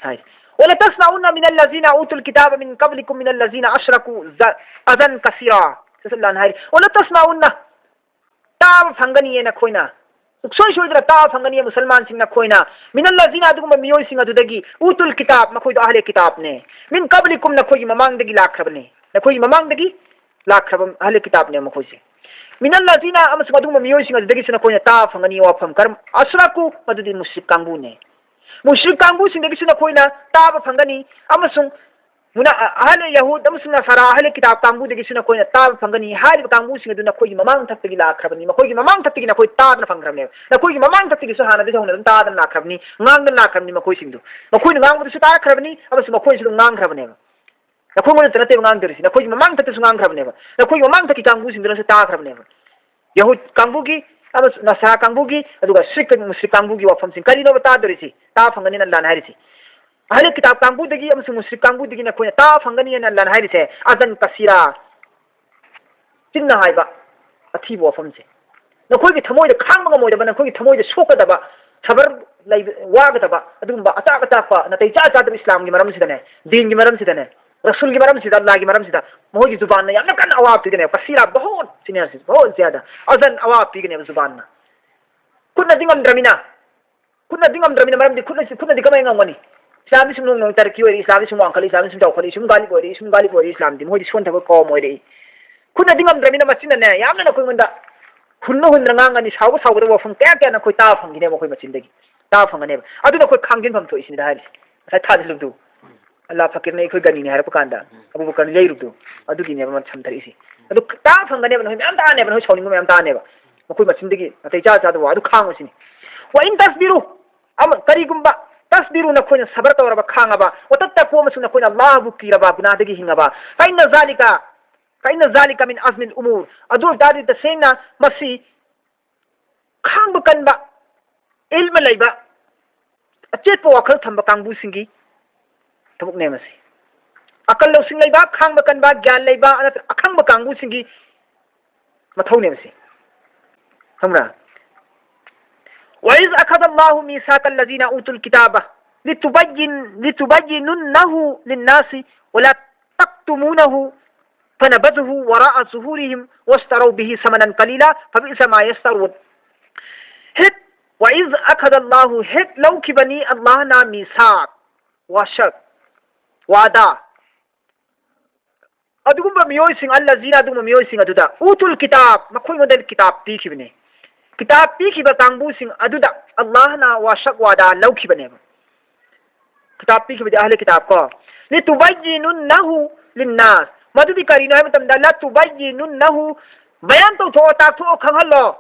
ꯍꯥꯏ꯫ "ꯋꯂꯇꯁꯃꯎꯟꯅ ꯃꯤꯅꯜꯂꯖꯤꯅ ꯎꯇꯨꯜ ꯀꯤꯇꯥꯕ ꯃꯤꯟ ꯀꯕ꯭ꯂꯤꯀꯨꯝ ꯃꯤꯅꯜꯂꯖꯤꯅ ꯑꯁ꯭ꯔꯀꯨ ꯖ-, ꯑꯖꯟ ꯀꯁꯤꯔꯥ"꯫ ꯁꯤ ꯑꯜꯂꯥꯍꯅ ꯍꯥꯏꯔꯤ, "ꯋꯂꯇꯁꯃꯎꯟꯅ", ꯇꯥꯕ ꯐꯪꯒꯅꯤꯌꯦ ꯅꯈꯣꯏꯅ꯫ ꯁꯨꯡꯁꯣꯏ ꯁꯣꯏꯗꯅ ꯇꯥꯕ ꯐꯪꯒꯅꯤ ꯃꯨꯁꯜꯃꯥꯟꯁꯤꯡ ꯅꯈꯣꯏꯅ꯫ "ꯃꯤꯅꯜꯂꯖꯤꯅ", ꯑꯗꯨꯒꯨꯝꯕ ꯃꯤꯑꯣꯏꯁꯤꯡ ꯑꯗꯨꯗꯒꯤ, "ꯎꯇꯨꯜ ꯀꯤꯇꯥꯕ", ꯃꯈꯣꯏꯗꯣ ꯑꯍꯂꯦ ꯀꯤꯇꯥꯕꯅꯦ꯫ "ꯃꯤꯟ ꯀꯕ꯭ꯂꯤꯀꯨꯝ", ꯅꯈꯣꯏꯒꯤ ꯃꯃꯥꯡꯗꯒꯤ ꯂꯥꯛꯈ꯭ꯔꯕꯅꯦ꯫ ꯅꯈꯣꯏꯒꯤ ꯃꯃꯥꯡꯗꯒꯤ ꯂꯥꯛꯈ꯭ꯔꯕ ꯑꯍꯂꯦ ꯀꯤꯇꯥꯕꯅꯦ ꯃꯈꯣꯏꯁꯦ꯫ "ꯃꯤꯅꯜꯂꯖꯤꯅ", ꯑꯃꯁꯨꯡ ꯑꯗꯨꯒꯨꯝꯕ ꯃꯤꯑꯣꯏꯁꯤꯡ ꯑꯗꯨꯗꯒꯤꯁꯨ ꯅꯈꯣꯏꯅ ꯇꯥꯕ ꯐꯪꯒꯅꯤ ꯋꯥꯐꯝ ꯀꯔꯝ? "ꯑꯁ꯭ꯔꯀꯨ", ꯃꯗꯨꯗꯤ ꯃꯨꯁ꯭ꯔꯤꯛ ꯀꯥꯡꯕꯨꯅꯦ꯫ ꯃꯨꯁ꯭ꯔꯤꯛ ꯀꯥꯡꯕꯨꯁꯤꯡꯗꯒꯤꯁꯨ ꯅꯈꯣꯏꯅ ꯇꯥꯕ ꯐꯪꯒꯅꯤ, ꯑꯃꯁꯨꯡ ꯃꯨꯅꯥ-, ꯑꯍꯜ ꯌꯍꯨꯗ ꯑꯃꯁꯨꯡ ꯅꯁꯥꯔꯥ, ꯑꯍꯜ ꯀꯤꯇꯥꯕ ꯀꯥꯡꯕꯨꯗꯒꯤꯁꯨ ꯅꯈꯣꯏꯅ ꯇꯥꯕ ꯐꯪꯒꯅꯤ꯫ ꯍꯥꯏꯔꯤꯕ ꯀꯥꯡꯕꯨꯁꯤꯡ ꯑꯗꯨ ꯅꯈꯣꯏꯒꯤ ꯃꯃꯥꯡ ꯊꯛꯇꯒꯤ ꯂꯥꯛꯈ꯭ꯔꯕꯅꯤ, ꯃꯈꯣꯏꯒꯤ ꯃꯃꯥꯡ ꯊꯛꯇꯒꯤ ꯅꯈꯣꯏ ꯇꯥꯗꯅ ꯐꯪꯈ꯭ꯔꯕꯅꯦꯕ꯫ ꯅꯈꯣꯏꯒꯤ ꯃꯃꯥꯡ ꯊꯛꯇꯒꯤꯁꯨ ꯍꯥꯟꯅꯗꯒꯤ ꯍꯧꯅ ꯑꯗꯨꯝ ꯇꯥꯗꯅ ꯂꯥꯛꯈ꯭ꯔꯕꯅꯤ, ꯉꯥꯡꯗꯅ ꯂꯥꯛꯈ꯭ꯔꯕꯅꯤ ꯃꯈꯣꯏꯁꯤꯡꯗꯨ꯫ ꯃꯈꯣꯏꯅ ꯉꯥꯡꯕꯗꯨꯁꯨ ꯇꯥꯔꯛꯈ꯭ꯔꯕꯅꯤ, ꯑꯃꯁꯨꯡ ꯃꯈꯣꯏꯅꯁꯨ ꯑꯗꯨꯝ ꯉꯥꯡꯈ꯭ꯔꯕꯅꯦꯕ꯫ ꯅꯈꯣꯏꯉꯣꯟꯗꯇ ꯅꯠꯇꯦꯕ ꯉꯥꯡꯗꯣꯔꯤꯁꯤ, ꯅꯈꯣꯏꯒꯤ ꯃꯃꯥꯡ ꯊꯛꯇꯁꯨ ꯉꯥꯡꯈ꯭ꯔꯕꯅꯦꯕ꯫ ꯅꯈꯣꯏꯒꯤ ꯃꯃꯥꯡ ꯊꯛꯀꯤ ꯀꯥꯡꯕꯨꯁꯤꯡꯗꯨꯅꯁꯨ ꯇꯥꯈ꯭ꯔꯕꯅꯦꯕ꯫ ꯌꯍꯨꯗ ꯀꯥꯡꯕꯨꯒꯤ ꯑꯃꯁꯨꯡ ꯅꯁꯥꯔꯥ ꯀꯥꯡꯕꯨꯒꯤ, ꯑꯗꯨꯒ ꯁ꯭ꯔꯤꯛ ꯃꯨꯁ꯭ꯔꯤꯛ ꯀꯥꯡꯕꯨꯒꯤ ꯋꯥꯐꯝꯁꯤꯡ ꯀꯔꯤꯅꯣꯕ ꯇꯥꯗꯣꯔꯤꯁꯤ? ꯇꯥꯕ ꯐꯪꯒꯅꯤꯅ ꯑꯜꯂꯥꯍꯅ ꯍꯥꯏꯔꯤꯁꯤ꯫ ꯑꯍꯂꯦ ꯀꯤꯇꯥꯕ ꯀꯥꯡꯕꯨꯗꯒꯤ ꯑꯃꯁꯨꯡ ꯃꯨꯁ꯭ꯔꯤꯛ ꯀꯥꯡꯕꯨꯗꯒꯤ ꯅꯈꯣꯏꯅ ꯇꯥꯕ ꯐꯪꯒꯅꯤꯅ ꯑꯜꯂꯥꯍꯅ ꯍꯥꯏꯔꯤꯁꯦ, ꯑꯖꯟ ꯀꯁꯤꯔꯥ, ꯆꯤꯟꯅ ꯍꯥꯏꯕ ꯑꯊꯤꯕ ꯋꯥꯐꯝꯁꯦ꯫ ꯅꯈꯣꯏꯒꯤ ꯊꯃꯣꯏꯗ ꯈꯥꯡꯕ ꯉꯝꯃꯣꯏꯗꯕ, ꯅꯈꯣꯏꯒꯤ ꯊꯃꯣꯏꯗ ꯁꯣꯛꯀꯗꯕ, ꯁꯕꯔ ꯂꯩꯕ, ꯋꯥꯒꯗꯕ, ꯑꯗꯨꯒꯨꯝꯕ ꯑꯆꯥꯛ ꯑꯆꯥꯛꯄ, ꯅꯥꯇꯩ ꯆꯥ ꯆꯥꯗꯕ ꯏꯁꯂꯥꯝꯒꯤ ꯃꯔꯝꯁꯤꯗꯅꯦ, ꯗꯤꯟꯒꯤ ꯃꯔꯝꯁꯤꯗꯅꯦ, ꯔꯁꯨꯜꯒꯤ ꯃꯔꯝꯁꯤꯗ, ꯑꯜꯂꯥꯍꯒꯤ ꯃꯔꯝꯁꯤꯗ ꯃꯈꯣꯏꯒꯤ ꯖꯨꯕꯥꯟꯅ ꯌꯥꯝꯅ ꯀꯟꯅ ꯑꯋꯥꯕ ꯄꯤꯒꯅꯦꯕ꯫ ꯀꯁꯤꯔꯥ ꯕꯍꯨꯠ ꯁꯤꯅꯦ ꯍꯥꯏꯁꯦ, ꯕꯍꯨꯠ ꯖꯤꯌꯥꯗ꯫ ꯑꯖꯟ, ꯑꯋꯥꯕ ꯄꯤꯒꯅꯦꯕ ꯖꯨꯕꯥꯟꯅ꯫ ꯈꯨꯠꯅꯗꯤ ꯉꯝꯗ꯭ꯔꯃꯤꯅ, ꯈꯨꯠꯅꯗꯤ ꯉꯝꯗ꯭ꯔꯃꯤꯅ, ꯃꯔꯝꯗꯤ ꯈꯨꯠꯅ, ꯈꯨꯠꯅꯗꯤ ꯀꯃꯥꯏꯅ ꯉꯝꯒꯅꯤ? ꯏꯁꯂꯥꯝꯗꯤ ꯁꯨꯝ ꯅꯣꯡ ꯅꯣꯡ ꯇꯔꯛꯀꯤ ꯑꯣꯏꯔꯤ, ꯏꯁꯂꯥꯝꯗꯤ ꯁꯨꯝ ꯋꯥꯡꯈꯠꯂꯤ, ꯏꯁꯂꯥꯝꯗꯤ ꯁꯨꯝ ꯆꯥꯎꯈꯠꯂꯤ, ꯁꯨꯝ ꯒꯥꯂꯤꯕ ꯑꯣꯏꯔꯤ, ꯁꯨꯝ ꯒꯥꯂꯤꯕ ꯑꯣꯏꯔꯤ ꯏꯁꯂꯥꯝꯗꯤ꯫ ꯃꯈꯣꯏꯗꯤ ꯁꯣꯟꯊꯕ ꯀꯧꯝ ꯑꯣꯏꯔꯛꯏ꯫ ꯈꯨꯠꯅꯗꯤ ꯉꯝꯗ꯭ꯔꯃꯤꯅ ꯃꯆꯤꯟꯅꯅꯦ ꯌꯥꯝꯅ ꯅꯈꯣꯏꯉꯣꯟꯗ ꯍꯨꯟꯅ ꯍꯨꯟꯗꯅ ꯉꯥꯡꯒꯅꯤ, ꯁꯥꯎꯕ ꯁꯥꯎꯒꯗꯕ ꯋꯥꯐꯝ ꯀꯌꯥ ꯀꯌꯥ ꯅꯈꯣꯏ ꯇꯥꯕ ꯐꯪꯈꯤꯅꯦꯕ ꯃꯈꯣꯏ ꯃꯆꯤꯟꯗꯒꯤ꯫ ꯇꯥꯕ ꯐꯪꯒꯅꯦꯕ꯫ ꯑꯗꯨꯅ ꯑꯩꯈꯣꯏ ꯈꯥꯡꯖꯤꯟꯐꯝ ꯊꯣꯛꯏꯁꯤꯅꯤꯗ ꯍꯥꯏꯔꯤꯁꯦ꯫ ꯉꯁꯥꯏ ꯊꯥꯖꯤꯜꯂꯨꯕꯗꯨ, "ꯑꯜꯂꯥ ꯐꯀꯤꯔꯅꯦ, ꯑꯩꯈꯣꯏ ꯒꯅꯤꯅꯦ" ꯍꯥꯏꯔꯛꯄ ꯀꯥꯟꯗ ꯑꯕꯨ ꯕꯀꯔꯅ ꯌꯩꯔꯨꯕꯗꯨ, ꯑꯗꯨꯒꯤꯅꯦꯕ ꯃꯥꯅ ꯁꯝꯊꯔꯛꯏꯁꯦ꯫ ꯑꯗꯨ ꯇꯥꯕ ꯐꯪꯒꯅꯦꯕ, ꯅꯈꯣꯏ ꯃꯌꯥꯝ ꯇꯥꯅꯦꯕ, ꯅꯈꯣꯏ ꯁꯥꯎꯅꯤꯡꯕ ꯃꯌꯥꯝ ꯇꯥꯅꯦꯕ꯫ ꯃꯈꯣꯏ ꯃꯆꯤꯟꯗꯒꯤ ꯅꯥꯇꯩ ꯆꯥ ꯆꯥꯗꯕ ꯋꯥ ꯑꯗꯨ ꯈꯥꯡꯉꯨ ꯁꯤꯅꯤ꯫ "ꯋ ꯏꯟ ꯇꯁꯕꯤꯔꯨ", ꯑꯃ, ꯀꯔꯤꯒꯨꯝꯕ, "ꯇꯁꯕꯤꯔꯨ", ꯅꯈꯣꯏꯅ ꯁꯕꯔ ꯇꯧꯔꯕ, ꯈꯥꯡꯉꯕ, "ꯋ ꯇꯠꯇꯀꯨ", ꯑꯃꯁꯨꯡ ꯅꯈꯣꯏꯅ ꯑꯜꯂꯥꯍꯕꯨ ꯀꯤꯔꯕ, ꯒꯨꯅꯥꯗꯒꯤ ꯍꯤꯡꯉꯕ, "ꯐ ꯏꯟꯅ ꯖꯥꯂꯤꯀ, ꯐ ꯏꯟꯅ ꯖꯥꯂꯤꯀ ꯃꯤꯟ ꯑꯖꯃꯤꯜ ꯎꯃꯨꯔ", ꯑꯗꯨ ꯑꯣꯏꯇꯥꯔꯗꯤ ꯇꯁꯦꯡꯅ ꯃꯁꯤ ꯈꯥꯡꯕ ꯀꯟꯕ, ꯏꯜꯃ ꯂꯩꯕ, ꯑꯆꯦꯠꯄ ꯋꯥꯈꯜ ꯊꯝꯕ ꯀꯥꯡꯕꯨꯁꯤꯡꯒꯤ ꯊꯕꯛꯅꯦ ꯃꯁꯤ꯫ ꯑꯀꯜ ꯂꯧꯁꯤꯡ ꯂꯩꯕ, ꯈꯥꯡꯕ ꯀꯟꯕ, ꯒ꯭ꯌꯥꯟ ꯂꯩꯕ, ꯅꯠꯇ꯭ꯔ ꯑꯈꯪꯕ ꯀꯥꯡꯕꯨꯁꯤꯡꯒꯤ ꯃꯊꯧꯅꯦ ꯃꯁꯤ꯫ ꯈꯪꯕ꯭ꯔꯥ? وإذ أخذ الله ميثاق الذين أوتوا الكتاب لتبين لتبيننه للناس ولا تكتمونه فنبذوه وراء ظهورهم واشتروا به ثمنا قليلا فبئس ما يشترون. ꯍꯦꯛ وإذ أخذ الله, ꯍꯦꯛ ꯂꯧꯈꯤꯕꯅꯤ ꯑꯜꯂꯥꯍꯅ ꯃꯤꯁꯥꯛ, ꯋꯥꯁꯛ, ꯋꯥꯗꯥ, ꯑꯗꯨꯒꯨꯝꯕ ꯃꯤꯑꯣꯏꯁꯤꯡ, ꯑꯜꯂꯖꯤꯅ, ꯑꯗꯨꯒꯨꯝꯕ ꯃꯤꯑꯣꯏꯁꯤꯡ ꯑꯗꯨꯗ, ꯎꯇꯨꯜ ꯀꯤꯇꯥꯕ, ꯃꯈꯣꯏꯉꯣꯟꯗ ꯀꯤꯇꯥꯕ ꯄꯤꯈꯤꯕꯅꯤ꯫ ꯀꯤꯇꯥꯕ ꯄꯤꯈꯤꯕ ꯀꯥꯡꯕꯨꯁꯤꯡ ꯑꯗꯨꯗ ꯑꯜꯂꯥꯍꯅ ꯋꯥꯁꯛ ꯋꯥꯗꯥ ꯂꯧꯈꯤꯕꯅꯦꯕ꯫ ꯀꯤꯇꯥꯕ ꯄꯤꯈꯤꯕꯗꯤ ꯑꯍꯂꯦ ꯀꯤꯇꯥꯕ ꯀꯣ꯫ ꯂꯤꯇꯨꯕꯩꯌꯤꯅꯨꯟꯅꯍꯨ ꯂꯤꯟꯅꯥꯁ꯫ ꯃꯗꯨꯗꯤ ꯀꯔꯤꯅꯣ ꯍꯥꯏꯕ ꯃꯇꯝꯗ, ꯂꯥꯇꯨꯕꯩꯌꯤꯅꯨꯟꯅꯍꯨ, ꯕꯌꯥꯟ ꯇꯧꯊꯣꯛꯑꯣ, ꯇꯥꯛꯊꯣꯛꯑꯣ, ꯈꯪꯍꯜꯂꯣ꯫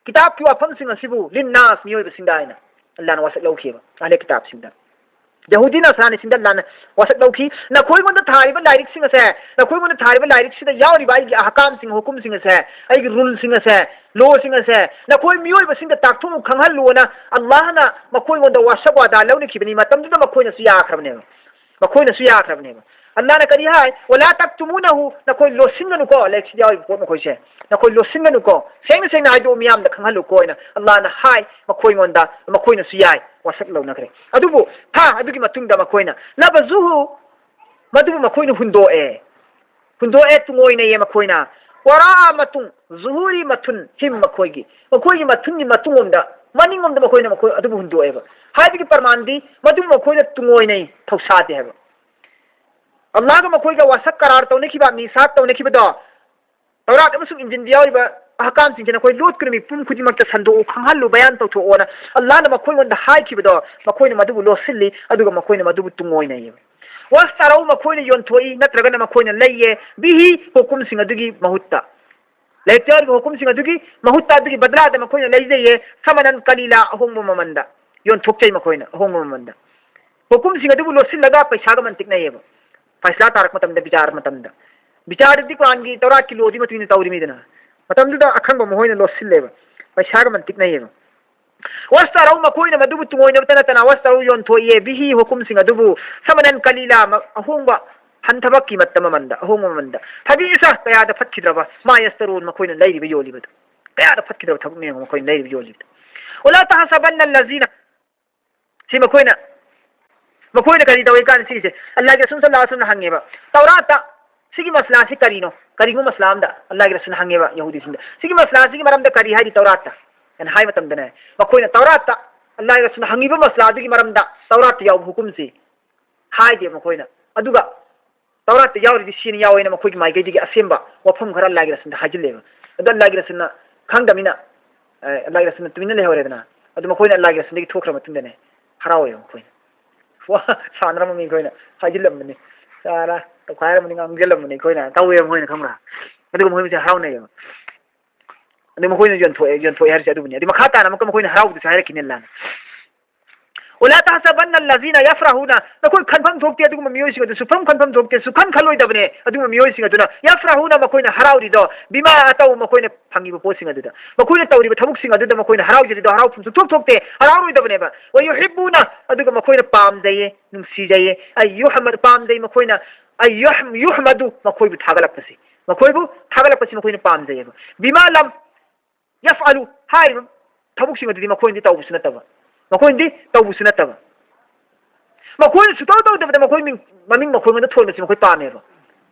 ꯀꯤꯇꯥꯕꯀꯤ ꯋꯥꯐꯝꯁꯤꯡ ꯑꯁꯤꯕꯨ ꯂꯤꯟꯅꯥꯁ, ꯃꯤꯑꯣꯏꯕꯁꯤꯡꯗ ꯍꯥꯏꯅ ꯑꯜꯂꯥꯍꯅ ꯋꯥꯁꯛ ꯂꯧꯈꯤꯕ ꯑꯍꯂꯦ ꯀꯤꯇꯥꯕꯁꯤꯡꯗ꯫ ꯌꯍꯨꯗꯤ ꯅꯁꯔꯥꯅꯤꯁꯤꯡꯗ ꯑꯜꯂꯥꯍꯅ ꯋꯥꯁꯛ ꯂꯧꯈꯤ꯫ ꯅꯈꯣꯏꯉꯣꯟꯗ ꯊꯥꯔꯤꯕ ꯂꯥꯏꯔꯤꯛꯁꯤꯡ ꯑꯁꯦ, ꯅꯈꯣꯏꯉꯣꯟꯗ ꯊꯥꯔꯤꯕ ꯂꯥꯏꯔꯤꯛꯁꯤꯗ ꯌꯥꯎꯔꯤꯕ ꯑꯩꯒꯤ ꯑꯍꯀꯥꯝꯁꯤꯡ, ꯍꯨꯀꯨꯝꯁꯤꯡ ꯑꯁꯦ, ꯑꯩꯒꯤ ꯔꯨꯜꯁꯤꯡ ꯑꯁꯦ, ꯂꯣꯁꯤꯡ ꯑꯁꯦ ꯅꯈꯣꯏ ꯃꯤꯑꯣꯏꯕꯁꯤꯡꯗ ꯇꯥꯛꯊꯣꯛꯎ, ꯈꯪꯍꯜꯂꯨꯑꯅ ꯑꯜꯂꯥꯍꯅ ꯃꯈꯣꯏꯉꯣꯟꯗ ꯋꯥꯁꯛ ꯋꯥꯗꯥ ꯂꯧꯅꯈꯤꯕꯅꯤ꯫ ꯃꯇꯝꯗꯨꯗ ꯃꯈꯣꯏꯅꯁꯨ ꯌꯥꯈ꯭ꯔꯕꯅꯦꯕ꯫ ꯃꯈꯣꯏꯅꯁꯨ ꯌꯥꯈ꯭ꯔꯕꯅꯦꯕ꯫ ꯑꯜꯂꯥꯍꯅ ꯀꯔꯤ ꯍꯥꯏ? "ꯋꯂꯥ ꯇꯛꯇꯨꯃꯨꯅꯍꯨ", ꯅꯈꯣꯏ ꯂꯣꯠꯁꯤꯟꯒꯅꯨꯀꯣ, ꯂꯥꯏꯔꯤꯛꯁꯤꯗ ꯌꯥꯎꯔꯤꯕ ꯄꯣꯠ ꯃꯈꯣꯏꯁꯦ ꯅꯈꯣꯏ ꯂꯣꯠꯁꯤꯟꯒꯅꯨꯀꯣ, ꯁꯦꯡꯅ ꯁꯦꯡꯅ ꯍꯥꯏꯗꯣꯛꯑꯣ ꯃꯤꯌꯥꯝꯗ ꯈꯪꯍꯜꯂꯨꯀꯣ ꯍꯥꯏꯅ ꯑꯜꯂꯥꯍꯅ ꯍꯥꯏ ꯃꯈꯣꯏꯉꯣꯟꯗ꯫ ꯃꯈꯣꯏꯅꯁꯨ ꯌꯥꯏ, ꯋꯥꯁꯛ ꯂꯧꯅꯈ꯭ꯔꯦ꯫ ꯑꯗꯨꯕꯨ ꯍꯥ, ꯑꯗꯨꯒꯤ ꯃꯇꯨꯡꯗ ꯃꯈꯣꯏꯅ ꯅꯕꯖꯨꯍꯨ, ꯃꯗꯨꯕꯨ ꯃꯈꯣꯏꯅ ꯍꯨꯟꯗꯣꯛꯑꯦ꯫ ꯍꯨꯟꯗꯣꯛꯑꯦ, ꯇꯨꯡꯑꯣꯏꯅꯩꯌꯦ ꯃꯈꯣꯏꯅ꯫ ꯋꯔꯥ ꯃꯇꯨꯡ, ꯖꯨꯍꯨꯔꯤ ꯃꯊꯨꯟ, ꯍꯤꯝ ꯃꯈꯣꯏꯒꯤ, ꯃꯈꯣꯏꯒꯤ ꯃꯊꯨꯟꯒꯤ ꯃꯇꯨꯡꯂꯣꯝꯗ, ꯃꯅꯤꯡꯂꯣꯝꯗ ꯃꯈꯣꯏꯅ ꯃꯈꯣꯏ ꯑꯗꯨꯕꯨ ꯍꯨꯟꯗꯣꯛꯑꯦꯕ꯫ ꯍꯥꯏꯕꯒꯤ ꯄ꯭ꯔꯃꯥꯟꯗꯤ ꯃꯗꯨ ꯃꯈꯣꯏꯅ ꯇꯨꯡꯑꯣꯏꯅꯩ, ꯊꯧꯁꯥꯗꯦ ꯍꯥꯏꯕ꯫ ꯑꯜꯂꯥꯍꯒ ꯃꯈꯣꯏꯒ ꯋꯥꯁꯛ ꯀꯔꯥꯔ ꯇꯧꯅꯈꯤꯕ, ꯃꯤꯁꯥꯛ ꯇꯧꯅꯈꯤꯕꯗꯣ, ꯇꯧꯔꯥꯠ ꯑꯃꯁꯨꯡ ꯏꯟꯖꯤꯟꯗ ꯌꯥꯎꯔꯤꯕ ꯑꯍꯀꯥꯝꯁꯤꯡꯁꯦ ꯅꯈꯣꯏ ꯂꯣꯠꯀꯅꯨ, ꯃꯤꯄꯨꯝ ꯈꯨꯗꯤꯡꯃꯛꯇ ꯁꯟꯗꯣꯛꯎ, ꯈꯪꯍꯜꯂꯨ, ꯕꯌꯥꯟ ꯇꯧꯊꯣꯛꯑꯣꯅ ꯑꯜꯂꯥꯍꯅ ꯃꯈꯣꯏꯉꯣꯟꯗ ꯍꯥꯏꯈꯤꯕꯗꯣ, ꯃꯈꯣꯏꯅ ꯃꯗꯨꯕꯨ ꯂꯣꯠꯁꯤꯜꯂꯤ, ꯑꯗꯨꯒ ꯃꯈꯣꯏꯅ ꯃꯗꯨꯕꯨ ꯇꯨꯡꯑꯣꯏꯅꯩꯌꯦꯕ꯫ ꯋꯥꯁꯇꯔꯧ, ꯃꯈꯣꯏꯅ ꯌꯣꯟꯊꯣꯛꯏ, ꯅꯠꯇ꯭ꯔꯒꯅ ꯃꯈꯣꯏꯅ ꯂꯩꯌꯦ, ꯕꯤꯍꯤ, ꯍꯨꯀꯨꯝꯁꯤꯡ ꯑꯗꯨꯒꯤ ꯃꯍꯨꯠꯇ꯫ ꯂꯥꯏꯔꯤꯛꯇ ꯌꯥꯎꯔꯤꯕ ꯍꯨꯀꯨꯝꯁꯤꯡ ꯑꯗꯨꯒꯤ ꯃꯍꯨꯠꯇ, ꯑꯗꯨꯒꯤ ꯕꯗꯂꯥꯗ ꯃꯈꯣꯏꯅ ꯂꯩꯖꯩꯌꯦ, ꯁꯃꯅꯟ ꯀꯂꯤꯂꯥ, ꯑꯍꯣꯡꯕ ꯃꯃꯟꯗ ꯌꯣꯟꯊꯣꯛꯆꯩ ꯃꯈꯣꯏꯅ, ꯑꯍꯣꯡꯕ ꯃꯃꯟꯗ꯫ ꯍꯨꯀꯨꯝꯁꯤꯡ ꯑꯗꯨꯕꯨ ꯂꯣꯠꯁꯤꯜꯂꯒ ꯄꯩꯁꯥꯒ ꯃꯟꯇꯤꯛꯅꯩꯌꯦꯕ꯫ ꯐꯩꯁꯂꯥ ꯇꯥꯔꯛꯄ ꯃꯇꯝꯗ, ꯕꯤꯆꯥꯔ ꯃꯇꯝꯗ, ꯕꯤꯆꯥꯔꯗꯤ ꯀꯨꯔꯥꯟꯒꯤ ꯇꯧꯔꯥꯠꯀꯤ ꯂꯣꯗꯤ ꯃꯇꯨꯡ ꯏꯟꯅ ꯇꯧꯔꯤꯃꯤꯗꯅ, ꯃꯇꯝꯗꯨꯗ ꯑꯈꯪꯕ ꯃꯈꯣꯏꯅ ꯂꯣꯠꯁꯤꯜꯂꯦꯕ, ꯄꯩꯁꯥꯒ ꯃꯟꯇꯤꯛꯅꯩꯌꯦꯕ꯫ ꯋꯥꯁꯇꯔꯧ, ꯃꯈꯣꯏꯅ ꯃꯗꯨꯕꯨ ꯇꯨꯡꯑꯣꯏꯅꯕꯇ ꯅꯠꯇꯅ, ꯋꯥꯁꯇꯔꯧ, ꯌꯣꯟꯊꯣꯛꯏ, ꯕꯤꯍꯤ, ꯍꯨꯀꯨꯝꯁꯤꯡ ꯑꯗꯨꯕꯨ, ꯁꯃꯅꯟ ꯀꯂꯤꯂꯥ, ꯃ-, ꯑꯍꯣꯡꯕ, ꯍꯟꯊꯕ ꯀꯤꯃꯠꯇ, ꯃꯃꯟꯗ, ꯑꯍꯣꯡꯕ ꯃꯃꯟꯗ, ꯐꯕꯤꯁ, ꯀꯌꯥꯗ ꯐꯠꯈꯤꯗ꯭ꯔꯕ, ꯃꯥ ꯌꯥꯁꯇꯔꯨꯟ, ꯃꯈꯣꯏꯅ ꯂꯩꯔꯤꯕ ꯌꯣꯜꯂꯤꯕꯗꯨ, ꯀꯌꯥꯗ ꯐꯠꯈꯤꯗ꯭ꯔꯕ ꯊꯕꯛꯅꯣ ꯌꯦꯡꯉꯨ, ꯃꯈꯣꯏꯅ ꯂꯩꯔꯤꯕ ꯌꯣꯜꯂꯤꯕꯗꯨ꯫ ꯎꯂꯥ ꯇꯍꯁꯕꯟꯅ ꯂꯖꯤꯅ, ꯁꯤ ꯃꯈꯣꯏꯅ, ꯃꯈꯣꯏꯅ ꯀꯔꯤ ꯇꯧꯏ ꯀꯥꯟꯗ ꯁꯤꯁꯦ, ꯑꯜꯂꯥꯍꯒꯤ ꯔꯁꯨꯜ ꯁꯜꯂꯜꯂꯥꯍꯨ ꯑꯂꯩꯍꯤ ꯋꯥꯁꯜꯂꯝꯅ ꯍꯪꯉꯦꯕ, ꯇꯧꯔꯥꯠꯇ ꯁꯤꯒꯤ ꯃꯁꯂꯥꯁꯤ ꯀꯔꯤꯅꯣ? ꯀꯔꯤꯒꯨꯝꯕ ꯃꯁꯂꯥ ꯑꯝꯗ ꯑꯜꯂꯥꯍꯒꯤ ꯔꯁꯨꯜꯅ ꯍꯪꯉꯦꯕ ꯌꯍꯨꯗꯤꯁꯤꯡꯗ, "ꯁꯤꯒꯤ ꯃꯁꯂꯥꯁꯤꯒꯤ ꯃꯔꯝꯗ ꯀꯔꯤ ꯍꯥꯏꯔꯤ ꯇꯧꯔꯥꯠꯇ?" ꯍꯥꯏꯅ ꯍꯥꯏ ꯃꯇꯝꯗꯅꯦ, ꯃꯈꯣꯏꯅ ꯇꯧꯔꯥꯠꯇ, ꯑꯜꯂꯥꯍꯒꯤ ꯔꯁꯨꯜꯅ ꯍꯪꯉꯤꯕ ꯃꯁꯂꯥꯗꯨꯒꯤ ꯃꯔꯝꯗ ꯇꯧꯔꯥꯠꯇ ꯌꯥꯎꯕ ꯍꯨꯀꯨꯝꯁꯤ ꯍꯥꯏꯗꯦ ꯃꯈꯣꯏꯅ꯫ ꯑꯗꯨꯒ ꯇꯧꯔꯥꯠꯇ ꯌꯥꯎꯔꯤꯗꯤ ꯁꯤꯅ ꯌꯥꯎꯋꯦꯅ ꯃꯈꯣꯏꯒꯤ ꯃꯥꯏꯀꯩꯗꯒꯤ ꯑꯁꯦꯝꯕ ꯋꯥꯐꯝ ꯈꯔ ꯑꯜꯂꯥꯍꯒꯤ ꯔꯁꯨꯜꯗ ꯍꯥꯏꯖꯤꯜꯂꯦꯕ꯫ ꯑꯗꯣ ꯑꯜꯂꯥꯍꯒꯤ ꯔꯁꯨꯜꯅ ꯈꯪꯗꯕꯅꯤꯅ, ꯑꯦ, ꯑꯜꯂꯥꯍꯒꯤ ꯔꯁꯨꯜꯅ ꯇꯨꯃꯤꯟꯅ ꯂꯩꯍꯧꯔꯦꯗꯅ꯫ ꯑꯗꯨ ꯃꯈꯣꯏꯅ ꯑꯜꯂꯥꯍꯒꯤ ꯔꯁꯨꯜꯗꯒꯤ ꯊꯣꯛꯈ꯭ꯔ ꯃꯇꯨꯡꯗꯅꯦ ꯍꯔꯥꯎꯋꯦꯕ ꯃꯈꯣꯏꯅ꯫ ꯋꯥ ꯁꯥꯟꯅꯔꯝꯕ ꯃꯤ ꯑꯩꯈꯣꯏꯅ ꯍꯥꯏꯖꯤꯜꯂꯝꯕꯅꯤ, ꯆꯥꯔ ꯇꯧꯈꯥꯏꯔꯝꯕꯅꯤ, ꯉꯥꯡꯖꯜꯂꯝꯕꯅꯤ ꯑꯩꯈꯣꯏꯅ ꯇꯧꯋꯦꯕ ꯃꯈꯣꯏꯅ, ꯈꯪꯕ꯭ꯔꯥ? ꯑꯗꯨꯒ ꯃꯈꯣꯏ ꯃꯁꯦ ꯍꯔꯥꯎꯅꯩꯌꯦꯕ꯫ ꯑꯗꯨ ꯃꯈꯣꯏꯅ ꯌꯣꯟꯊꯣꯛꯑꯦ, ꯌꯣꯟꯊꯣꯛꯑꯦ ꯍꯥꯏꯔꯤꯁꯦ ꯑꯗꯨꯕꯨꯅꯤ꯫ ꯑꯗꯨ ꯃꯈꯥ ꯇꯥꯅ ꯑꯃꯨꯛꯀ ꯃꯈꯣꯏꯅ ꯍꯔꯥꯎꯕꯗꯨꯁꯨ ꯍꯥꯏꯔꯛꯈꯤꯅꯤ ꯑꯜꯂꯥꯍꯅ꯫ "ꯋꯂꯥ ꯇꯍꯁꯕꯟꯅ ꯂꯖꯤꯅ ꯌꯐꯔꯍꯨꯅ", ꯅꯈꯣꯏ ꯈꯟꯐꯝ ꯊꯣꯛꯇꯦ ꯑꯗꯨꯒꯨꯝꯕ ꯃꯤꯑꯣꯏꯁꯤꯡ ꯑꯗꯨ, ꯁꯨꯈꯟ ꯈꯟꯐꯝ ꯊꯣꯛꯇꯦ, ꯁꯨꯈꯟ ꯈꯜꯂꯣꯏꯗꯕꯅꯦ ꯑꯗꯨꯒꯨꯝꯕ ꯃꯤꯑꯣꯏꯁꯤꯡ ꯑꯗꯨꯅ, "ꯌꯐꯔꯍꯨꯅ", ꯃꯈꯣꯏꯅ ꯍꯔꯥꯎꯔꯤꯗꯣ, "ꯕꯤꯃꯥ ꯑꯇꯧ", ꯃꯈꯣꯏꯅ ꯐꯪꯉꯤꯕ ꯄꯣꯠꯁꯤꯡ ꯑꯗꯨꯗ, ꯃꯈꯣꯏꯅ ꯇꯧꯔꯤꯕ ꯊꯕꯛꯁꯤꯡ ꯑꯗꯨꯗ ꯃꯈꯣꯏꯅ ꯍꯔꯥꯎꯖꯔꯤꯗꯣ ꯍꯔꯥꯎꯐꯝ ꯁꯨꯡꯊꯣꯛ ꯊꯣꯛꯇꯦ, ꯍꯔꯥꯎꯔꯣꯏꯗꯕꯅꯦꯕ꯫ "ꯋ ꯌꯨꯍꯤꯕꯨꯅ", ꯑꯗꯨꯒ ꯃꯈꯣꯏꯅ ꯄꯥꯝꯖꯩꯌꯦ, ꯅꯨꯡꯁꯤꯖꯩꯌꯦ, ꯑꯩ ꯌꯨꯍꯃꯗ ꯄꯥꯝꯖꯩ ꯃꯈꯣꯏꯅ, ꯑꯩ ꯌꯨꯍꯝ-, ꯌꯨꯍꯃꯗꯨ, ꯃꯈꯣꯏꯕꯨ ꯊꯥꯒꯠꯂꯛꯄꯁꯤ, ꯃꯈꯣꯏꯕꯨ ꯊꯥꯒꯠꯂꯛꯄꯁꯤ ꯃꯈꯣꯏꯅ ꯄꯥꯝꯖꯩꯌꯦꯕ꯫ "ꯕꯤꯃꯥ ꯂꯝ ꯌꯐꯑꯂꯨ", ꯍꯥꯏꯔꯤꯕ ꯊꯕꯛꯁꯤꯡ ꯑꯗꯨꯗꯤ ꯃꯈꯣꯏꯅꯗꯤ ꯇꯧꯕꯁꯨ ꯅꯠꯇꯕ, ꯃꯈꯣꯏꯅꯗꯤ ꯇꯧꯕꯁꯨ ꯅꯠꯇꯕ꯫ ꯃꯈꯣꯏꯅ ꯁꯨꯇꯧ ꯇꯧꯗꯕꯗ ꯃꯈꯣꯏ ꯃꯤꯡ, ꯃꯃꯤꯡ ꯃꯈꯣꯏꯉꯣꯟꯗ ꯊꯣꯟꯕꯁꯤ ꯃꯈꯣꯏ ꯄꯥꯝꯃꯦꯕ꯫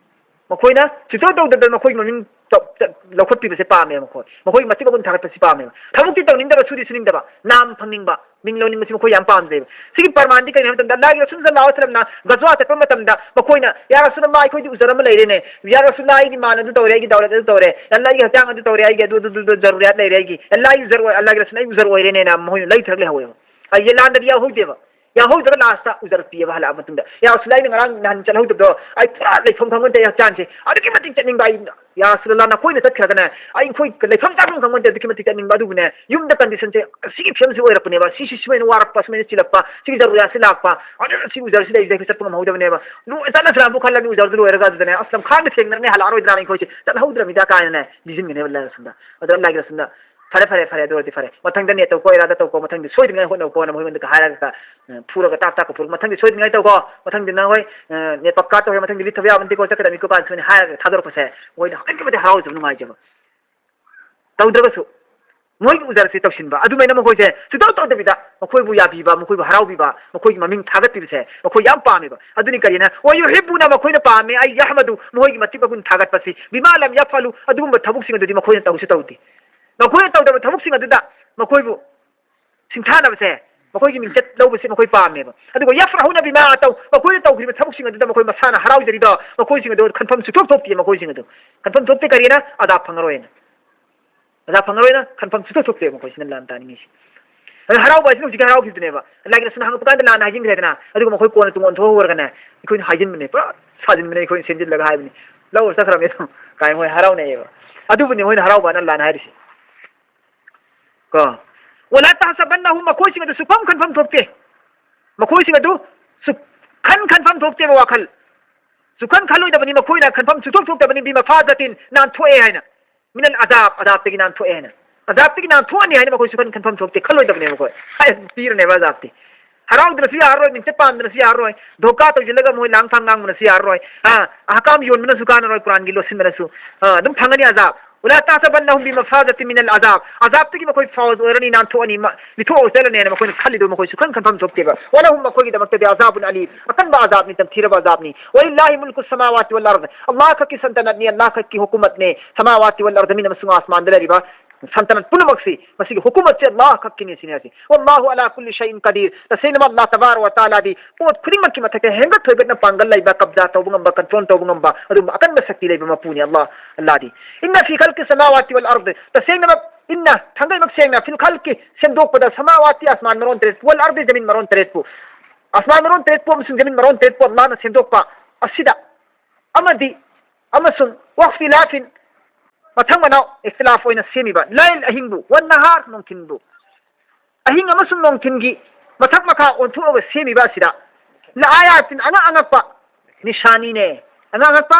ꯃꯈꯣꯏꯅ ꯁꯨꯇꯧ ꯇꯧꯗꯕꯗ ꯃꯈꯣꯏꯒꯤ ꯃꯃꯤꯡ ꯇꯧ-, ꯆ-, ꯂꯧꯈꯠꯄꯤꯕꯁꯦ ꯄꯥꯝꯃꯦꯕ ꯃꯈꯣꯏ꯫ ꯃꯈꯣꯏꯒꯤ ꯃꯇꯤꯛ ꯃꯒꯨꯟ ꯊꯥꯒꯠꯄꯁꯤ ꯄꯥꯝꯃꯦꯕ꯫ ꯊꯕꯛꯇꯤ ꯇꯧꯅꯤꯡꯗꯕ, ꯁꯨꯗꯤ ꯁꯨꯅꯤꯡꯗꯕ, ꯅꯥꯝ ꯐꯪꯅꯤꯡꯕ, ꯃꯤꯡ ꯂꯧꯅꯤꯡꯕꯁꯤ ꯃꯈꯣꯏ ꯌꯥꯝ ꯄꯥꯝꯖꯩꯕ꯫ ꯁꯤꯒꯤ ꯄ꯭ꯔꯃꯥꯟꯗꯤ ꯀꯩꯅꯣ ꯍꯥꯏꯕ ꯃꯇꯝꯗ, ꯑꯜꯂꯥꯍꯒꯤ ꯔꯁꯨꯜ ꯁꯜꯂꯜꯂꯥꯍꯨ ꯑꯂꯩꯍꯤ ꯋꯁꯜꯂꯝꯅ ꯒꯖꯋꯥ ꯆꯠꯄ ꯃꯇꯝꯗ ꯃꯈꯣꯏꯅ, "ꯌꯥ ꯔꯁꯨꯜ ꯑꯜꯂꯥꯍ, ꯑꯩꯈꯣꯏꯗꯤ ꯎꯖꯔ ꯑꯃ ꯂꯩꯔꯦꯅꯦ꯫ ꯌꯥ ꯔꯁꯨꯜ ꯑꯜꯂꯥꯍ, ꯑꯩꯒꯤ ꯃꯥꯟ ꯑꯗꯨ ꯇꯧꯔꯦ, ꯑꯩꯒꯤ ꯗꯧꯂꯠ ꯑꯗꯨ ꯇꯧꯔꯦ, ꯑꯜꯂꯥꯍ, ꯑꯩꯒꯤ ꯍꯛꯆꯥꯡ ꯑꯗꯨ ꯇꯧꯔꯦ, ꯑꯩꯒꯤ ꯑꯗꯨ, ꯑꯗꯨ, ꯑꯗꯨ, ꯑꯗꯨ ꯖꯔꯨꯔꯤꯌꯥꯠ ꯂꯩꯔꯦ, ꯑꯩꯒꯤ, ꯑꯜꯂꯥꯍ, ꯑꯩ ꯎꯖꯔ ꯑꯣꯏ-, ꯑꯜꯂꯥꯍꯒꯤ ꯔꯁꯨꯜ, ꯑꯩ ꯎꯖꯔ ꯑꯣꯏꯔꯦꯅꯦꯅ" ꯃꯈꯣꯏꯅ ꯂꯩꯊꯔꯒ ꯂꯩꯍꯧꯋꯦꯕ꯫ ꯑꯩꯁꯦ ꯂꯥꯟꯗꯗꯤ ꯌꯥꯎꯍꯧꯗꯦꯕ꯫ ꯌꯥꯎꯍꯧꯗ꯭ꯔꯒ ꯂꯥꯁꯇ ꯎꯖꯔ ꯄꯤꯑꯕ ꯍꯜꯂꯛꯑ ꯃꯇꯨꯡꯗ, "ꯌꯥ ꯔꯁꯨꯜ ꯑꯜꯂꯥꯍ, ꯑꯩꯅ ꯉꯔꯥꯡ ꯅꯍꯥꯟ ꯆꯠꯍꯧꯗꯕꯗꯣ, ꯑꯩ ꯄꯨꯔꯥ ꯂꯩꯐꯝ ꯈꯪꯕ ꯅꯠꯇꯦ, ꯑꯩ ꯍꯛꯆꯥꯡꯁꯦ ꯑꯗꯨꯛꯀꯤ ꯃꯇꯤꯛ ꯆꯠꯅꯤꯡꯕ, ꯑꯩ, ꯌꯥ ꯔꯁꯨꯜ ꯑꯜꯂꯥꯍ, ꯅꯈꯣꯏꯅ ꯆꯠꯈ꯭ꯔꯒꯅꯦ ꯑꯩ, ꯑꯩꯈꯣꯏ ꯂꯩꯐꯝ ꯆꯥꯐꯝ ꯈꯪꯕ ꯅꯠꯇꯦ, ꯑꯗꯨꯛꯀꯤ ꯃꯇꯤꯛ ꯆꯠꯅꯤꯡꯕ, ꯑꯗꯨꯕꯨꯅꯦ ꯌꯨꯝꯗ ꯀꯟꯗꯤꯁꯟꯁꯦ ꯑꯁꯤꯒꯤ ꯐꯤꯕꯝꯁꯤ ꯑꯣꯏꯔꯛꯄꯅꯦꯕ, ꯁꯤꯁꯤ ꯁꯨꯃꯥꯏꯅ ꯋꯥꯔꯛꯄ, ꯁꯨꯃꯥꯏꯅ ꯆꯤꯜꯂꯛꯄ, ꯁꯤꯒꯤ ꯖꯔꯨꯔꯤꯌꯥꯠꯁꯤ ꯂꯥꯛꯄ, ꯑꯗꯨꯅ ꯁꯤ ꯎꯖꯔꯁꯤ ꯂꯩꯕꯗ ꯑꯩꯈꯣꯏ ꯆꯠꯄ ꯉꯝꯍꯧꯗꯕꯅꯦꯕ꯫ ꯂꯣꯏ ꯆꯠꯂꯁꯤꯔꯥꯕꯨ ꯈꯜꯂꯕꯅꯤ, ꯎꯖꯔꯗꯨ ꯂꯣꯏꯔꯒ ꯑꯗꯨꯗꯅꯦ, ꯑꯁ, ꯂꯝꯈꯥꯡꯗ ꯊꯦꯡꯅꯔꯅꯤ, ꯍꯜꯂꯛꯑꯔꯣꯏꯗ꯭ꯔꯥꯅ ꯑꯩꯈꯣꯏꯁꯦ ꯆꯠꯍꯧꯗ꯭ꯔꯃꯤꯗ" ꯀꯥꯏꯅꯅꯦ ꯕꯤꯁꯤꯟꯒꯅꯦꯕ ꯑꯜꯂꯥꯍꯒꯤ ꯔꯁꯨꯜꯗ꯫ ꯑꯗꯣ ꯑꯜꯂꯥꯍꯒꯤ ꯔꯁꯨꯜꯅ ꯐꯔꯦ, ꯐꯔꯦ, ꯐꯔꯦ, ꯑꯗꯨ ꯑꯣꯏꯔꯗꯤ ꯐꯔꯦ꯫ ꯃꯊꯪꯗ ꯅꯦꯠ ꯇꯧꯀꯣ, ꯏꯔꯥꯗ ꯇꯧꯀꯣ, ꯃꯊꯪꯗꯤ ꯁꯣꯏꯗꯅꯤꯡꯉꯥꯏ ꯍꯣꯠꯅꯧꯀꯣꯅ ꯃꯈꯣꯏꯉꯣꯟꯗ ꯍꯥꯏꯔꯒ, ꯑ, ꯐꯨꯔꯒ ꯇꯥꯛ ꯇꯥꯛꯀ ꯐꯨꯔꯒ, "ꯃꯊꯪꯗꯤ ꯁꯣꯏꯗꯅꯤꯡꯉꯥꯏ ꯇꯧꯀꯣ, ꯃꯊꯪꯗꯤ ꯅꯪ ꯍꯣꯏ, ꯑ, ꯅꯦꯠ ꯄꯛꯀꯥ ꯇꯧꯔꯦ, ꯃꯊꯪꯗꯤ ꯂꯤꯠꯊꯕ ꯌꯥꯕ ꯅꯠꯇꯦꯀꯣ, ꯆꯠꯀꯗꯕꯅꯤꯀꯣ" ꯀꯥꯏꯅ ꯁꯨꯃꯥꯏꯅ ꯍꯥꯏꯔꯒ ꯊꯥꯗꯣꯔꯛꯄꯁꯦ ꯃꯣꯏꯗ ꯑꯗꯨꯛꯀꯤ ꯃꯇꯤꯛ ꯍꯔꯥꯎꯖꯕ, ꯅꯨꯡꯉꯥꯏꯖꯕ꯫ ꯇꯧꯗ꯭ꯔꯒꯁꯨ ꯃꯣꯏꯒꯤ ꯎꯖꯔꯁꯤ ꯇꯧꯁꯤꯟꯕ꯫ ꯑꯗꯨꯃꯥꯏꯅ ꯃꯈꯣꯏꯁꯦ ꯁꯨꯇꯧ ꯇꯧꯗꯕꯤꯗ ꯃꯈꯣꯏꯕꯨ ꯌꯥꯕꯤꯕ, ꯃꯈꯣꯏꯕꯨ ꯍꯔꯥꯎꯕꯤꯕ, ꯃꯈꯣꯏꯒꯤ ꯃꯃꯤꯡ ꯊꯥꯒꯠꯄꯤꯕꯁꯦ ꯃꯈꯣꯏ ꯌꯥꯝ ꯄꯥꯝꯃꯦꯕ꯫ ꯑꯗꯨꯅꯤ ꯀꯔꯤꯅ, "ꯋꯌꯨꯍꯤꯕꯨꯅ", ꯃꯈꯣꯏꯅ ꯄꯥꯝꯃꯦ꯫ "ꯑꯩ ꯌꯍꯃꯗꯨ", ꯃꯈꯣꯏꯒꯤ ꯃꯇꯤꯛ ꯃꯒꯨꯟ ꯊꯥꯒꯠꯄꯁꯤ꯫ "ꯕꯤꯃꯥ ꯂꯝ ꯌꯐꯂꯨ", ꯑꯗꯨꯒꯨꯝꯕ ꯊꯕꯛꯁꯤꯡ ꯑꯗꯨꯗꯤ ꯃꯈꯣꯏꯅ ꯇꯧꯁꯨ ꯇꯧꯗꯦ꯫ ꯃꯈꯣꯏꯅ ꯇꯧꯗꯕ ꯊꯕꯛꯁꯤꯡ ꯑꯗꯨꯗ ꯃꯈꯣꯏꯕꯨ ꯁꯤꯡꯊꯥꯅꯕꯁꯦ, ꯃꯈꯣꯏꯒꯤ ꯃꯤꯡꯆꯠ ꯂꯧꯕꯁꯦ ꯃꯈꯣꯏ ꯄꯥꯝꯃꯦꯕ꯫ ꯑꯗꯨꯒ "ꯌꯐ꯭ꯔꯍꯨꯅ ꯕꯤꯃꯥ ꯑꯇꯧ", ꯃꯈꯣꯏꯅ ꯇꯧꯈꯤꯕ ꯊꯕꯛꯁꯤꯡ ꯑꯗꯨꯗ ꯃꯈꯣꯏ ꯃꯁꯥꯅ ꯍꯔꯥꯎꯖꯔꯤꯗꯣ, ꯃꯈꯣꯏꯁꯤꯡ ꯑꯗꯨ ꯈꯟꯐꯝ ꯁꯨꯊꯣꯛ ꯊꯣꯛꯇꯦ꯫ ꯃꯈꯣꯏꯁꯤꯡ ꯑꯗꯨ ꯈꯟꯐꯝ ꯊꯣꯛꯇꯦ꯫ ꯀꯔꯤꯅ? ꯑꯗꯥ ꯐꯪꯉꯔꯣꯏꯅ꯫ ꯑꯣꯖꯥ ꯐꯪꯉꯔꯣꯏꯅ ꯈꯟꯐꯝ ꯁꯨꯊꯣꯛ ꯊꯣꯛꯇꯦ ꯃꯈꯣꯏꯁꯤꯅ ꯂꯥꯟ ꯇꯥꯅꯤꯡꯉꯤꯁꯤ꯫ ꯑꯗꯨꯅ ꯍꯔꯥꯎꯕ ꯍꯥꯏꯁꯤꯅ ꯍꯧꯖꯤꯛꯀꯤ ꯍꯔꯥꯎꯈꯤꯕꯗꯨꯅꯦꯕ꯫ ꯂꯥꯏꯛꯅ ꯁꯨꯝ ꯍꯪꯉꯛꯄ ꯀꯥꯟꯗ ꯂꯥꯟꯅ ꯍꯥꯏꯖꯤꯟꯈ꯭ꯔꯦꯗꯅ, ꯑꯗꯨꯒ ꯃꯈꯣꯏ ꯀꯣꯟꯅ ꯇꯨꯡ ꯑꯣꯟꯊꯣꯛꯍꯧꯔꯒꯅꯦ, ꯑꯩꯈꯣꯏꯅ ꯍꯥꯏꯖꯤꯟꯕꯅꯦ, ꯄꯨꯔꯥ ꯁꯥꯖꯤꯟꯕꯅꯦ, ꯑꯩꯈꯣꯏꯅ ꯁꯦꯝꯖꯤꯜꯂꯒ ꯍꯥꯏꯕꯅꯤ, "ꯂꯧꯔ ꯆꯠꯈ꯭ꯔꯕꯅꯦ" ꯑꯗꯨꯝ ꯀꯥꯏ ꯃꯣꯏ ꯍꯔꯥꯎꯅꯩꯌꯦꯕ꯫ ꯑꯗꯨꯕꯨꯅꯤ ꯃꯣꯏꯅ ꯍꯔꯥꯎꯕꯅ ꯂꯥꯟ ꯍꯥꯏꯔꯤꯁꯦ꯫ ꯀꯣ, "ꯋꯂꯥ ꯇꯍꯁꯕꯟꯅꯍꯨꯝ", ꯃꯈꯣꯏꯁꯤꯡ ꯑꯗꯨ ꯁꯨꯈꯟ ꯈꯟꯐꯝ ꯊꯣꯛꯇꯦ꯫ ꯃꯈꯣꯏꯁꯤꯡ ꯑꯗꯨ ꯁꯨꯈꯟ ꯈꯟꯐꯝ ꯊꯣꯛꯇꯦꯕ ꯋꯥꯈꯜ꯫ ꯁꯨꯈꯟ ꯈꯜꯂꯣꯏꯗꯕꯅꯤ ꯃꯈꯣꯏꯅ, ꯈꯟꯐꯝ ꯁꯨꯊꯣꯛ ꯊꯣꯛꯇꯕꯅꯤ, "ꯕꯤꯃꯐꯥꯖꯥꯇꯤꯟ", ꯅꯥꯟꯊꯣꯛꯑꯦ ꯍꯥꯏꯅ꯫ "ꯃꯤꯅꯜ ꯑꯖꯥꯕ", ꯑꯖꯥꯕꯇꯒꯤ ꯅꯥꯟꯊꯣꯛꯑꯦ ꯍꯥꯏꯅ꯫ ꯑꯖꯥꯕꯇꯒꯤ ꯅꯥꯟꯊꯣꯛꯑꯅꯤ ꯍꯥꯏꯅ ꯃꯈꯣꯏ ꯁꯨꯈꯟ ꯈꯟꯐꯝ ꯊꯣꯛꯇꯦ, ꯈꯜꯂꯣꯏꯗꯕꯅꯦ ꯃꯈꯣꯏ꯫ ꯍꯥꯏ, ꯄꯤꯔꯅꯦꯕ ꯑꯖꯥꯕꯇꯤ꯫ ꯍꯔꯥꯎꯗ꯭ꯔꯁꯨ ꯌꯥꯔꯔꯣꯏ, ꯃꯤꯡꯆꯠ ꯄꯥꯝꯗꯅꯁꯨ ꯌꯥꯔꯔꯣꯏ, ꯙꯣꯀꯥ ꯇꯧꯁꯤꯜꯂꯒ ꯃꯣꯏ ꯂꯥꯡ ꯐꯥꯡ ꯉꯥꯡꯕꯅꯁꯨ ꯌꯥꯔꯔꯣꯏ, ꯑ, ꯑꯍꯀꯥꯝ ꯌꯣꯟꯕꯅꯁꯨ ꯀꯥꯟꯅꯔꯣꯏ, ꯀꯨꯔꯥꯟꯒꯤ ꯂꯣꯠꯁꯤꯟꯕꯅꯁꯨ, ꯑ, ꯑꯗꯨꯝ ꯐꯪꯒꯅꯤ ꯑꯖꯥꯕ꯫ "ꯋꯂꯥ ꯇꯍꯁꯕꯟꯅꯍꯨꯝ ꯕꯤꯃꯐꯥꯖꯥꯇꯤꯟ ꯃꯤꯅꯜ ꯑꯖꯥꯕ", ꯑꯖꯥꯕꯇꯒꯤ ꯃꯈꯣꯏ ꯐꯥꯎꯖ ꯑꯣꯏꯔꯅꯤ, ꯅꯥꯟꯊꯣꯛꯑꯅꯤ, ꯃ-, ꯂꯤꯊꯣꯛꯑꯒ ꯆꯠꯂꯅꯤ ꯍꯥꯏꯅ ꯃꯈꯣꯏꯅ ꯈꯜꯂꯤꯗꯨ ꯃꯈꯣꯏ ꯁꯨꯈꯟ ꯈꯟꯐꯝ ꯊꯣꯛꯇꯦꯕ꯫ "ꯋꯂꯍꯨꯝ", ꯃꯈꯣꯏꯒꯤꯗꯃꯛꯇꯗꯤ "ꯑꯖꯥꯕꯨꯟ ꯑꯂꯤꯝ", ꯑꯀꯟꯕ ꯑꯖꯥꯕꯅꯤ, ꯇꯝꯊꯤꯔꯕ ꯑꯖꯥꯕꯅꯤ꯫ "ꯋꯂꯤꯜꯂꯥꯍꯤ ꯃꯨꯜꯀꯨ ꯁꯃꯥꯋꯥꯇꯤ ꯋꯜ ꯑꯔꯗ", ꯑꯜꯂꯥꯍ ꯈꯛꯀꯤ ꯁꯟꯇꯅꯠꯅꯤ, ꯑꯜꯂꯥꯍ ꯈꯛꯀꯤ ꯍꯨꯀꯨꯃꯠꯅꯤ꯫ "ꯁꯃꯥꯋꯥꯇꯤ ꯋꯜ ꯑꯔꯗ", ꯃꯤꯅ ꯑꯃꯁꯨꯡ ꯑꯁꯃꯥꯟꯗ ꯂꯩꯔꯤꯕ ꯁꯟꯇꯅꯠ ꯄꯨꯝꯅꯃꯛꯁꯤ, ꯃꯁꯤꯒꯤ ꯍꯨꯀꯨꯃꯠꯁꯦ ꯑꯜꯂꯥꯍ ꯈꯛꯀꯤꯅꯤ ꯁꯤꯅꯤ ꯍꯥꯏꯁꯦ꯫ "ꯋꯜꯂꯥꯍꯨ ꯑꯂꯥ ꯀꯨꯜꯂꯤ ꯁꯩꯏꯟ ꯀꯗꯤꯔ", ꯇꯁꯦꯡꯅꯃꯛ ꯑꯜꯂꯥꯍ ꯇꯕꯥꯔꯛ ꯋ ꯇꯥꯂꯥꯗꯤ ꯄꯣꯠ ꯈꯨꯗꯤꯡꯃꯛꯀꯤ ꯃꯊꯛꯇ ꯍꯦꯟꯒꯠ ꯊꯣꯏꯒꯠꯅ ꯄꯥꯡꯒꯜ ꯂꯩꯕ, ꯀꯕꯖꯥ ꯇꯧꯕ ꯉꯝꯕ, ꯀꯟꯇ꯭ꯔꯣꯜ ꯇꯧꯕ ꯉꯝꯕ, ꯑꯗꯨꯒꯨꯝꯕ ꯑꯀꯟꯕ ꯁꯛꯇꯤ ꯂꯩꯕ ꯃꯄꯨꯅꯤ ꯑꯜꯂꯥꯍ, ꯑꯜꯂꯥꯍꯗꯤ꯫ "ꯏꯟꯅ ꯐꯤ ꯈꯜꯀꯤ ꯁꯃꯥꯋꯥꯇꯤ ꯋꯜ ꯑꯔꯗ", ꯇꯁꯦꯡꯅꯃꯛ, ꯏꯟꯅ, ꯊꯥꯡꯒꯩꯃꯛ ꯁꯦꯡꯅ, ꯐꯤꯜ ꯈꯜꯀꯤ, ꯁꯦꯝꯗꯣꯛꯄꯗ, ꯁꯃꯥꯋꯥꯇꯤ, ꯑꯁꯃꯥꯟ ꯃꯔꯣꯟ ꯇꯔꯦꯠ, ꯋꯜ ꯑꯔꯗ, ꯖꯃꯤꯟ ꯃꯔꯣꯟ ꯇꯔꯦꯠꯄꯨ, ꯑꯁꯃꯥꯟ ꯃꯔꯣꯟ ꯇꯔꯦꯠꯄꯨ ꯑꯃꯁꯨꯡ ꯖꯃꯤꯟ ꯃꯔꯣꯟ ꯇꯔꯦꯠꯄꯨ ꯑꯜꯂꯥꯍꯅ ꯁꯦꯝꯗꯣꯛꯄ ꯑꯁꯤꯗ, ꯑꯃꯗꯤ, ꯑꯃꯁꯨꯡ, ꯋꯥꯈꯇꯤꯂꯥꯐꯤꯟ, ꯃꯊꯪ ꯃꯅꯥꯎ ꯏꯈꯇꯤꯂꯥꯐ ꯑꯣꯏꯅ ꯁꯦꯝꯃꯤꯕ, ꯂꯩꯜ, ꯑꯍꯤꯡꯕꯨ, ꯋꯟ ꯅꯍꯥꯔ, ꯅꯨꯡꯊꯤꯟꯕꯨ, ꯑꯍꯤꯡ ꯑꯃꯁꯨꯡ ꯅꯨꯡꯊꯤꯟꯒꯤ ꯃꯊꯛ ꯃꯈꯥ ꯑꯣꯟꯊꯣꯛꯂꯒ ꯁꯦꯝꯃꯤꯕ ꯑꯁꯤꯗ, ꯂꯑꯥꯌꯥꯇꯤꯟ, ꯑꯉꯛ ꯑꯉꯛꯄ ꯅꯤꯁꯥꯅꯤꯅꯦ, ꯑꯉꯛ ꯑꯉꯛꯄ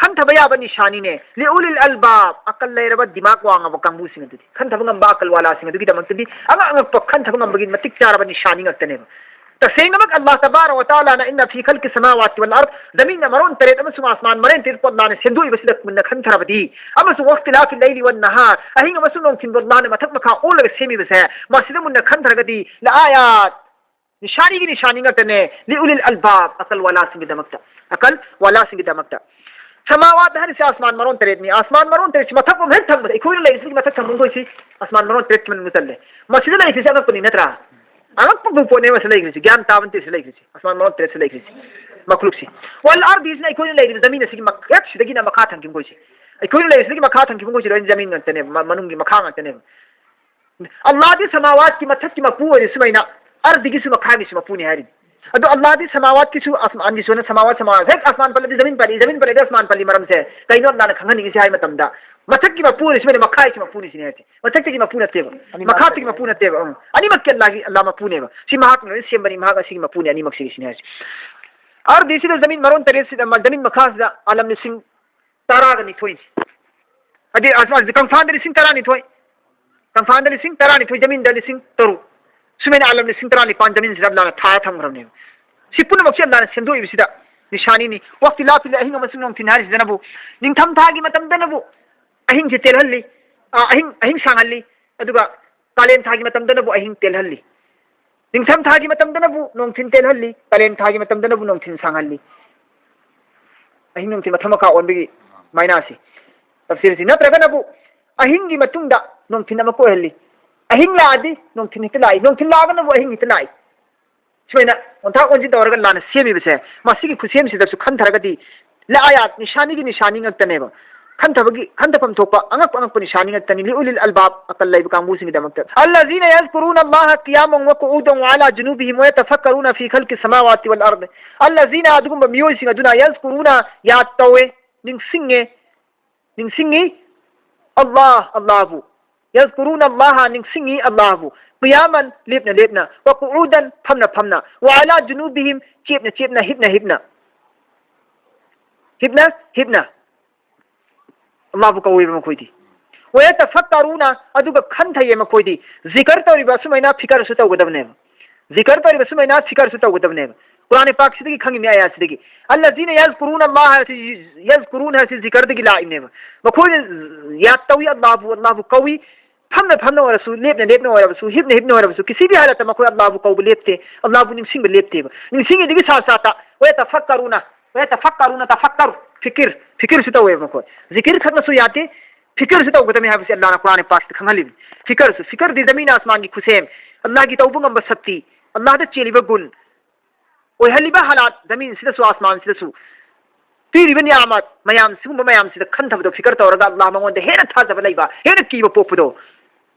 ꯈꯟꯊꯕ ꯌꯥꯕ ꯅꯤꯁꯥꯅꯤꯅꯦ꯫ ꯂꯤꯎꯂꯤꯜ ꯑꯜꯕꯥꯕ, ꯑꯀꯜ ꯂꯩꯔꯕ ꯗꯤꯃꯥꯒ ꯋꯥꯡꯉꯕ ꯀꯥꯡꯕꯨꯁꯤꯡ ꯑꯗꯨꯗꯤ, ꯈꯟꯊꯕ ꯉꯝꯕ ꯑꯀꯜ ꯋꯥꯂꯥꯁꯤꯡ ꯑꯗꯨꯒꯤꯗꯃꯛꯇꯗꯤ ꯑꯉꯛ ꯑꯉꯛꯄ ꯈꯟꯊꯕ ꯉꯝꯕꯒꯤ ꯃꯇꯤꯛ ꯆꯥꯔꯕ ꯅꯤꯁꯥꯅꯤ ꯉꯥꯛꯇꯅꯦꯕ꯫ ꯇꯁꯦꯡꯅꯃꯛ ꯑꯜꯂꯥꯍ ꯇꯕꯥꯔꯛ ꯋ ꯇꯥꯂꯥꯅ "ꯏꯟꯅ ꯐꯤ ꯈꯜꯀꯤ ꯁꯃꯥꯋꯥꯇꯤ ꯋꯜ ꯑꯔꯗ", ꯖꯃꯤꯟꯅ ꯃꯔꯣꯟ ꯇꯔꯦꯠ ꯑꯃꯁꯨꯡ ꯑꯁꯃꯥꯟ ꯃꯔꯣꯟ ꯇꯔꯦꯠ ꯄꯣꯠ ꯂꯥꯟꯅ ꯁꯦꯝꯗꯣꯛꯏꯕꯁꯤꯗ ꯃꯨꯟꯅ ꯈꯟꯊꯔꯕꯗꯤ, ꯑꯃꯁꯨꯡ "ꯋꯥꯈꯇꯤꯂꯥꯐꯤ ꯂꯩꯂꯤ ꯋꯟ ꯅꯍꯥꯔ", ꯑꯍꯤꯡ ꯑꯃꯁꯨꯡ ꯅꯨꯡꯊꯤꯟꯕꯨ ꯂꯥꯟꯅ ꯃꯊꯛ ꯃꯈꯥ ꯑꯣꯜꯂꯒ ꯁꯦꯝꯃꯤꯕꯁꯦ, ꯃꯁꯤꯗ ꯃꯨꯟꯅ ꯈꯟꯊꯔꯒꯗꯤ, "ꯂ ꯑꯥꯌꯥꯠ", ꯅꯤꯁꯥꯅꯤꯒꯤ ꯅꯤꯁꯥꯅꯤ ꯉꯥꯛꯇꯅꯦ, "ꯂꯤꯎꯂꯤꯜ ꯑꯜꯕꯥꯕ", ꯑꯀꯜ ꯋꯥꯂꯥꯁꯤꯡꯒꯤꯗꯃꯛꯇ, ꯑꯀꯜ ꯋꯥꯂꯥꯁꯤꯡꯒꯤꯗꯃꯛꯇ꯫ ꯁꯃꯥꯋꯥꯠ ꯍꯥꯏꯔꯤꯁꯦ ꯑꯁꯃꯥꯟ ꯃꯔꯣꯟ ꯇꯔꯦꯠꯅꯤ꯫ ꯑꯁꯃꯥꯟ ꯃꯔꯣꯟ ꯇꯔꯦꯠꯁꯤ ꯃꯊꯛ ꯂꯣꯝ ꯍꯦꯛ ꯊꯪꯕꯗ, ꯑꯩꯈꯣꯏꯅ ꯂꯩꯔꯤꯁꯤꯒꯤ ꯃꯊꯛ ꯊꯪꯕ ꯃꯈꯣꯏꯁꯤ ꯑꯁꯃꯥꯟ ꯃꯔꯣꯟ ꯇꯔꯦꯠꯀꯤ ꯃꯅꯨꯡꯗ ꯆꯜꯂꯦ꯫ ꯃꯁꯤꯗ ꯂꯩꯔꯤꯁꯤꯁꯨ ꯑꯉꯛꯄꯅꯤ, ꯅꯠꯇ꯭ꯔꯥ? ꯑꯉꯛꯄ ꯄꯣꯠꯅꯦꯕ ꯃꯁꯤ ꯂꯩꯈ꯭ꯔꯤꯁꯤ, ꯒ꯭ꯌꯥꯟ ꯇꯥꯕ ꯅꯠꯇꯦ ꯁꯤ ꯂꯩꯈ꯭ꯔꯤꯁꯤ, ꯑꯁꯃꯥꯟ ꯃꯔꯣꯟ ꯇꯔꯦꯠꯁꯤ ꯂꯩꯈ꯭ꯔꯤꯁꯤ, ꯃꯈ꯭ꯂꯨꯛꯁꯤ꯫ ꯋꯜ ꯑꯔꯗꯤꯁꯤꯅ ꯑꯩꯈꯣꯏꯅ ꯂꯩꯔꯤꯕ ꯖꯃꯤꯟ ꯑꯁꯤꯒꯤ ꯃꯈ-, ꯍꯦꯛ ꯁꯤꯗꯒꯤꯅ ꯃꯈꯥ ꯊꯪꯈꯤꯕ ꯃꯈꯣꯏꯁꯤ, ꯑꯩꯈꯣꯏꯅ ꯂꯩꯔꯤꯁꯤꯗꯒꯤ ꯃꯈꯥ ꯊꯪꯈꯤꯕ ꯃꯈꯣꯏꯁꯤ ꯂꯣꯏꯅ ꯖꯃꯤꯟ ꯉꯥꯛꯇꯅꯦꯕ, ꯃ-, ꯃꯅꯨꯡꯒꯤ ꯃꯈꯥ ꯉꯥꯛꯇꯅꯦꯕ꯫ ꯑꯜꯂꯥꯍꯗꯤ ꯁꯃꯥꯋꯥꯠꯀꯤ ꯃꯊꯛꯀꯤ ꯃꯄꯨ ꯑꯣꯏꯔꯤ, ꯁꯨꯃꯥꯏꯅ ꯑꯔꯗꯤꯒꯤꯁꯨ ꯃꯈꯥꯒꯤꯁꯨ ꯃꯄꯨꯅꯤ ꯍꯥꯏꯔꯤꯅꯤ꯫ ꯑꯗꯣ ꯑꯜꯂꯥꯍꯗꯤ ꯁꯃꯥꯋꯥꯠꯀꯤꯁꯨ, ꯑꯁꯃꯥꯟꯒꯤꯁꯨ, ꯁꯃꯥꯋꯥꯠ, ꯁꯃꯥꯋꯥꯠ, ꯍꯦꯛ ꯑꯁꯃꯥꯟ ꯄꯜꯂꯗꯤ ꯖꯃꯤꯟ ꯄꯜꯂꯤ, ꯖꯃꯤꯟ ꯄꯜꯂꯗꯤ ꯑꯁꯃꯥꯟ ꯄꯜꯂꯤ꯫ ꯃꯔꯝꯁꯦ ꯀꯩꯅꯣ ꯑꯜꯂꯥꯍꯅ ꯈꯪꯍꯟꯅꯤꯡꯉꯤꯁꯦ ꯍꯥꯏ ꯃꯇꯝꯗ, ꯃꯊꯛꯀꯤ ꯃꯄꯨ ꯑꯣꯏꯔꯤ, ꯁꯨꯃꯥꯏꯅ ꯃꯈꯥꯒꯤꯁꯨ ꯃꯄꯨꯅꯤ ꯁꯤꯅꯤ ꯍꯥꯏꯁꯦ꯫ ꯃꯊꯛꯇꯒꯤ ꯃꯄꯨ ꯅꯠꯇꯦꯕ, ꯑꯅꯤꯃꯛ ꯃꯈꯥꯗꯒꯤ ꯃꯄꯨ ꯅꯠꯇꯦꯕ꯫ ꯎꯝ꯫ ꯑꯅꯤꯃꯛꯀꯤ ꯑꯜꯂꯥꯍꯒꯤ, ꯑꯜꯂꯥꯍ ꯃꯄꯨꯅꯦꯕ꯫ ꯁꯤ ꯃꯍꯥꯛꯅ ꯂꯣꯏꯅ ꯁꯦꯝꯕꯅꯤ, ꯃꯍꯥꯛ ꯑꯁꯤꯒꯤ ꯃꯄꯨꯅꯤ, ꯑꯅꯤꯃꯛꯁꯤꯒꯤ ꯁꯤꯅꯤ ꯍꯥꯏꯁꯦ꯫ ꯑꯔꯗꯤꯁꯤꯗ ꯖꯃꯤꯟ ꯃꯔꯣꯟ ꯇꯔꯦꯠꯁꯤꯗ, ꯖꯃꯤꯟ ꯃꯈꯥꯁꯤꯗ ꯑꯥꯂꯝ ꯂꯤꯁꯤꯡ ꯇꯔꯥꯒ ꯅꯤꯊꯣꯏꯅꯤ꯫ ꯍꯥꯏꯗꯤ, ꯑꯁ, ꯑꯁ, ꯀꯪꯐꯥꯟꯗ ꯂꯤꯁꯤꯡ ꯇꯔꯥꯅꯤꯊꯣꯏ, ꯀꯪꯐꯥꯟꯗ ꯂꯤꯁꯤꯡ ꯇꯔꯥꯅꯤꯊꯣꯏ, ꯖꯃꯤꯟꯗ ꯂꯤꯁꯤꯡ ꯇꯔꯨꯛ, ꯁꯨꯃꯥꯏꯅ ꯑꯥꯂꯝ ꯂꯤꯁꯤꯡ ꯇꯔꯥꯅꯤꯄꯥꯟ ꯖꯃꯤꯟꯁꯤꯗ ꯑꯜꯂꯥꯍꯅ ꯊꯥꯔ ꯊꯝꯈ꯭ꯔꯕꯅꯦꯕ꯫ ꯁꯤ ꯄꯨꯝꯅꯃꯛꯁꯦ ꯑꯜꯂꯥꯍꯅ ꯁꯦꯝꯗꯣꯛꯏꯕꯁꯤꯗ ꯅꯤꯁꯥꯅꯤꯅꯤ꯫ ꯋꯥꯛꯇꯤꯂꯥꯐꯤꯜ ꯑꯍꯤꯡ ꯑꯃꯁꯨꯡ ꯅꯨꯡꯊꯤꯜ ꯍꯥꯏꯔꯤꯁꯤꯗꯅꯕꯨ, ꯅꯤꯡꯊꯝꯊꯥꯒꯤ ꯃꯇꯝꯗꯅꯕꯨ ꯑꯍꯤꯡꯁꯦ ꯇꯦꯜꯍꯜꯂꯤ, ꯑ, ꯑꯍꯤꯡ, ꯑꯍꯤꯡ ꯁꯥꯡꯍꯜꯂꯤ, ꯑꯗꯨꯒ ꯀꯥꯂꯦꯟ ꯊꯥꯒꯤ ꯃꯇꯝꯗꯅꯕꯨ ꯑꯍꯤꯡ ꯇꯦꯜꯍꯜꯂꯤ꯫ ꯅꯤꯡꯊꯝ ꯊꯥꯒꯤ ꯃꯇꯝꯗꯅꯕꯨ ꯅꯨꯡꯊꯤꯟ ꯇꯦꯜꯍꯜꯂꯤ, ꯀꯥꯂꯦꯟ ꯊꯥꯒꯤ ꯃꯇꯝꯗꯅꯕꯨ ꯅꯨꯡꯊꯤꯟ ꯁꯥꯡꯍꯜꯂꯤ꯫ ꯑꯍꯤꯡ ꯅꯨꯡꯊꯤꯟ ꯃꯊꯛ ꯃꯈꯥ ꯑꯣꯟꯕꯒꯤ ꯃꯥꯏꯅꯥꯁꯤ, ꯇꯐꯁꯤꯔꯁꯤ꯫ ꯅꯠꯇ꯭ꯔꯒꯅꯕꯨ ꯑꯍꯤꯡꯒꯤ ꯃꯇꯨꯡꯗ ꯅꯨꯡꯊꯤꯟ ꯑꯃꯨꯛ ꯑꯣꯏꯍꯜꯂꯤ꯫ ꯑꯍꯤꯡ ꯂꯥꯛꯑꯗꯤ ꯅꯨꯡꯊꯤꯟ ꯍꯦꯛꯇ ꯂꯥꯛꯏ, ꯅꯨꯡꯊꯤꯟ ꯂꯥꯛꯑꯒꯅꯕꯨ ꯑꯍꯤꯡ ꯍꯦꯛꯇ ꯂꯥꯛꯏ꯫ ꯁꯨꯃꯥꯏꯅ ꯑꯣꯟꯊꯥꯛ ꯑꯣꯟꯁꯤꯟ ꯇꯧꯔꯒ ꯂꯥꯟꯅ ꯁꯦꯝꯃꯤꯕꯁꯦ, ꯃꯁꯤꯒꯤ ꯈꯨꯠꯁꯦꯝꯁꯤꯗꯁꯨ ꯈꯟꯊꯔꯒꯗꯤ, ꯂ ꯑꯥꯌꯥꯠ, ꯅꯤꯁꯥꯅꯤꯒꯤ ꯅꯤꯁꯥꯅꯤ ꯉꯛꯇꯅꯦꯕ꯫ ꯈꯟꯊꯕꯒꯤ, ꯈꯟꯊꯐꯝ ꯊꯣꯛꯄ ꯑꯉꯛꯄ ꯑꯉꯛꯄ ꯅꯤꯁꯥꯅꯤ ꯉꯛꯇꯅꯤ꯫ ꯂꯤꯎꯂꯤꯜ ꯑꯜꯕꯥꯕ, ꯑꯀꯜ ꯂꯩꯕ ꯀꯥꯡꯕꯨꯁꯤꯡꯒꯤꯗꯃꯛꯇ꯫ الذين يذكرون الله قياما وقعودا وعلى جنوبهم ويتفكرون في خلق السماوات والأرض. الذين, ꯑꯗꯨꯒꯨꯝꯕ ꯃꯤꯑꯣꯏꯁꯤꯡ ꯑꯗꯨꯅ, يذكرون, ꯌꯥꯗ ꯇꯧꯋꯦ, ꯅꯤꯡꯁꯤꯡꯉꯦ, ꯅꯤꯡꯁꯤꯡꯉꯤ, ꯑꯜꯂꯥꯍ, ꯑꯜꯂꯥꯍꯕꯨ꯫ يذكرون الله, ꯅꯤꯡꯁꯤꯡꯉꯤ ꯑꯜꯂꯥꯍꯕꯨ꯫ قياما, ꯂꯦꯞꯅ ꯂꯦꯞꯅ꯫ وقعودا, ꯐꯝꯅ ꯐꯝꯅ꯫ وعلى جنوبهم, ꯆꯦꯞꯅ ꯆꯦꯞꯅ, ꯍꯤꯞꯅ ꯍꯤꯞꯅ꯫ ꯍꯤꯞꯅ ꯍꯤꯞꯅ ꯑꯜꯂꯥꯍꯕꯨ ꯀꯧꯋꯦꯕ ꯃꯈꯣꯏꯗꯤ꯫ ꯋꯌꯇꯐꯛꯀꯔꯨꯅ, ꯑꯗꯨꯒ ꯈꯟꯊꯩꯌꯦ ꯃꯈꯣꯏꯗꯤ꯫ ꯖꯤꯀꯔ ꯇꯧꯔꯤꯕ ꯑꯁꯨꯃꯥꯏꯅ ꯐꯤꯀꯔꯁꯨ ꯇꯧꯒꯗꯕꯅꯦꯕ꯫ ꯖꯤꯀꯔ ꯇꯧꯔꯤꯕ ꯑꯁꯨꯃꯥꯏꯅ ꯐꯤꯀꯔꯁꯨ ꯇꯧꯒꯗꯕꯅꯦꯕ꯫ ꯀꯨꯔꯥꯟ ꯄꯥꯛꯁꯤꯗꯒꯤ ꯈꯪꯉꯤꯅꯦ, ꯑꯌꯥꯁꯤꯗꯒꯤ꯫ "ꯑꯜꯂꯖꯤꯅ ꯌꯖꯀꯨꯔꯨꯅ ꯑꯜꯂꯥꯍ" ꯍꯥꯏꯁꯤ, ꯌꯖꯀꯨꯔꯨꯅ ꯍꯥꯏꯁꯤ ꯖꯤꯀꯔꯗꯒꯤ ꯂꯥꯛꯏꯅꯦꯕ꯫ ꯃꯈꯣꯏꯅ ꯌꯥꯗ ꯇꯧꯏ ꯑꯜꯂꯥꯍꯕꯨ, ꯑꯜꯂꯥꯍꯕꯨ ꯀꯧꯏ꯫ ꯐꯝꯅ ꯐꯝꯅ ꯑꯣꯏꯔꯁꯨ, ꯂꯦꯞꯅ ꯂꯦꯞꯅ ꯑꯣꯏꯔꯕꯁꯨ, ꯍꯤꯞꯅ ꯍꯤꯞꯅ ꯑꯣꯏꯔꯕꯁꯨ, ꯀꯤꯁꯤ ꯚꯤ ꯍꯥꯂꯠꯇ ꯃꯈꯣꯏ ꯑꯜꯂꯥꯍꯕꯨ ꯀꯧꯕ ꯂꯦꯞꯇꯦ, ꯑꯜꯂꯥꯍꯕꯨ ꯅꯤꯡꯁꯤꯡꯕ ꯂꯦꯞꯇꯦꯕ꯫ ꯅꯤꯡꯁꯤꯡꯉꯤꯗꯨꯒꯤ ꯁꯥ ꯁꯥꯇ "ꯋꯌꯇꯐꯛꯀꯔꯨꯅ", "ꯋꯌꯇꯐꯛꯀꯔꯨꯅ"꯫ ꯇꯐꯛꯀꯔ, ꯐꯤꯀꯤꯔ, ꯐꯤꯀꯤꯔꯁꯨ ꯇꯧꯋꯦꯕ ꯃꯈꯣꯏ꯫ ꯖꯤꯀꯤꯔ ꯈꯛꯅꯁꯨ ꯌꯥꯗꯦ, ꯐꯤꯀꯔꯁꯨ ꯇꯧꯒꯗꯕꯅꯤ ꯍꯥꯏꯕꯁꯤ ꯑꯜꯂꯥꯍꯅ ꯀꯨꯔꯥꯟ ꯄꯥꯛꯁꯤꯗ ꯈꯪꯍꯜꯂꯤꯕꯅꯤ꯫ ꯐꯤꯀꯔꯁꯨ, ꯐꯤꯀꯔꯗꯤ ꯖꯃꯤꯟ ꯑꯁꯃꯥꯟꯒꯤ ꯈꯨꯁꯦꯝ, ꯑꯜꯂꯥꯍꯒꯤ ꯇꯧꯕ ꯉꯝꯕ ꯁꯛꯇꯤ, ꯑꯜꯂꯥꯍꯗ ꯆꯦꯜꯂꯤꯕ ꯒꯨꯟ, ꯑꯣꯏꯍꯜꯂꯤꯕ ꯍꯥꯂꯥꯠ, ꯖꯃꯤꯟꯁꯤꯗꯁꯨ ꯑꯁꯃꯥꯟꯁꯤꯗꯁꯨ ꯄꯤꯔꯤꯕ ꯅꯤꯌꯥꯃꯠ ꯃꯌꯥꯝ, ꯁꯤꯒꯨꯝꯕ ꯃꯌꯥꯝꯁꯤꯗ ꯈꯟꯊꯕꯗꯣ ꯐꯤꯀꯔ ꯇꯧꯔꯒ ꯑꯜꯂꯥꯍ ꯃꯉꯣꯟꯗ ꯍꯦꯟꯅ ꯊꯥꯖꯕ ꯂꯩꯕ, ꯍꯦꯟꯅ ꯀꯤꯕ ꯄꯣꯛꯄꯗꯣ,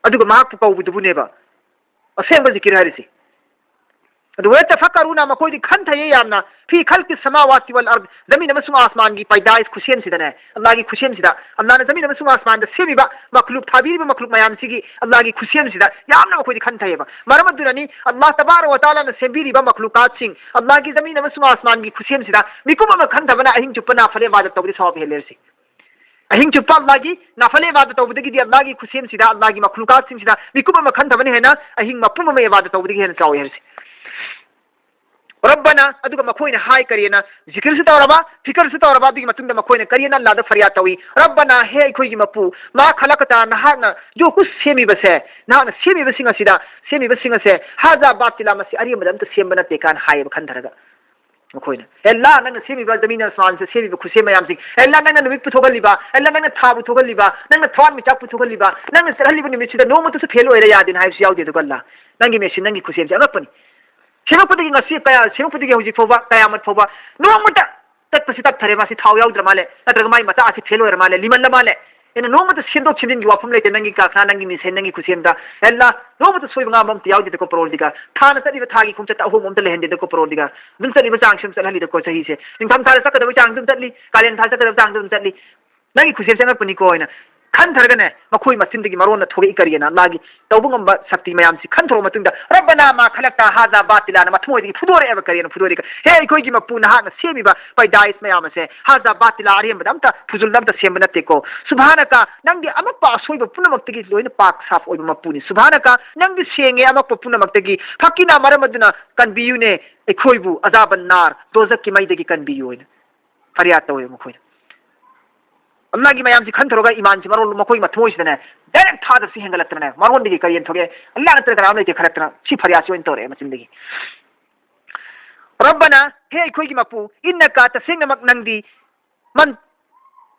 ꯑꯗꯨꯒ ꯃꯍꯥꯛꯄꯨ ꯀꯧꯕꯗꯨꯕꯨꯅꯦꯕ ꯑꯁꯦꯡꯕ ꯖꯤꯀꯤꯔ ꯍꯥꯏꯔꯤꯁꯤ꯫ ꯑꯗꯨ "ꯋꯌꯇꯐꯛꯀꯔꯨꯅ", ꯃꯈꯣꯏꯗꯤ ꯈꯟꯊꯩꯌꯦ ꯌꯥꯝꯅ, "ꯐꯤ ꯈꯜꯀꯤ ꯁꯃꯥꯋꯥꯇꯤ ꯋꯜ ꯑꯔꯗ", ꯖꯃꯤꯟ ꯑꯃꯁꯨꯡ ꯑꯁꯃꯥꯟꯒꯤ ꯄꯥꯏꯗꯥꯏꯁ ꯈꯨꯁꯦꯝꯁꯤꯗꯅꯦ, ꯑꯜꯂꯥꯍꯒꯤ ꯈꯨꯁꯦꯝꯁꯤꯗ, ꯑꯜꯂꯥꯍꯅ ꯖꯃꯤꯟ ꯑꯃꯁꯨꯡ ꯑꯁꯃꯥꯟꯗ ꯁꯦꯝꯃꯤꯕ ꯃꯈꯂꯨꯛ, ꯊꯥꯕꯤꯔꯤꯕ ꯃꯈꯂꯨꯛ ꯃꯌꯥꯝꯁꯤꯒꯤ ꯑꯜꯂꯥꯍꯒꯤ ꯈꯨꯁꯦꯝꯁꯤꯗ ꯌꯥꯝꯅ ꯃꯈꯣꯏꯗꯤ ꯈꯟꯊꯩꯌꯦꯕ꯫ ꯃꯔꯝ ꯑꯗꯨꯅꯅꯤ ꯑꯜꯂꯥꯍ ꯇꯕꯥꯔꯛ ꯋ ꯇꯥꯂꯥꯅ ꯁꯦꯝꯕꯤꯔꯤꯕ ꯃꯈꯂꯨꯀꯥꯠꯁꯤꯡ, ꯑꯜꯂꯥꯍꯒꯤ ꯖꯃꯤꯟ ꯑꯃꯁꯨꯡ ꯑꯁꯃꯥꯟꯒꯤ ꯈꯨꯁꯦꯝꯁꯤꯗ ꯃꯤꯀꯨꯞ ꯑꯃ ꯈꯟꯊꯕꯅ ꯑꯍꯤꯡ ꯆꯨꯞꯄ ꯅꯥꯐꯂꯦ ꯏꯕꯥꯗꯠ ꯇꯧꯕꯗꯤ ꯁꯋꯥꯕ ꯍꯦꯜꯂꯦ ꯍꯥꯏꯔꯤꯁꯤ꯫ ꯑꯍꯤꯡ ꯆꯨꯞꯄ ꯑꯜꯂꯥꯍꯒꯤ ꯅꯥꯐꯂꯦ ꯏꯕꯥꯗꯠ ꯇꯧꯕꯗꯒꯤꯗꯤ ꯑꯜꯂꯥꯍꯒꯤ ꯈꯨꯁꯦꯝꯁꯤꯗ, ꯑꯜꯂꯥꯍꯒꯤ ꯃꯈꯂꯨꯀꯥꯠꯁꯤꯡꯁꯤꯗ ꯃꯤꯀꯨꯞ ꯑꯃ ꯈꯟꯊꯕꯅ ꯍꯦꯟꯅ ꯑꯍꯤꯡ ꯃꯄꯨꯝ ꯑꯃ ꯏꯕꯥꯗꯠ ꯇꯧꯕꯗꯒꯤ ꯍꯦꯟꯅ ꯆꯥꯎꯏ ꯍꯥꯏꯔꯤꯁꯤ꯫ "ꯔꯕꯅ", ꯑꯗꯨꯒ ꯃꯈꯣꯏꯅ ꯍꯥꯏ ꯀꯔꯤꯅ, ꯖꯤꯀꯤꯔꯁꯨ ꯇꯧꯔꯕ, ꯐꯤꯀꯔꯁꯨ ꯇꯧꯔꯕ, ꯑꯗꯨꯒꯤ ꯃꯇꯨꯡꯗ ꯃꯈꯣꯏꯅ ꯀꯔꯤꯅ ꯑꯜꯂꯥꯍꯗ ꯐꯔꯤꯌꯥꯗ ꯇꯧꯏ, "ꯔꯕꯅ", ꯍꯦ ꯑꯩꯈꯣꯏꯒꯤ ꯃꯄꯨ, "ꯃꯥ ꯈꯂꯛꯇ", ꯅꯍꯥꯛꯅ ꯌꯣꯛꯈꯨꯠ ꯁꯦꯝꯃꯤꯕꯁꯦ, ꯅꯍꯥꯛꯅ ꯁꯦꯝꯃꯤꯕꯁꯤꯡ ꯑꯁꯤꯗ, ꯁꯦꯝꯃꯤꯕꯁꯤꯡ ꯑꯁꯦ, "ꯍꯥꯖꯥ ꯕꯥꯇꯤꯂꯥ", ꯃꯁꯤ ꯑꯔꯦꯝꯕꯗ ꯑꯝꯇ ꯁꯦꯝꯕ ꯅꯠꯇꯦ ꯀꯥꯏꯅ ꯍꯥꯏꯌꯦꯕ ꯈꯟꯊꯔꯒ꯫ ꯃꯈꯣꯏꯅ, "ꯑꯦ ꯑꯜꯂꯥꯍ, ꯅꯪꯅ ꯁꯦꯝꯃꯤꯕ ꯖꯃꯤꯟ ꯑꯁꯃꯥꯟꯁꯦ ꯁꯦꯝꯃꯤꯕ ꯈꯨꯠꯁꯦꯝ ꯃꯌꯥꯝꯁꯤꯡ, ꯑꯦ ꯑꯜꯂꯥꯍ, ꯅꯪꯅ ꯅꯨꯃꯤꯠ ꯄꯨꯊꯣꯛꯍꯜꯂꯤꯕ, ꯑꯦ ꯑꯜꯂꯥꯍ, ꯅꯪꯅ ꯊꯥ ꯄꯨꯊꯣꯛꯍꯜꯂꯤꯕ, ꯅꯪꯅ ꯊꯋꯥꯟꯃꯤꯆꯥꯛ ꯄꯨꯊꯣꯛꯍꯜꯂꯤꯕ, ꯅꯪꯅ ꯆꯠꯍꯜꯂꯤꯕ ꯅꯨꯃꯤꯠꯁꯤꯗ ꯅꯣꯡꯃꯇꯁꯨ ꯐꯦꯜ ꯑꯣꯏꯔꯦ ꯌꯥꯗꯦꯅ ꯍꯥꯏꯕꯁꯨ ꯌꯥꯎꯗꯦ꯫ ꯑꯗꯨꯒ ꯑꯜꯂꯥꯍ, ꯅꯪꯒꯤ ꯃꯦꯁꯤꯟ, ꯅꯪꯒꯤ ꯈꯨꯠꯁꯦꯝꯁꯦ ꯑꯉꯛꯄꯅꯤ꯫ ꯁꯦꯝꯃꯛꯄꯗꯒꯤ ꯉꯁꯤ ꯀꯌꯥ, ꯁꯦꯝꯃꯛꯄꯗꯒꯤ ꯍꯧꯖꯤꯛ ꯐꯥꯎꯕ, ꯀꯌꯥꯃꯠ ꯐꯥꯎꯕ ꯅꯣꯡꯃꯇ ꯇꯠꯄꯁꯤ ꯇꯠꯊꯔꯦ꯫ ꯃꯥꯁꯤ ꯊꯥꯎ ꯌꯥꯎꯗ꯭ꯔ ꯃꯥꯜꯂꯦ, ꯅꯠꯇ꯭ꯔꯒ ꯃꯥꯏ ꯃꯆꯥ ꯑꯁꯤ ꯐꯦꯜ ꯑꯣꯏꯔ ꯃꯥꯜꯂꯦ, ꯂꯤꯃꯜꯂ ꯃꯥꯜꯂꯦ꯫ ꯑꯩꯅ ꯅꯣꯡꯃꯇ ꯁꯦꯝꯗꯣꯛ ꯁꯦꯝꯖꯤꯟꯒꯤ ꯋꯥꯐꯝ ꯂꯩꯇꯦ꯫ ꯅꯪꯒꯤ ꯀꯥꯔꯈꯥꯅꯥ, ꯅꯪꯒꯤ ꯃꯤꯁꯟ, ꯅꯪꯒꯤ ꯈꯨꯠꯁꯦꯝꯗ, ꯑꯦ ꯑꯜꯂꯥꯍ, ꯅꯣꯡꯃꯇ ꯁꯣꯏꯕ ꯉꯥꯝꯕ ꯑꯝꯇ ꯌꯥꯎꯗꯦꯗꯀꯣ ꯄꯔꯣꯔꯗꯤꯒꯥꯔ꯫ ꯊꯥꯅ ꯆꯠꯂꯤꯕ ꯊꯥꯒꯤ ꯈꯣꯡꯆꯠꯇ ꯑꯍꯣꯡꯕ ꯑꯝꯇ ꯂꯩꯍꯟꯗꯦꯗꯀꯣ ꯄꯔꯣꯔꯗꯤꯒꯥꯔ꯫ ꯑꯗꯨꯝ ꯆꯠꯂꯤꯕ ꯆꯥꯡꯁꯤ ꯑꯗꯨꯝ ꯆꯠꯍꯜꯂꯤꯗꯀꯣ ꯆꯍꯤꯁꯦ꯫ ꯅꯤꯡꯊꯝ ꯊꯥꯗ ꯆꯠꯀꯗꯕ ꯆꯥꯡꯗ ꯑꯗꯨꯝ ꯆꯠꯂꯤ, ꯀꯥꯂꯦꯟ ꯊꯥꯗ ꯆꯠꯀꯗꯕ ꯆꯥꯡꯗ ꯑꯗꯨꯝ ꯆꯠꯂꯤ꯫ ꯅꯪꯒꯤ ꯈꯨꯠꯁꯦꯝꯁꯦ ꯑꯉꯛꯄꯅꯤꯀꯣ ꯍꯥꯏꯅ꯫ ꯈꯟꯊꯔꯒꯅꯦ, ꯃꯈꯣꯏ ꯃꯆꯤꯟꯗꯒꯤ ꯃꯔꯣꯟꯅ ꯊꯣꯛꯂꯛꯏ ꯀꯔꯤꯅ? ꯑꯜꯂꯥꯍꯒꯤ ꯇꯧꯕ ꯉꯝꯕ ꯁꯛꯇꯤ ꯃꯌꯥꯝꯁꯤ ꯈꯟꯊꯔꯕ ꯃꯇꯨꯡꯗ, "ꯔꯕꯅꯥ ꯃꯥ ꯈꯂꯛꯇ ꯍꯥꯖꯥ ꯕꯥꯇꯤꯂꯥꯅ" ꯃꯊꯃꯣꯏꯗꯒꯤ ꯐꯨꯗꯣꯔꯛꯑꯦꯕ꯫ ꯀꯔꯤꯅ ꯐꯨꯗꯣꯔꯛꯏ? "ꯍꯦ ꯑꯩꯈꯣꯏꯒꯤ ꯃꯄꯨ, ꯅꯍꯥꯛꯅ ꯁꯦꯝꯃꯤꯕ ꯄꯩꯗꯥꯏꯁ ꯃꯌꯥꯝ ꯑꯁꯦ ꯍꯥꯖꯥ ꯕꯥꯇꯤꯂꯥ, ꯑꯔꯦꯝꯕꯗ ꯑꯝꯇ, ꯐꯨꯖꯨꯜꯗ ꯑꯝꯇ ꯁꯦꯝꯕ ꯅꯠꯇꯦꯀꯣ꯫ ꯁꯨꯕꯍꯥꯅꯀ, ꯅꯪꯗꯤ ꯑꯃꯛꯄ ꯑꯁꯣꯏꯕ ꯄꯨꯝꯅꯃꯛꯇꯒꯤ ꯂꯣꯏꯅ ꯄꯥꯛ ꯁꯥꯐ ꯑꯣꯏꯕ ꯃꯄꯨꯅꯤ꯫ ꯁꯨꯕꯍꯥꯅꯀ, ꯅꯪꯗꯤ ꯁꯦꯡꯉꯦ ꯑꯃꯛꯄ ꯄꯨꯝꯅꯃꯛꯇꯒꯤ꯫ ꯐꯀꯤꯅ, ꯃꯔꯝ ꯑꯗꯨꯅ ꯀꯟꯕꯤꯌꯨꯅꯦ ꯑꯩꯈꯣꯏꯕꯨ ꯑꯖꯥꯕꯟ ꯅꯥꯔ, ꯗꯣꯖꯛꯀꯤ ꯃꯩꯗꯒꯤ ꯀꯟꯕꯤꯌꯨ" ꯍꯥꯏꯅ ꯐꯔꯤꯌꯥꯗ ꯇꯧꯋꯦꯕ ꯃꯈꯣꯏꯅ꯫ ꯑꯜꯂꯥꯍꯒꯤ ꯃꯌꯥꯝꯁꯤ ꯈꯟꯊꯔꯒ ꯏꯃꯥꯟꯁꯤ ꯃꯔꯣꯟ ꯃꯈꯣꯏꯒꯤ ꯃꯊꯃꯣꯏꯁꯤꯗꯅꯦ ꯗꯥꯏꯔꯦꯛ ꯊꯥꯖꯕꯁꯤ ꯍꯦꯟꯒꯠꯂꯛꯇꯅꯅꯦ, ꯃꯔꯣꯟꯗꯒꯤ ꯀꯔꯤ ꯊꯣꯛꯑꯦ? "ꯑꯜꯂꯥꯍ ꯅꯠꯇꯅ ꯀꯅꯥꯝ ꯂꯩꯇꯦ" ꯈꯜꯂꯛꯇꯅ ꯁꯤ ꯐꯔꯤꯌꯥꯗꯁꯤ ꯑꯣꯏꯅ ꯇꯧꯔꯛꯑꯦ ꯃꯆꯤꯟꯗꯒꯤ꯫ "ꯔꯕꯅꯥ, ꯍꯦ ꯑꯩꯈꯣꯏꯒꯤ ꯃꯄꯨ, ꯏꯟꯅꯀ, ꯇꯁꯦꯡꯅꯃꯛ ꯅꯪꯗꯤ, ꯃꯟ,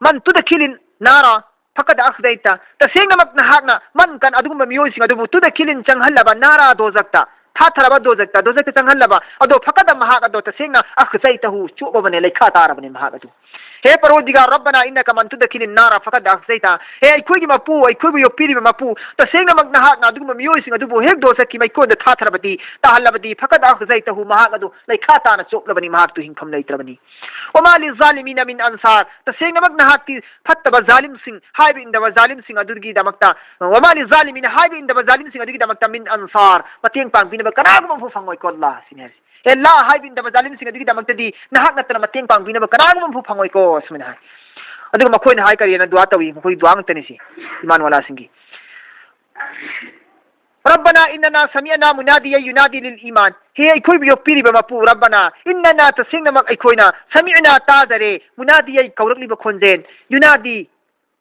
ꯃꯟ ꯇꯨꯗꯈꯤꯂꯤꯟ ꯅꯥꯔꯥ ꯐꯀꯗ ꯑꯈꯗꯩꯇ, ꯇꯁꯦꯡꯅꯃꯛ ꯅꯍꯥꯛꯅ ꯃꯟ ꯀꯟ ꯑꯗꯨꯒꯨꯝꯕ ꯃꯤꯑꯣꯏꯁꯤꯡ ꯑꯗꯨꯕꯨ ꯇꯨꯗꯈꯤꯂꯤꯟ ꯆꯪꯍꯜꯂꯕ, ꯅꯥꯔꯥ ꯗꯣꯖꯛꯇ, ꯊꯥꯊꯔꯕ ꯗꯣꯖꯛꯇ, ꯗꯣꯖꯛꯇ ꯆꯪꯍꯜꯂꯕ ꯑꯗꯣ, ꯐꯀꯗ ꯃꯍꯥꯛ ꯑꯗꯣ ꯇꯁꯦꯡꯅ ꯑꯈꯖꯩꯇꯍꯨ ꯆꯣꯞꯂꯕꯅꯦ, ꯂꯩꯈꯥ ꯇꯥꯔꯕꯅꯦ ꯃꯍꯥꯛ ꯑꯗꯨ꯫ ꯍꯦ ꯄꯔꯣꯔꯗꯤꯒꯥꯔ ꯔꯕꯅꯥ ꯏꯟꯅꯀ ꯃꯟ ꯇꯨꯗꯈꯤꯂꯤꯟ ꯅꯥꯔꯥ ꯐꯀꯗ ꯑꯈꯖꯩꯇ, ꯍꯦ ꯑꯩꯈꯣꯏꯒꯤ ꯃꯄꯨ, ꯑꯩꯈꯣꯏꯕꯨ ꯌꯣꯛꯄꯤꯔꯤꯕ ꯃꯄꯨ, ꯇꯁꯦꯡꯅꯃꯛ ꯅꯍꯥꯛꯅ ꯑꯗꯨꯒꯨꯝꯕ ꯃꯤꯑꯣꯏꯁꯤꯡ ꯑꯗꯨꯕꯨ ꯍꯦꯛ ꯗꯣꯖꯛꯀꯤ ꯃꯩꯀꯣꯟꯗ ꯊꯥꯊꯔꯕꯗꯤ, ꯇꯥꯍꯜꯂꯕꯗꯤ, ꯐꯀꯗ ꯑꯈꯖꯩꯇꯍꯨ ꯃꯍꯥꯛ ꯑꯗꯨ ꯂꯩꯈꯥ ꯇꯥꯅ ꯆꯣꯞꯂꯕꯅꯤ, ꯃꯍꯥꯛꯇꯨ ꯍꯤꯡꯐꯝ ꯂꯩꯇ꯭ꯔꯕꯅꯤ꯫ "ꯋꯃꯥ ꯂꯤꯖꯥꯂꯤꯃꯤꯅ ꯃꯤꯟ ꯑꯟꯁꯥꯔ", ꯇꯁꯦꯡꯅꯃꯛ ꯅꯍꯥꯛꯇꯤ ꯐꯠꯇꯕ ꯖꯥꯂꯤꯝꯁꯤꯡ, ꯍꯥꯏꯕ ꯏꯟꯗꯕ ꯖꯥꯂꯤꯝꯁꯤꯡ ꯑꯗꯨꯒꯤꯗꯃꯛꯇ, "ꯋꯃꯥ ꯂꯤꯖꯥꯂꯤꯃꯤꯅ", ꯍꯥꯏꯕ ꯏꯟꯗꯕ ꯖꯥꯂꯤꯝꯁꯤꯡ ꯑꯗꯨꯒꯤꯗꯃꯛꯇ "ꯃꯤꯟ ꯑꯟꯁꯥꯔ", ꯃꯇꯦꯡ ꯄꯥꯡꯕꯤꯅꯕ ꯀꯅꯥꯒꯨꯝꯕ ꯑꯃꯐꯥꯎ ꯐꯪꯉꯣꯏꯀꯣ ꯑꯜꯂꯥꯍ, ꯁꯤꯅꯤ ꯍꯥꯏꯔꯤꯁꯦ꯫ "ꯑꯦ ꯑꯜꯂꯥꯍ", ꯍꯥꯏꯕ ꯏꯟꯗꯕ ꯖꯥꯂꯤꯝꯁꯤꯡ ꯑꯗꯨꯒꯤꯗꯃꯛꯇꯗꯤ ꯅꯍꯥꯛ ꯅꯠꯇꯅ ꯃꯇꯦꯡ ꯄꯥꯡꯕꯤꯅꯕ ꯀꯅꯥꯒꯨꯝꯕ ꯑꯃꯐꯥꯎ ꯐꯪꯉꯣꯏꯀꯣ, ꯑꯁꯨꯃꯥꯏꯅ ꯍꯥꯏ꯫ ꯑꯗꯨꯒ ꯃꯈꯣꯏꯅ ꯍꯥꯏ ꯀꯔꯤꯅ ꯗꯨꯋꯥ ꯇꯧꯏ? ꯃꯈꯣꯏ ꯗꯨꯋꯥ ꯉꯥꯛꯇꯅꯤ ꯁꯤ, ꯏꯃꯥꯟ ꯋꯥꯂꯥꯁꯤꯡꯒꯤ꯫ "ꯔꯕꯅꯥ ꯏꯟꯅꯅꯥ ꯁꯃꯤꯑꯅꯥ ꯃꯨꯅꯥꯗꯤꯌ ꯌꯨꯅꯥꯗꯤ ꯂꯤꯜ ꯏꯃꯥꯟ", ꯍꯦ ꯑꯩꯈꯣꯏꯕꯨ ꯌꯣꯛꯄꯤꯔꯤꯕ ꯃꯄꯨ, "ꯔꯕꯅꯥ ꯏꯟꯅꯅꯥ", ꯇꯁꯦꯡꯅꯃꯛ ꯑꯩꯈꯣꯏꯅ, "ꯁꯃꯤꯑꯅꯥ", ꯇꯥꯖꯔꯦ, "ꯃꯨꯅꯥꯗꯤꯌ", ꯀꯧꯔꯛꯂꯤꯕ ꯈꯣꯟꯖꯦꯜ, "ꯌꯨꯅꯥꯗꯤ",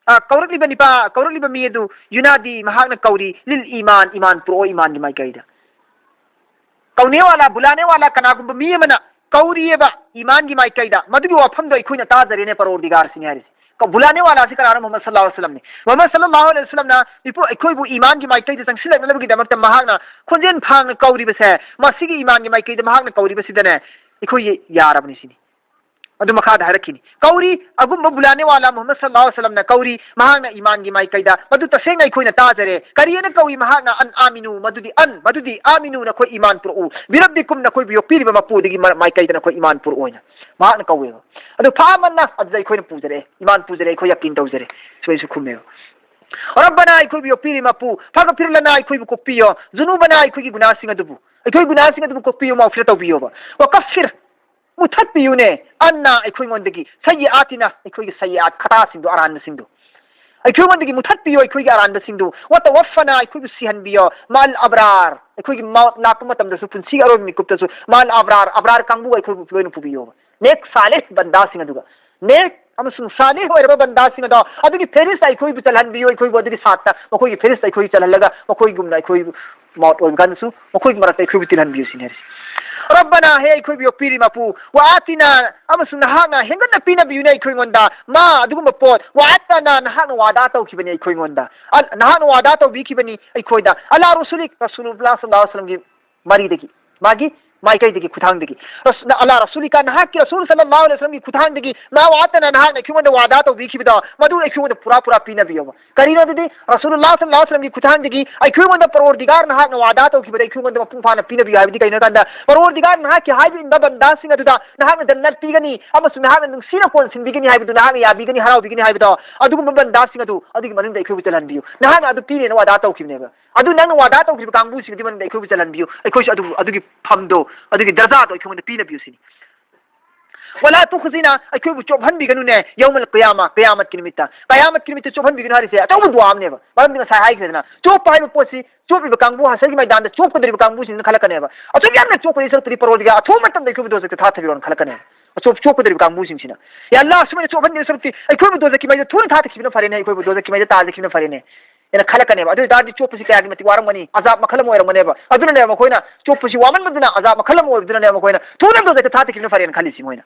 ꯑ, ꯀꯧꯔꯛꯂꯤꯕ ꯅꯤꯄꯥ, ꯀꯧꯔꯛꯂꯤꯕ ꯃꯤ ꯑꯗꯨ, "ꯌꯨꯅꯥꯗꯤ", ꯃꯍꯥꯛꯅ ꯀꯧꯔꯤ, "ꯂꯤꯜ ꯏꯃꯥꯟ", ꯏꯃꯥꯟ ꯄꯨꯔꯛꯑꯣ, ꯏꯃꯥꯟꯒꯤ ꯃꯥꯏꯀꯩꯗ꯫ ꯀꯧꯅꯦ ꯋꯥꯂꯥ, ꯕꯨꯂꯥꯅꯦ ꯋꯥꯂꯥ ꯀꯅꯥꯒꯨꯝꯕ ꯃꯤ ꯑꯃꯅ ꯀꯧꯔꯤꯑꯕ ꯏꯃꯥꯟꯒꯤ ꯃꯥꯏꯀꯩꯗ, ꯃꯗꯨꯒꯤ ꯋꯥꯐꯝꯗꯣ ꯑꯩꯈꯣꯏꯅ ꯇꯥꯖꯔꯦꯅꯦ, ꯄꯔꯣꯔꯗꯤꯒꯥꯔꯁꯤꯅꯤ ꯍꯥꯏꯔꯤꯁꯦ꯫ ꯀ-, ꯕꯨꯂꯥꯅꯦ ꯋꯥꯂꯥꯁꯤ ꯀꯅꯥꯅꯣ? ꯃꯨꯍꯝꯃꯗ ꯁꯜꯂꯜꯂꯥꯍꯨ ꯑꯂꯩꯍꯤ ꯋꯁꯜꯂꯝꯅꯤ꯫ ꯃꯨꯍꯝꯃꯗ ꯁꯜꯂꯜꯂꯥꯍꯨ ꯑꯂꯩꯍꯤ ꯋꯁꯜꯂꯝꯅ ꯃꯤꯄꯨ-, ꯑꯩꯈꯣꯏꯕꯨ ꯏꯃꯥꯟꯒꯤ ꯃꯥꯏꯀꯩꯗ ꯆꯪꯁꯤꯜꯂꯛꯅꯕꯒꯤꯗꯃꯛꯇ ꯃꯍꯥꯛꯅ ꯈꯣꯟꯖꯦꯜ ꯐꯥꯡꯅ ꯀꯧꯔꯤꯕꯁꯦ, ꯃꯁꯤꯒꯤ ꯏꯃꯥꯟꯒꯤ ꯃꯥꯏꯀꯩꯗ ꯃꯍꯥꯛꯅ ꯀꯧꯔꯤꯕꯁꯤꯗꯅꯦ, ꯑꯩꯈꯣꯏ ꯌꯥꯔꯕꯅꯤ ꯁꯤꯅꯤ꯫ ꯑꯗꯨ ꯃꯈꯥꯗ ꯍꯥꯏꯔꯛꯈꯤꯅꯤ꯫ ꯀꯧꯔꯤ, ꯑꯒꯨꯝꯕ ꯕꯨꯂꯥꯅꯦ ꯋꯥꯂꯥ ꯃꯨꯍꯝꯃꯗ ꯁꯜꯂꯜꯂꯥꯍꯨ ꯑꯂꯩꯍꯤ ꯋꯥꯁꯜꯂꯝꯅ ꯀꯧꯔꯤ, ꯃꯍꯥꯛꯅ ꯏꯃꯥꯟꯒꯤ ꯃꯥꯏꯀꯩꯗ꯫ ꯃꯗꯨ ꯇꯁꯦꯡꯅ ꯑꯩꯈꯣꯏꯅ ꯇꯥꯖꯔꯦ꯫ ꯀꯔꯤꯅ ꯀꯧꯏ ꯃꯍꯥꯛꯅ? "ꯑꯟ ꯑꯥꯃꯤꯅꯨ", ꯃꯗꯨꯗꯤ ꯑꯟ, ꯃꯗꯨꯗꯤ "ꯑꯥꯃꯤꯅꯨ", ꯅꯈꯣꯏ ꯏꯃꯥꯟ ꯄꯨꯔꯛꯎ, "ꯕꯤꯔꯕꯤꯀꯨꯝ", ꯅꯈꯣꯏꯕꯨ ꯌꯣꯛꯄꯤꯔꯤꯕ ꯃꯄꯨꯗꯒꯤ ꯃ-, ꯃꯥꯏꯀꯩꯗ ꯅꯈꯣꯏ ꯏꯃꯥꯟ ꯄꯨꯔꯛꯎ ꯍꯥꯏꯅ ꯃꯍꯥꯛꯅ ꯀꯧꯋꯦꯕ꯫ ꯑꯗꯨ ꯐꯥꯃꯟꯅ ꯑꯗꯨꯗ ꯑꯩꯈꯣꯏꯅ ꯄꯨꯖꯔꯛꯑꯦ, ꯏꯃꯥꯟ ꯄꯨꯖꯔꯛꯑꯦ, ꯑꯩꯈꯣꯏ ꯌꯥꯀꯤꯟ ꯇꯧꯖꯔꯦ, ꯁꯣꯏꯁꯨ ꯈꯨꯝꯃꯦꯕ꯫ "ꯔꯕꯅꯥ", ꯑꯩꯈꯣꯏꯕꯨ ꯌꯣꯛꯄꯤꯔꯤ ꯃꯄꯨ, "ꯐꯒꯐꯤꯔ ꯂꯅꯥ", ꯑꯩꯈꯣꯏꯕꯨ ꯀꯣꯛꯄꯤꯌꯣ, "ꯖꯨꯅꯨꯕꯅꯥ", ꯑꯩꯈꯣꯏꯒꯤ ꯒꯨꯅꯥꯁꯤꯡ ꯑꯗꯨꯕꯨ, ꯑꯩꯈꯣꯏ ꯒꯨꯅꯥꯁꯤꯡ ꯑꯗꯨꯕꯨ ꯀꯣꯛꯄꯤꯌꯣ, ꯃꯥꯎꯐꯤꯔ ꯇꯧꯕꯤꯌꯣꯕ, "ꯋꯀꯐꯤꯔ", ꯃꯨꯊꯠꯄꯤꯌꯨꯅꯦ, "ꯑꯟꯅꯥ", ꯑꯩꯈꯣꯏꯉꯣꯟꯗꯒꯤ, "ꯁꯩꯌꯤꯑꯥꯇꯤꯅꯥ", ꯑꯩꯈꯣꯏꯒꯤ ꯁꯩꯌꯤꯑꯥꯠ, ꯈꯇꯥꯁꯤꯡꯗꯣ, ꯑꯔꯥꯟꯕꯁꯤꯡꯗꯣ, ꯑꯩꯈꯣꯏꯉꯣꯟꯗꯒꯤ ꯃꯨꯊꯠꯄꯤꯌꯣ, ꯑꯩꯈꯣꯏꯒꯤ ꯑꯔꯥꯟꯕꯁꯤꯡꯗꯨ, "ꯋꯇꯋꯐꯅꯥ", ꯑꯩꯈꯣꯏꯕꯨ ꯁꯤꯍꯟꯕꯤꯌꯣ, "ꯃꯥꯜ ꯑꯕ꯭ꯔꯥꯔ", ꯑꯩꯈꯣꯏꯒꯤ ꯃꯥ-, ꯂꯥꯛꯄ ꯃꯇꯝꯗꯁꯨ, ꯄꯨꯟꯁꯤꯒꯤ ꯑꯔꯣꯏꯕ ꯃꯤꯀꯨꯞꯇꯁꯨ, "ꯃꯥꯜ ꯑꯕ꯭ꯔꯥꯔ", ꯑꯕ꯭ꯔꯥꯔ ꯀꯥꯡꯕꯨ ꯑꯩꯈꯣꯏꯕꯨ ꯂꯣꯏꯅ ꯄꯨꯕꯤꯌꯣꯕ꯫ ꯅꯦꯛ ꯁꯥꯂꯦꯍ ꯕꯟꯗꯥꯁꯤꯡ ꯑꯗꯨꯒ, ꯅꯦꯛ ꯑꯃꯁꯨꯡ ꯁꯥꯂꯦꯍ ꯑꯣꯏꯔꯕ ꯕꯟꯗꯥꯁꯤꯡ ꯑꯗꯣ ꯑꯗꯨꯒꯤ ꯐꯦꯔꯤꯁꯇ ꯑꯩꯈꯣꯏꯕꯨ ꯆꯜꯍꯟꯕꯤꯌꯨ, ꯑꯩꯈꯣꯏꯕꯨ ꯑꯗꯨꯒꯤ ꯁꯥꯠꯇ ꯃꯈꯣꯏꯒꯤ ꯐꯦꯔꯤꯁꯇ ꯑꯩꯈꯣꯏ ꯆꯜꯍꯜꯂꯒ ꯃꯈꯣꯏꯒꯨꯝꯅ ꯑꯩꯈꯣꯏꯕꯨ ꯃꯥꯎꯠ ꯑꯣꯏꯕ ꯀꯥꯟꯗꯁꯨ ꯃꯈꯣꯏꯒꯤ ꯃꯔꯛꯇ ꯑꯩꯈꯣꯏꯕꯨ ꯇꯤꯜꯍꯟꯕꯤꯌꯨ ꯁꯤꯅꯤ ꯍꯥꯏꯔꯤꯁꯦ꯫ "ꯔꯕꯅꯥ", ꯍꯦ ꯑꯩꯈꯣꯏꯕꯨ ꯌꯣꯛꯄꯤꯔꯤ ꯃꯄꯨ, "ꯋꯥ ꯑꯥꯇꯤꯅꯥ", ꯑꯃꯁꯨꯡ ꯅꯍꯥꯛꯅ ꯍꯦꯟꯒꯠꯅ ꯄꯤꯅꯕꯤꯌꯨꯅꯦ ꯑꯩꯈꯣꯏꯉꯣꯟꯗ, "ꯃꯥ", ꯑꯗꯨꯒꯨꯝꯕ ꯄꯣꯠ, "ꯋꯥ ꯑꯠꯇꯅꯥ", ꯅꯍꯥꯛꯅ ꯋꯥꯗꯥ ꯇꯧꯈꯤꯕꯅꯤ ꯑꯩꯈꯣꯏꯉꯣꯟꯗ, "ꯑꯜ-", ꯅꯍꯥꯛꯅ ꯋꯥꯗꯥ ꯇꯧꯕꯤꯈꯤꯕꯅꯤ ꯑꯩꯈꯣꯏꯗ, "ꯑꯂꯥ ꯔꯁꯨꯂꯤꯛ", ꯔꯁꯨꯂꯨꯜꯂꯥꯍ ꯁꯜꯂꯜꯂꯥꯍꯨ ꯑꯂꯩꯍꯤ ꯋꯥꯁꯜꯂꯝꯒꯤ ꯃꯔꯤꯗꯒꯤ, ꯃꯥꯒꯤ ꯃꯥꯏꯀꯩꯗꯒꯤ, ꯈꯨꯊꯥꯡꯗꯒꯤ, ꯔꯁ-, "ꯑꯂꯥ ꯔꯁꯨꯂꯤꯀꯥ", ꯅꯍꯥꯛꯀꯤ ꯔꯁꯨꯜ ꯁꯜꯂꯜꯂꯥꯍꯨ ꯑꯂꯩꯍꯤ ꯋꯥꯁꯜꯂꯝꯒꯤ ꯈꯨꯊꯥꯡꯗꯒꯤ, "ꯃꯥ ꯋꯥꯠꯇꯅ", ꯅꯍꯥꯛꯅ ꯑꯩꯈꯣꯏꯉꯣꯟꯗ ꯋꯥꯗꯥ ꯇꯧꯕꯤꯈꯤꯕꯗꯣ, ꯃꯗꯨ ꯑꯩꯈꯣꯏꯉꯣꯟꯗ ꯄꯨꯔꯥ ꯄꯨꯔꯥ ꯄꯤꯅꯕꯤꯌꯣꯕ꯫ ꯀꯔꯤꯅꯣ ꯑꯗꯨꯗꯤ? ꯔꯁꯨꯂꯨꯜꯂꯥꯍ ꯁꯜꯂꯜꯂꯥꯍꯨ ꯑꯂꯩꯍꯤ ꯋꯥꯁꯜꯂꯝꯒꯤ ꯈꯨꯊꯥꯡꯗꯒꯤ ꯑꯩꯈꯣꯏꯉꯣꯟꯗ ꯄꯔꯣꯔꯗꯤꯒꯥꯔ ꯅꯍꯥꯛꯅ ꯋꯥꯗꯥ ꯇꯧꯈꯤꯕꯗ ꯑꯩꯈꯣꯏꯉꯣꯟꯗ ꯃꯄꯨꯡ ꯐꯥꯅ ꯄꯤꯅꯕꯤꯌꯨ ꯍꯥꯏꯕꯗꯤ ꯀꯩꯅꯣ ꯍꯥꯏ ꯀꯥꯟꯗ, ꯄꯔꯣꯔꯗꯤꯒꯥꯔ ꯅꯍꯥꯛꯀꯤ ꯍꯥꯏꯕ ꯏꯟꯕ ꯕꯟꯗꯥꯁꯤꯡ ꯑꯗꯨꯗ ꯅꯍꯥꯛꯅ ꯖꯟꯅꯠ ꯄꯤꯒꯅꯤ ꯑꯃꯁꯨꯡ ꯅꯍꯥꯛꯅ ꯅꯨꯡꯁꯤꯅ ꯀꯣꯟꯁꯤꯟꯕꯤꯒꯅꯤ ꯍꯥꯏꯕꯗꯨ, ꯅꯍꯥꯛꯅ ꯌꯥꯕꯤꯒꯅꯤ, ꯍꯔꯥꯎꯕꯤꯒꯅꯤ ꯍꯥꯏꯕꯗꯣ, ꯑꯗꯨꯒꯨꯝꯕ ꯕꯟꯗꯥꯁꯤꯡ ꯑꯗꯨ ꯑꯗꯨꯒꯤ ꯃꯅꯨꯡꯗ ꯑꯩꯈꯣꯏꯕꯨ ꯆꯜꯍꯟꯕꯤꯌꯨ꯫ ꯅꯍꯥꯛꯅ ꯑꯗꯨ ꯄꯤꯅꯦꯅ ꯋꯥꯗꯥ ꯇꯧꯈꯤꯕꯅꯦꯕ꯫ ꯑꯗꯨ ꯅꯪꯅ ꯋꯥꯗꯥ ꯇꯧꯈꯤꯕ ꯀꯥꯡꯕꯨꯁꯤꯡ ꯑꯗꯨꯒꯤ ꯃꯅꯨꯡꯗ ꯑꯩꯈꯣꯏꯕꯨ ꯆꯜꯍꯟꯕꯤꯌꯨ, ꯑꯩꯈꯣꯏꯁꯨ ꯑꯗꯨ, ꯑꯗꯨꯒꯤ ꯐꯝꯗꯣ, ꯑꯗꯨꯒꯤ ꯗꯔꯖꯥꯗꯣ ꯑꯩꯈꯣꯏꯉꯣꯟꯗ ꯄꯤꯅꯕꯤꯌꯨ ꯁꯤꯅꯤ꯫ "ꯋꯂꯥ ꯇꯨꯈꯖꯤꯅꯥ", ꯑꯩꯈꯣꯏꯕꯨ ꯆꯣꯞꯍꯟꯕꯤꯒꯅꯨꯅꯦ, "ꯌꯧꯃꯜ ꯀꯤꯌꯥꯃꯥ", ꯀꯌꯥꯃꯠꯀꯤ ꯅꯨꯃꯤꯠꯇ꯫ ꯀꯌꯥꯃꯠꯀꯤ ꯅꯨꯃꯤꯠꯇ ꯆꯣꯞꯍꯟꯕꯤꯒꯅꯨ ꯍꯥꯏꯔꯤꯁꯦ ꯑꯆꯧꯕ ꯗꯨꯋꯥ ꯑꯃꯅꯦꯕ꯫ ꯃꯔꯝꯗꯤ ꯉꯁꯥꯏ ꯍꯥꯏꯈ꯭ꯔꯦꯗꯅ, ꯆꯣꯞꯄ ꯍꯥꯏꯕ ꯄꯣꯠꯁꯤ, ꯆꯣꯞꯄꯤꯕ ꯀꯥꯡꯕꯨ, ꯍꯁꯔꯒꯤ ꯃꯩꯗꯥꯟꯗ ꯆꯣꯞꯀꯗꯧꯔꯤꯕ ꯀꯥꯡꯕꯨꯁꯤꯡꯁꯤꯅ ꯈꯜꯂꯛꯀꯅꯦꯕ, "ꯑꯁꯨꯛ ꯌꯥꯝꯅ ꯆꯣꯞꯄꯗꯤ ꯁꯔꯨꯛꯄꯨꯗꯤ ꯄꯔꯣꯔꯗꯤꯒꯥꯔ ꯑꯊꯨꯕ ꯃꯇꯝꯗ ꯑꯩꯈꯣꯏꯕꯨ ꯗꯣꯖꯛꯇ ꯊꯥꯊꯕꯤꯔꯣꯅ" ꯈꯜꯂꯛꯀꯅꯦꯕ꯫ ꯑꯆꯣꯞ-, ꯆꯣꯞꯀꯗꯧꯔꯤꯕ ꯀꯥꯡꯕꯨꯁꯤꯡꯁꯤꯅ, "ꯌꯥ ꯑꯜꯂꯥꯍ, ꯑꯁꯨꯃꯥꯏꯅ ꯆꯣꯞꯍꯟꯗꯣꯏ ꯁꯔꯨꯛꯇꯤ ꯑꯩꯈꯣꯏꯕꯨ ꯗꯣꯖꯛꯀꯤ ꯃꯩꯗ ꯊꯨꯅ ꯊꯥꯊꯈꯤꯕꯅ ꯐꯔꯦꯅꯦ, ꯑꯩꯈꯣꯏꯕꯨ ꯗꯣꯖꯛꯀꯤ ꯃꯩꯗ ꯇꯥꯖꯈꯤꯕꯅ ꯐꯔꯦꯅꯦ" ꯍꯥꯏꯅ ꯈꯜꯂꯛꯀꯅꯦꯕ꯫ ꯑꯗꯨ ꯑꯣꯏ ꯇꯥꯔꯗꯤ ꯆꯣꯞꯄꯁꯤ ꯀꯌꯥꯒꯤ ꯃꯇꯤꯛ ꯋꯥꯔꯝꯒꯅꯤ, ꯑꯖꯥꯕ ꯃꯈꯜ ꯑꯃ ꯑꯣꯏꯔꯝꯒꯅꯦꯕ꯫ ꯑꯗꯨꯅꯅꯦꯕ ꯃꯈꯣꯏꯅ ꯆꯣꯞꯄꯁꯤ ꯋꯥꯃꯟꯕꯗꯨꯅ, ꯑꯖꯥꯕ ꯃꯈꯜ ꯑꯃ ꯑꯣꯏꯕꯗꯨꯅꯅꯦꯕ ꯃꯈꯣꯏꯅ ꯊꯨꯅ ꯗꯣꯖꯛꯇ ꯊꯥꯊꯈꯤꯕꯅ ꯐꯔꯦꯅ ꯈꯜꯂꯤꯁꯤ ꯃꯣꯏꯅ꯫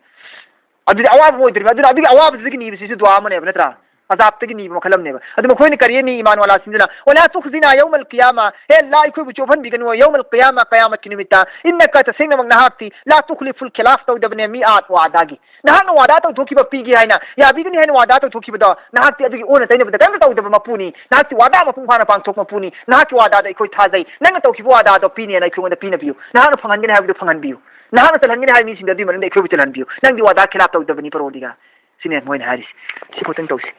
ꯑꯗꯨꯗꯤ ꯑꯋꯥꯕ ꯑꯣꯏꯗ꯭ꯔꯤꯕ, ꯑꯗꯨꯅ ꯑꯗꯨꯒꯤ ꯑꯋꯥꯕꯗꯨꯗꯒꯤ ꯅꯤꯕꯁꯤꯁꯨ ꯗꯨꯋꯥ ꯑꯃꯅꯦꯕ, ꯅꯠꯇ꯭ꯔꯥ? ꯑꯖꯥꯕꯇꯒꯤ ꯅꯤꯕ ꯃꯈꯜ ꯑꯃꯅꯦꯕ꯫ ꯑꯗꯨ ꯃꯈꯣꯏꯅ ꯀꯔꯤ ꯍꯥꯏꯅꯤ? ꯏꯃꯥꯟ ꯋꯥꯂꯥꯁꯤꯡꯗꯨꯅ, "ꯋꯥꯂꯥ ꯇꯨꯈꯖꯤꯅꯥ ꯌꯧꯃꯜ ꯀꯤꯌꯥꯃꯥ, ꯍꯦ ꯑꯜꯂꯥ, ꯑꯩꯈꯣꯏꯕꯨ ꯆꯣꯞꯍꯟꯕꯤꯒꯅꯨ ꯌꯧꯃꯜ ꯀꯤꯌꯥꯃꯥ, ꯀꯌꯥꯃꯠꯀꯤ ꯅꯨꯃꯤꯠꯇ, ꯏꯟꯅꯀ, ꯇꯁꯦꯡꯅꯃꯛ ꯅꯍꯥꯛꯇꯤ, ꯂꯥ ꯇꯨꯈꯂꯤꯐꯨꯜ, ꯈꯤꯂꯥꯐ ꯇꯧꯗꯕꯅꯦ ꯃꯤꯑꯥꯠ ꯋꯥꯗꯥꯒꯤ꯫ ꯅꯍꯥꯛꯅ ꯋꯥꯗꯥ ꯇꯧꯊꯣꯛꯈꯤꯕ, ꯄꯤꯒꯦ ꯍꯥꯏꯅ, ꯌꯥꯕꯤꯒꯅꯤ ꯍꯥꯏꯅ ꯋꯥꯗꯥ ꯇꯧꯊꯣꯛꯈꯤꯕꯗꯣ, ꯅꯍꯥꯛꯇꯤ ꯑꯗꯨꯒꯤ ꯑꯣꯟꯅ ꯇꯩꯅꯕꯗ ꯀꯔꯤꯝꯇ ꯇꯧꯗꯕ ꯃꯄꯨꯅꯤ꯫ ꯅꯍꯥꯛꯇꯤ ꯋꯥꯗꯥ ꯃꯄꯨꯡ ꯐꯥꯅ ꯄꯥꯡꯊꯣꯛ ꯃꯄꯨꯅꯤ꯫ ꯅꯍꯥꯛꯀꯤ ꯋꯥꯗꯥꯗ ꯑꯩꯈꯣꯏ ꯊꯥꯖꯩ꯫ ꯅꯪꯅ ꯇꯧꯈꯤꯕ ꯋꯥꯗꯥꯗꯣ ꯄꯤꯅꯦꯅ ꯑꯩꯈꯣꯏꯉꯣꯟꯗ ꯄꯤꯅꯕꯤꯌꯨ꯫ ꯅꯍꯥꯛꯅ ꯐꯪꯍꯟꯒꯅꯤ ꯍꯥꯏꯕꯗꯨ ꯐꯪꯍꯟꯕꯤꯌꯨ꯫ ꯅꯍꯥꯛꯅ ꯆꯜꯍꯟꯒꯅꯤ ꯍꯥꯏꯕ ꯃꯤꯁꯤꯡꯗꯣ ꯑꯗꯨꯒꯤ ꯃꯅꯨꯡꯗ ꯑꯩꯈꯣꯏꯕꯨ ꯆꯜꯍꯟꯕꯤꯌꯨ꯫ ꯅꯪꯗꯤ ꯋꯥꯗꯥ ꯈꯤꯂꯥꯐ ꯇꯧꯗꯕꯅꯤ, ꯄꯔꯣꯗꯤꯒꯥ"꯫ ꯁꯤꯅꯦ ꯃꯣꯏꯅ ꯍꯥꯏꯔꯤꯁꯦ꯫ ꯁꯤ ꯈꯛꯇꯪ ꯇꯧꯁꯤ꯫